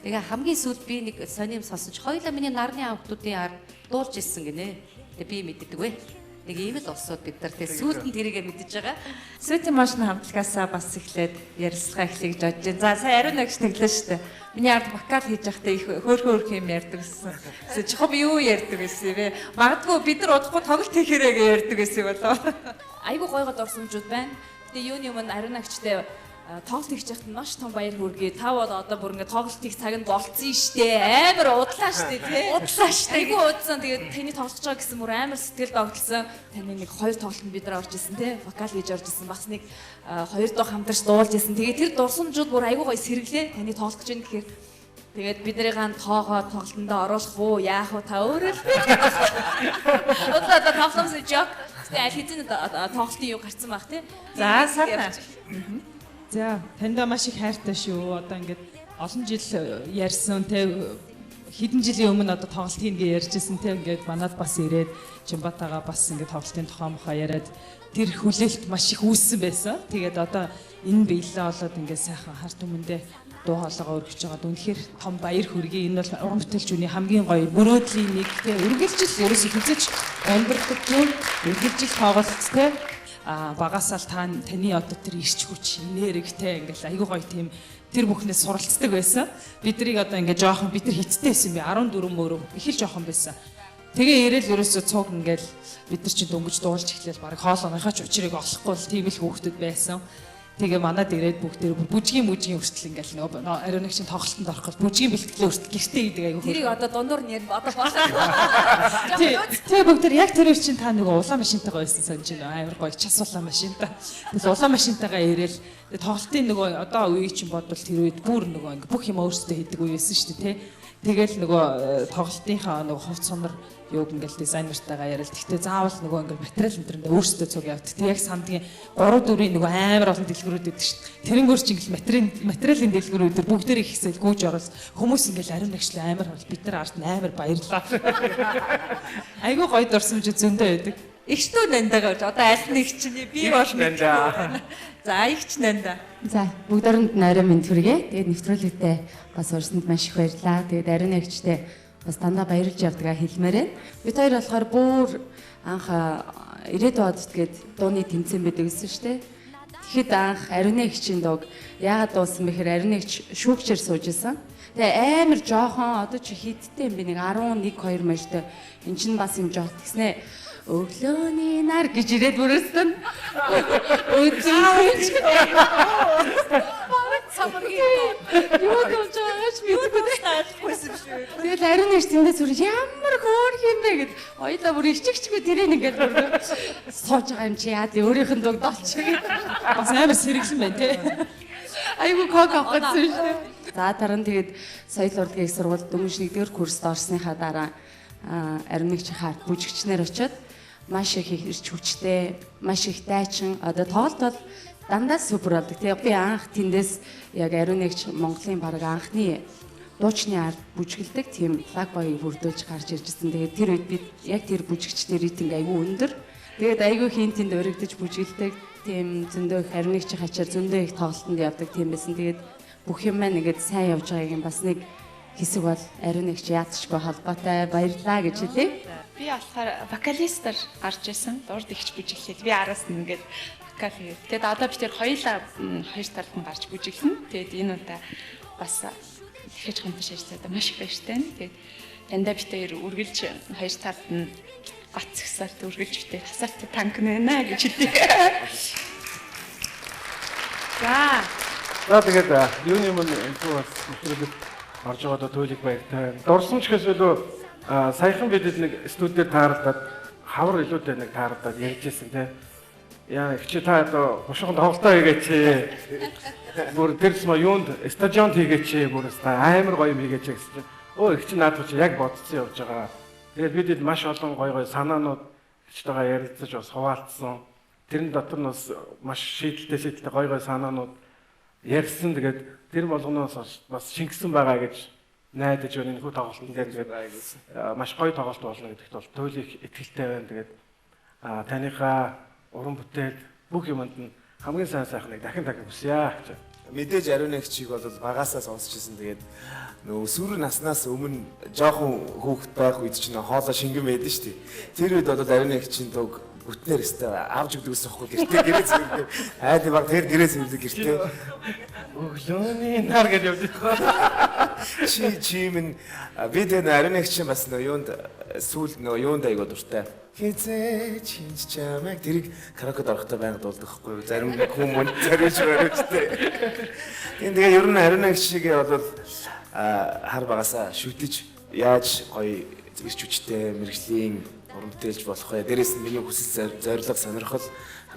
Тэгээ хамгийн сүүлд би нэг сонин юм сонсож хоёлаа миний нарны аавтуудын ард дуулж ирсэн гинэ. Тэгээ би мэддэг вэ. Нэг ийм л улсууд бид нар тэгээ сүүлд нь тэрийгэ мэдэж байгаа. Sweet Emotion хамтлагаасаа бас эхлээд ярилцлага эхлэе гэж бодож байна. За, сая Ариуна гэж тэглээ шүү дээ. Миний ард вокал хийж байхдаа их хөөрхөн юм ярьдаг гэсэн. Тэгсэн чухам юу ярьдаг гэсэн юм бэ? Магадгүй бид нар удахгүй тоглолт хийхээрээ гэж ярьдаг гэсэн юм болов. Айгүй гой гой дурсамжууд байна. Гэтэ юуны өмнө Ариуна эгчтэй тоглолт хийж байхад маш том баяр хүргэе. Та бол одоо бүр ингээд тоглолт хийх цаг нь болцсон штэ. Амар удлаа штэ тий. Удлаа штэ. Айгүй удсан. Тэгээд таны тоглож байгаа гэсэн бүр амар сэтгэл догтлсон. Таны нэг хоёр тоглолтод бид нар орж исэн тий. Вокал хийж орж исэн. Бас нэг хоёр дуу хамтарч дуулж исэн. Тэгээд тэр дурсамжууд бүр айгүй гоё сэргэлээ. Таны тоглох гэж байна гэхээр тэгээд биднийгаа тоогоо тоглолтондоо оруулах уу, яах вэ? Та өөрөө л. Удлаа одоо тоглоомс жок. Гэтэ аль хэзээ тоглолтын юу гарцсан байх тий. За сарна. За таньда маш их хайртай шүү. Одоо ингээд олон жил ярьсан те хэдэн жилийн өмнө одоо тоглолт хийнэ гэж ярьжсэн те ингээд манад бас ирээд Чимбатагаа бас ингээд тоглолтын тухай мохоо яриад тэр хүлээлт маш их үүссэн байсан. Тэгээд одоо энэ биелээ болоод ингээд сайхан харт хүмүүндээ дуу хоолойгоо өргөж байгаад үнэхээр том баяр хүргэе. Энэ бол уран бүтээлч хүний хамгийн гоё мөрөөдлийн нэг те үргэлжил ерөөсө хэзээ ч өндөрдөггүй үргэлжил тоглолт те багасаа л таны одоо тэр ирч хүч энергитэй ингээл айгүй гоё тийм тэр бүхнээс суралцдаг байсан. Бид нарыг одоо ингээ жоохон бид нар хиттэй байсан би 14 мөрөө их л жоохон байсан. Тэгээ ирээл ерөөсөө цуг ингээл бид нар чинь дөнгөж дуулж эхлээл баг хоолойныхаа ч учрыг олохгүй л тийм л хүүхдүүд байсан. Тэгээ манад ирээд бүгд тэр бүжгийн хүртэл ингээл нөгөө ариунаг чинь тоглолтод орох гол бүжгийн бэлтгэлээ хүртэл гэртээ хийдэг айгүй. Тэрийг одоо дундуур нь ярина одоо болоо. Тэгээ бүгд тэр яг тэр үе чинь та нөгөө улаан машинтайгаа байсан санаж байна. Амар гоё час улаан машинтай. Тэгэл улаан машинтайгаа ирээл тоглолтын нөгөө одоо үеийг чинь бодвол тэр үед бүр нөгөө ингээ бүх юм өөрсдөө хийдэг үе байсан шүү дээ, тэ. Тэгэл нөгөө тоглолтынхаа нөгөө хувц сунар юуг ингээл дизайнертайгаа яриад. Гэхдээ заавал нөгөө ингээл материал энэ төрөндөө өөрсдөө цуг явдаг. Тэг яг сандгийн 3 4-ийн нөгөө амар олон дэлгүүрүүд өгдөг шүү дээ. Тэрнгүүр чинь ингээл материалын дэлгүүрүүд төр бүгдээрээ ихсэл гүйж орол хүмүүс ингээл ариун агшлаа амар хол бид нар ард нь амар баярлаа. Айгүй гоё дурсамж зөндөө байдаг. Игчнүү нандагаа одоо аль нэг чиний би бол нандаа. За игч нандаа. За бүгдээрэнд нь орой минь төргий. Тэгээд нэвтрүүлэгтээ бас урьсанд маш их баярлалаа. Тэгээд ариун эгчтэй бас дандаа баярлж явдгаа хэлмээр байна. Бид хоёр болохоор бүр анх 90-ад онд тэгээд дууны тэмцээн байдаг гэсэн шүү дээ. Тэгэхэд анх ариун эгчийн дууг яагаад дуусан бэ гэхээр ариун эгч шүүгчээр сууж исэн. Тэгээ амар жоохон одоо чи хидтэй юм бэ нэг 11 2 мажтай. Эн чинь бас юм жоох тэгснэ. Өглөөний нар гэж ирээд бүрээсэн. Өглөөний юу болж байгааг ч мэдэхгүй ойлгохгүйсэн юм шиг. Тэгэл ариун нэрс тэндээс бүр ямар хөөх юм бэ гэд хоёлаа бүр ичгчгүй тэрийг ингээд бүр сууж байгаа юм чи яа тий өөрийнх нь дуг долчих. Бас амар сэргэлэн байна тий. Айгу кок авах гэсэн шүү дээ. За дараа нь тэгээд соёл урлагийн их сургуульд дөнгөж нэгдүгээр курст орсныхаа дараа ариун нэгчийн хаарт бүжигчнэр очиод маш их ирч хүчтэй, маш их дайчин. Одоо тоглолт бол дандаа супер болдог. Тэгээ би анх тэндээс яг ариун нэгч Монголын баг анхны дуучны ард бүжгэлдэг тийм флаг боёг бүрдүүлж гарч иржсэн. Тэгээд тэр үед би яг тэр бүжигчдийн рейтинг айгүй өндөр. Тэгээд айгүй хин тэнд өргөдөж бүжгэлдэг. Тийм зөндөө их ариун нэгчийн хачаар зөндөө их тоглолтод явдаг тийм байсан. Тэгээд бүх юм маань ингээд сайн явж байгааг юм бас нэг хэсэг бол ариун нэгч яатчгүй холбоотой баярлаа гэж хэлье. Би болохоор вокалистаар гарч исэн. Дурд ихч бүжиглээд би араас нь ингээд вокал хийгээд. Тэгээд одоо би тэр хоёулаа хоёр талд нь гарч бүжиглэнэ. Тэгээд энэ удаа бас дахиж хамтарч ажиллаад маш их баяртай байна. Тэгээд дандаа би тэр үргэлж хоёр талд нь гоц згсаалт үргэлж би тэр хасаалт танк нэ гэж хэлье. За. За тэгээд юуны өмнө энэхүү бас нэвтрүүлэгт орж байгаа одоо туйлыг баяртай. Дурсамж гэхээс илүү саяхан бид нэг студид таарлаад хавар илүүтэй нэг таарлаад ярьж ирсэн те. Яа их чи та одоо бушуухан тоглолтоо хийгээч. Бүр тэр сма юунд стадионд хийгээч бүр амар гоё юм хийгээч гэсэн чинь. Өө их чи наадах чи яг бодцсон явж байгаа. Тэгээд бид маш олон гоё гоё санаанууд хчтэйгээ ярилцаж бас хуваалцсан. Тэрэн дотор нь бас маш шийдэлтэй гоё гоё санаанууд ярьсан. Тэгээд тэр болгоноос бас шингэсэн байгаа гэж найдаж байна. Энэхүү тоглолтын дээр тэгээд маш гоё тоглолт болно гэдэгт бол туйл их итгэлтэй байна. Тэгээд таныхаа уран бүтээл бүх юмд нь хамгийн сайн сайхныг дахин дахин хүсье гэж. Мэдээж ариун нэгчийг бол багасаа сонсч ирсэн. Тэгээд нөгөө сүүрэн наснаас өмнө жоохон хүүхэд байх үед чинь хоолой шингэн байдаг шүү дээ. Тэр үед бол ариун нэгчийн дууг бүтнээр өстэй авч өгдөг гэсэн байхгүй гэртээ гэрээ цэвэрлдэг. Айл баг тэр гэрээ цэвэрлдэг гэртээ. Өглөөний нар гэж явж байгаа. Чи чи минь би тэгээ ариунагч чинь бас нөө юунд сүүл нөө юунд айгуу дуртай. Хизээ чинч чамайг тэрийг караокед орохдоо байнга дуулдаг хгүй юу? Зарим хүмүүн зориулж бариучтай. Тийм тэгээ ер нь ариунагч шиг бол хар багасаа шүтэж яаж гоё эрч хүчтэй мэрэгжлийн уран бүтээлч болох вэ? Дээрээс нь миний хүсэл зорилго сонирхол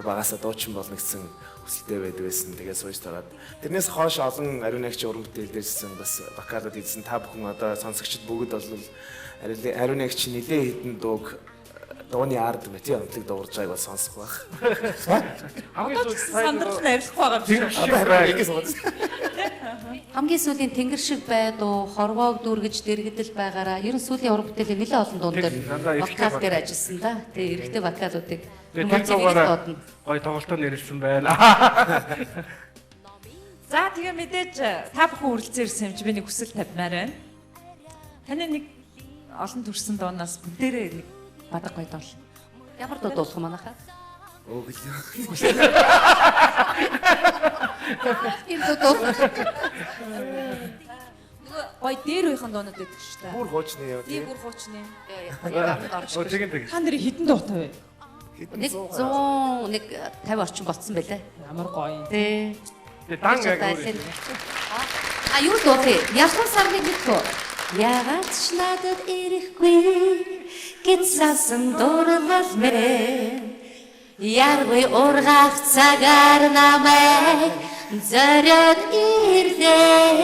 багасаа дуучин болно гэсэн хүсэлтэй байдаг байсан. Тэгээд сууж тараад. Тэрнээс хойш олон ариунагч уран бүтээл дээрсэн бас вокалууд хийсэн. Та бүхэн одоо сонсогчд бүгд бол ариунагч нилээ хитэн дууг дууны ард мэт онцлог дуурж байгааг бол сонсох байх. Хамгийн сүүлд сандрал нь арилахгүй байгаа юм шиг. Хамгийн сүүлийн тэнгэр шиг байдуу, хорвоог дүүргэж дэргэдэл байгаараа ер нь сүүлийн уран бүтээлийн нэлээд олон дуун дээр вокал дээр ажилласан да. Тэгээ эрэгтэй вокалуудыг тэр дуугаараа гоё тоглолтоо нэрлсэн байна. За тэгээ мэдээж та бүхэн үргэлжлэн ирсэн юм чи би нэг хүсэл тавьмаар байна. Таны нэг олон төрсэн дуунаас бүгдээрээ нэг бадаг гоё дуул. Ямар дуу дуулах манайхаа? Өглөө. Энэ дуу дуулах. Нөгөө гоё дээр үеийнхэн дуунууд байдаг шүү дээ. Бүр хуучны яа. Тийм бүр хуучны. Та нарын хитэн дуутай вэ? Нэг 150 орчим болцсон байлээ. Ямар гоё. Тий. Тэгээ дан яг өөр. А юу дуулах юм? Ялган сарны мэдхүү. Яагаад ч надад ирэхгүй гэт сасан дурлал мэн. Яргүй ургах цагаар намайг зориод ирлээ.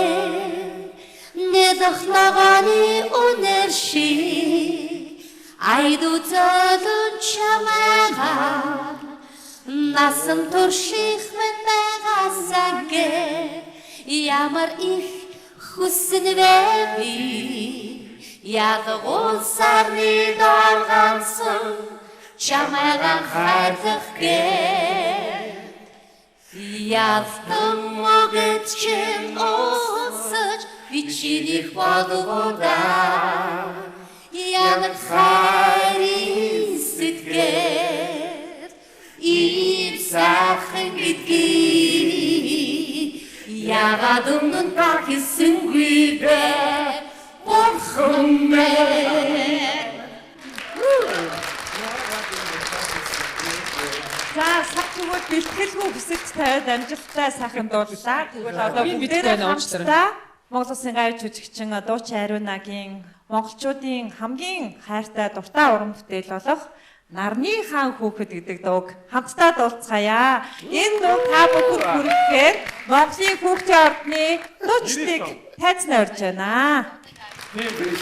Недох ногооны үнэр шиг айду золон чамайга насан турших минь байгаасаа ямар их хүснэ вэ би ялгуун сарны дор ганцхан чамайг хайрлах гээ ялтан мөгөд чинь уусаж би чинийх боловудаа ямар хайрын сэтгэл ийм сайхан гэдгийг яагаад өмнө нь та хэлсэнгүй бэ бурхан мэн. За сар тэгвэл бэлтгэлгүй хүсэлт тавиад амжилттай сайхан дууллаа. Тэгвэл одоо бүгдээрээ хамтдаа Монгол Улсын гавь жүжигчин дуучин Ариунагийн монголчуудын хамгийн хайртай дуртай уран бүтээл болох Нарны хаан хүүхэд гэдэг дууг хамтдаа дуулцгаая. Энэ дуу та бүхэнд хүрэхээр Монголын хүүхдийн ордны дуучдыг тайзнаа урьж байна. Тийм биш.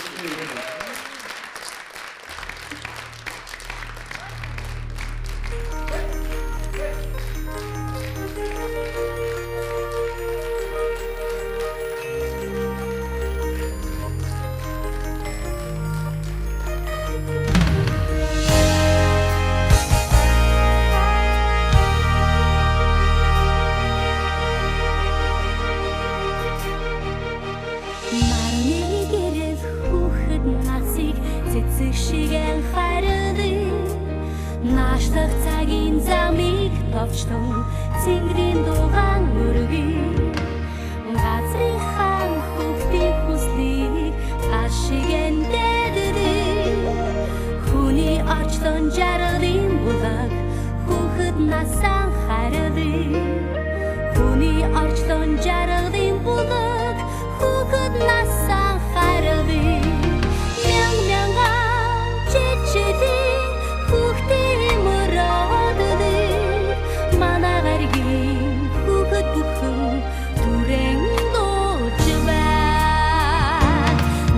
Цэнгэрийн дугаан өргөе газрын хаан хүүхдийн хүслийг гар шигэн дэддэг хүний орчлон жаргалын булаг хүүхэд насаа хайрлыг хүний орчлон жаргалын булаг хүүхэд насаа хайрлыг мянга мянган жижигэн хүүхдийн мөрөөдлийг манай гаригийн хүүхэд бүхэн түрэн дуулж байна.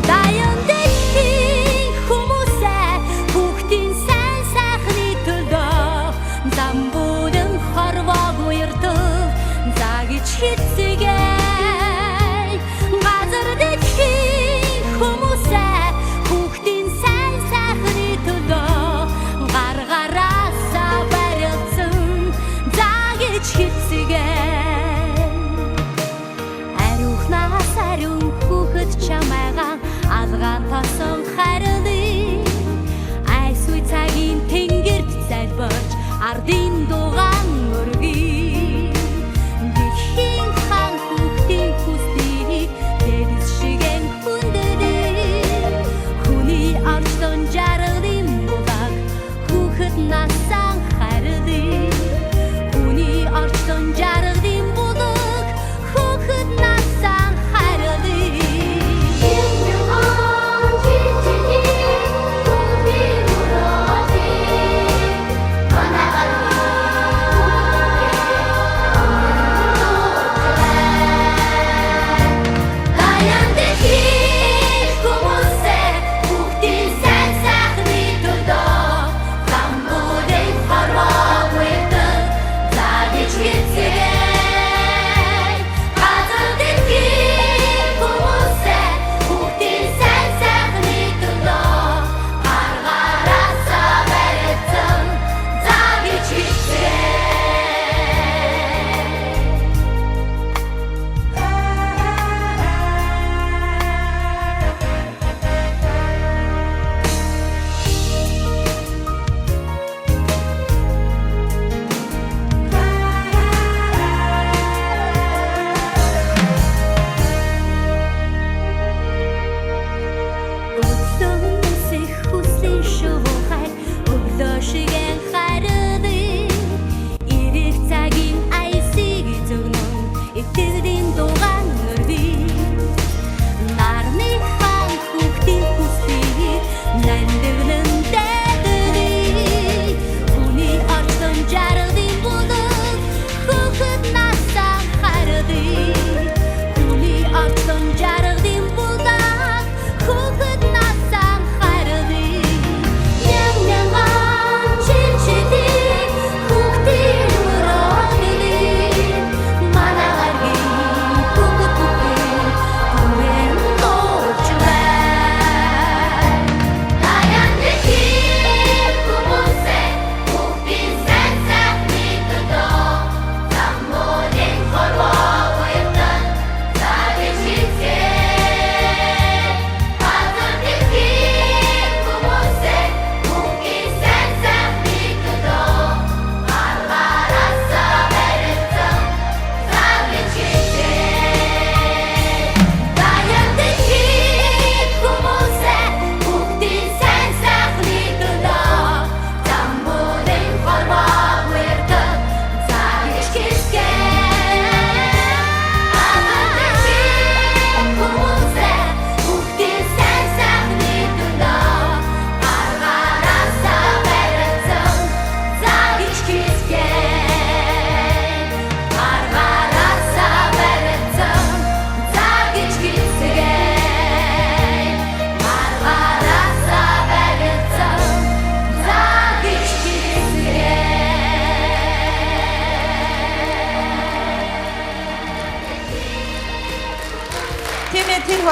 Даян дэлхийн хүмүүсээ хүүхдийн сайн сайхны төлөө зам бүрэн хорвоог уярдаг за гэж хэлцгээе. Газар дэлхийн хүмүүсээ хүүхдийн сайн сайхны төлөө гар гараасаа барилцсан за гэж хэлцгээе. Ариухнаас ариун хүүхэд чамайгаа алгаан тосон хайрлыг айсгүй цагийн тэнгэрт залбирч ардын дугаан өргөе. Дэлхийн хаан хүүхдийн хүслийг дэвс шигэн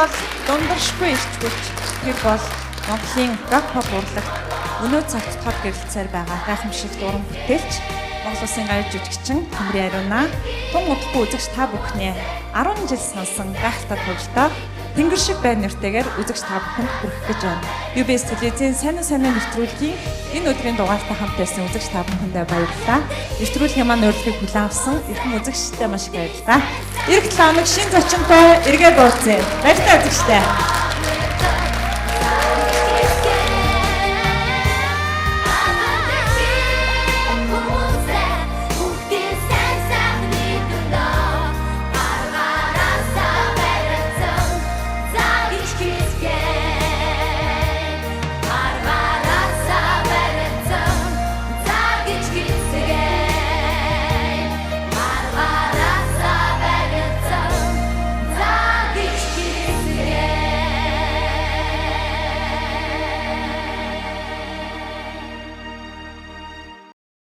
бол дундаршгүй ирч хүч. Тэр бол Монголын рок поп урлагт өнөө цагт тод гэрэлтсээр байгаа гайхамшигт уран бүтээлч Монгол Улсын гаяр жүжигчин Төмрийн Ариуна тун удахгүй үзэгч та бүхний 10 жил сансан гайхалтай тоглолтоо Тэнгэр шиг байна нэртэйгээр үзэгч та бүхэнд хүргэх гэж байна. UBS телевизийн сайн уу сайн уу нэвтрүүлгийн энэ өдрийн дугаартай хамт байсан үзэгч та бүхэндээ баярлалаа. Нэвтрүүлгийн маань урилгыг хүлээн авсан эрхэм үзэгчдэд маш их баярлалаа. Ирэх 7 хоног шинэ зочинтой эргээд уулзъя. Баяртай үзэгчдээ.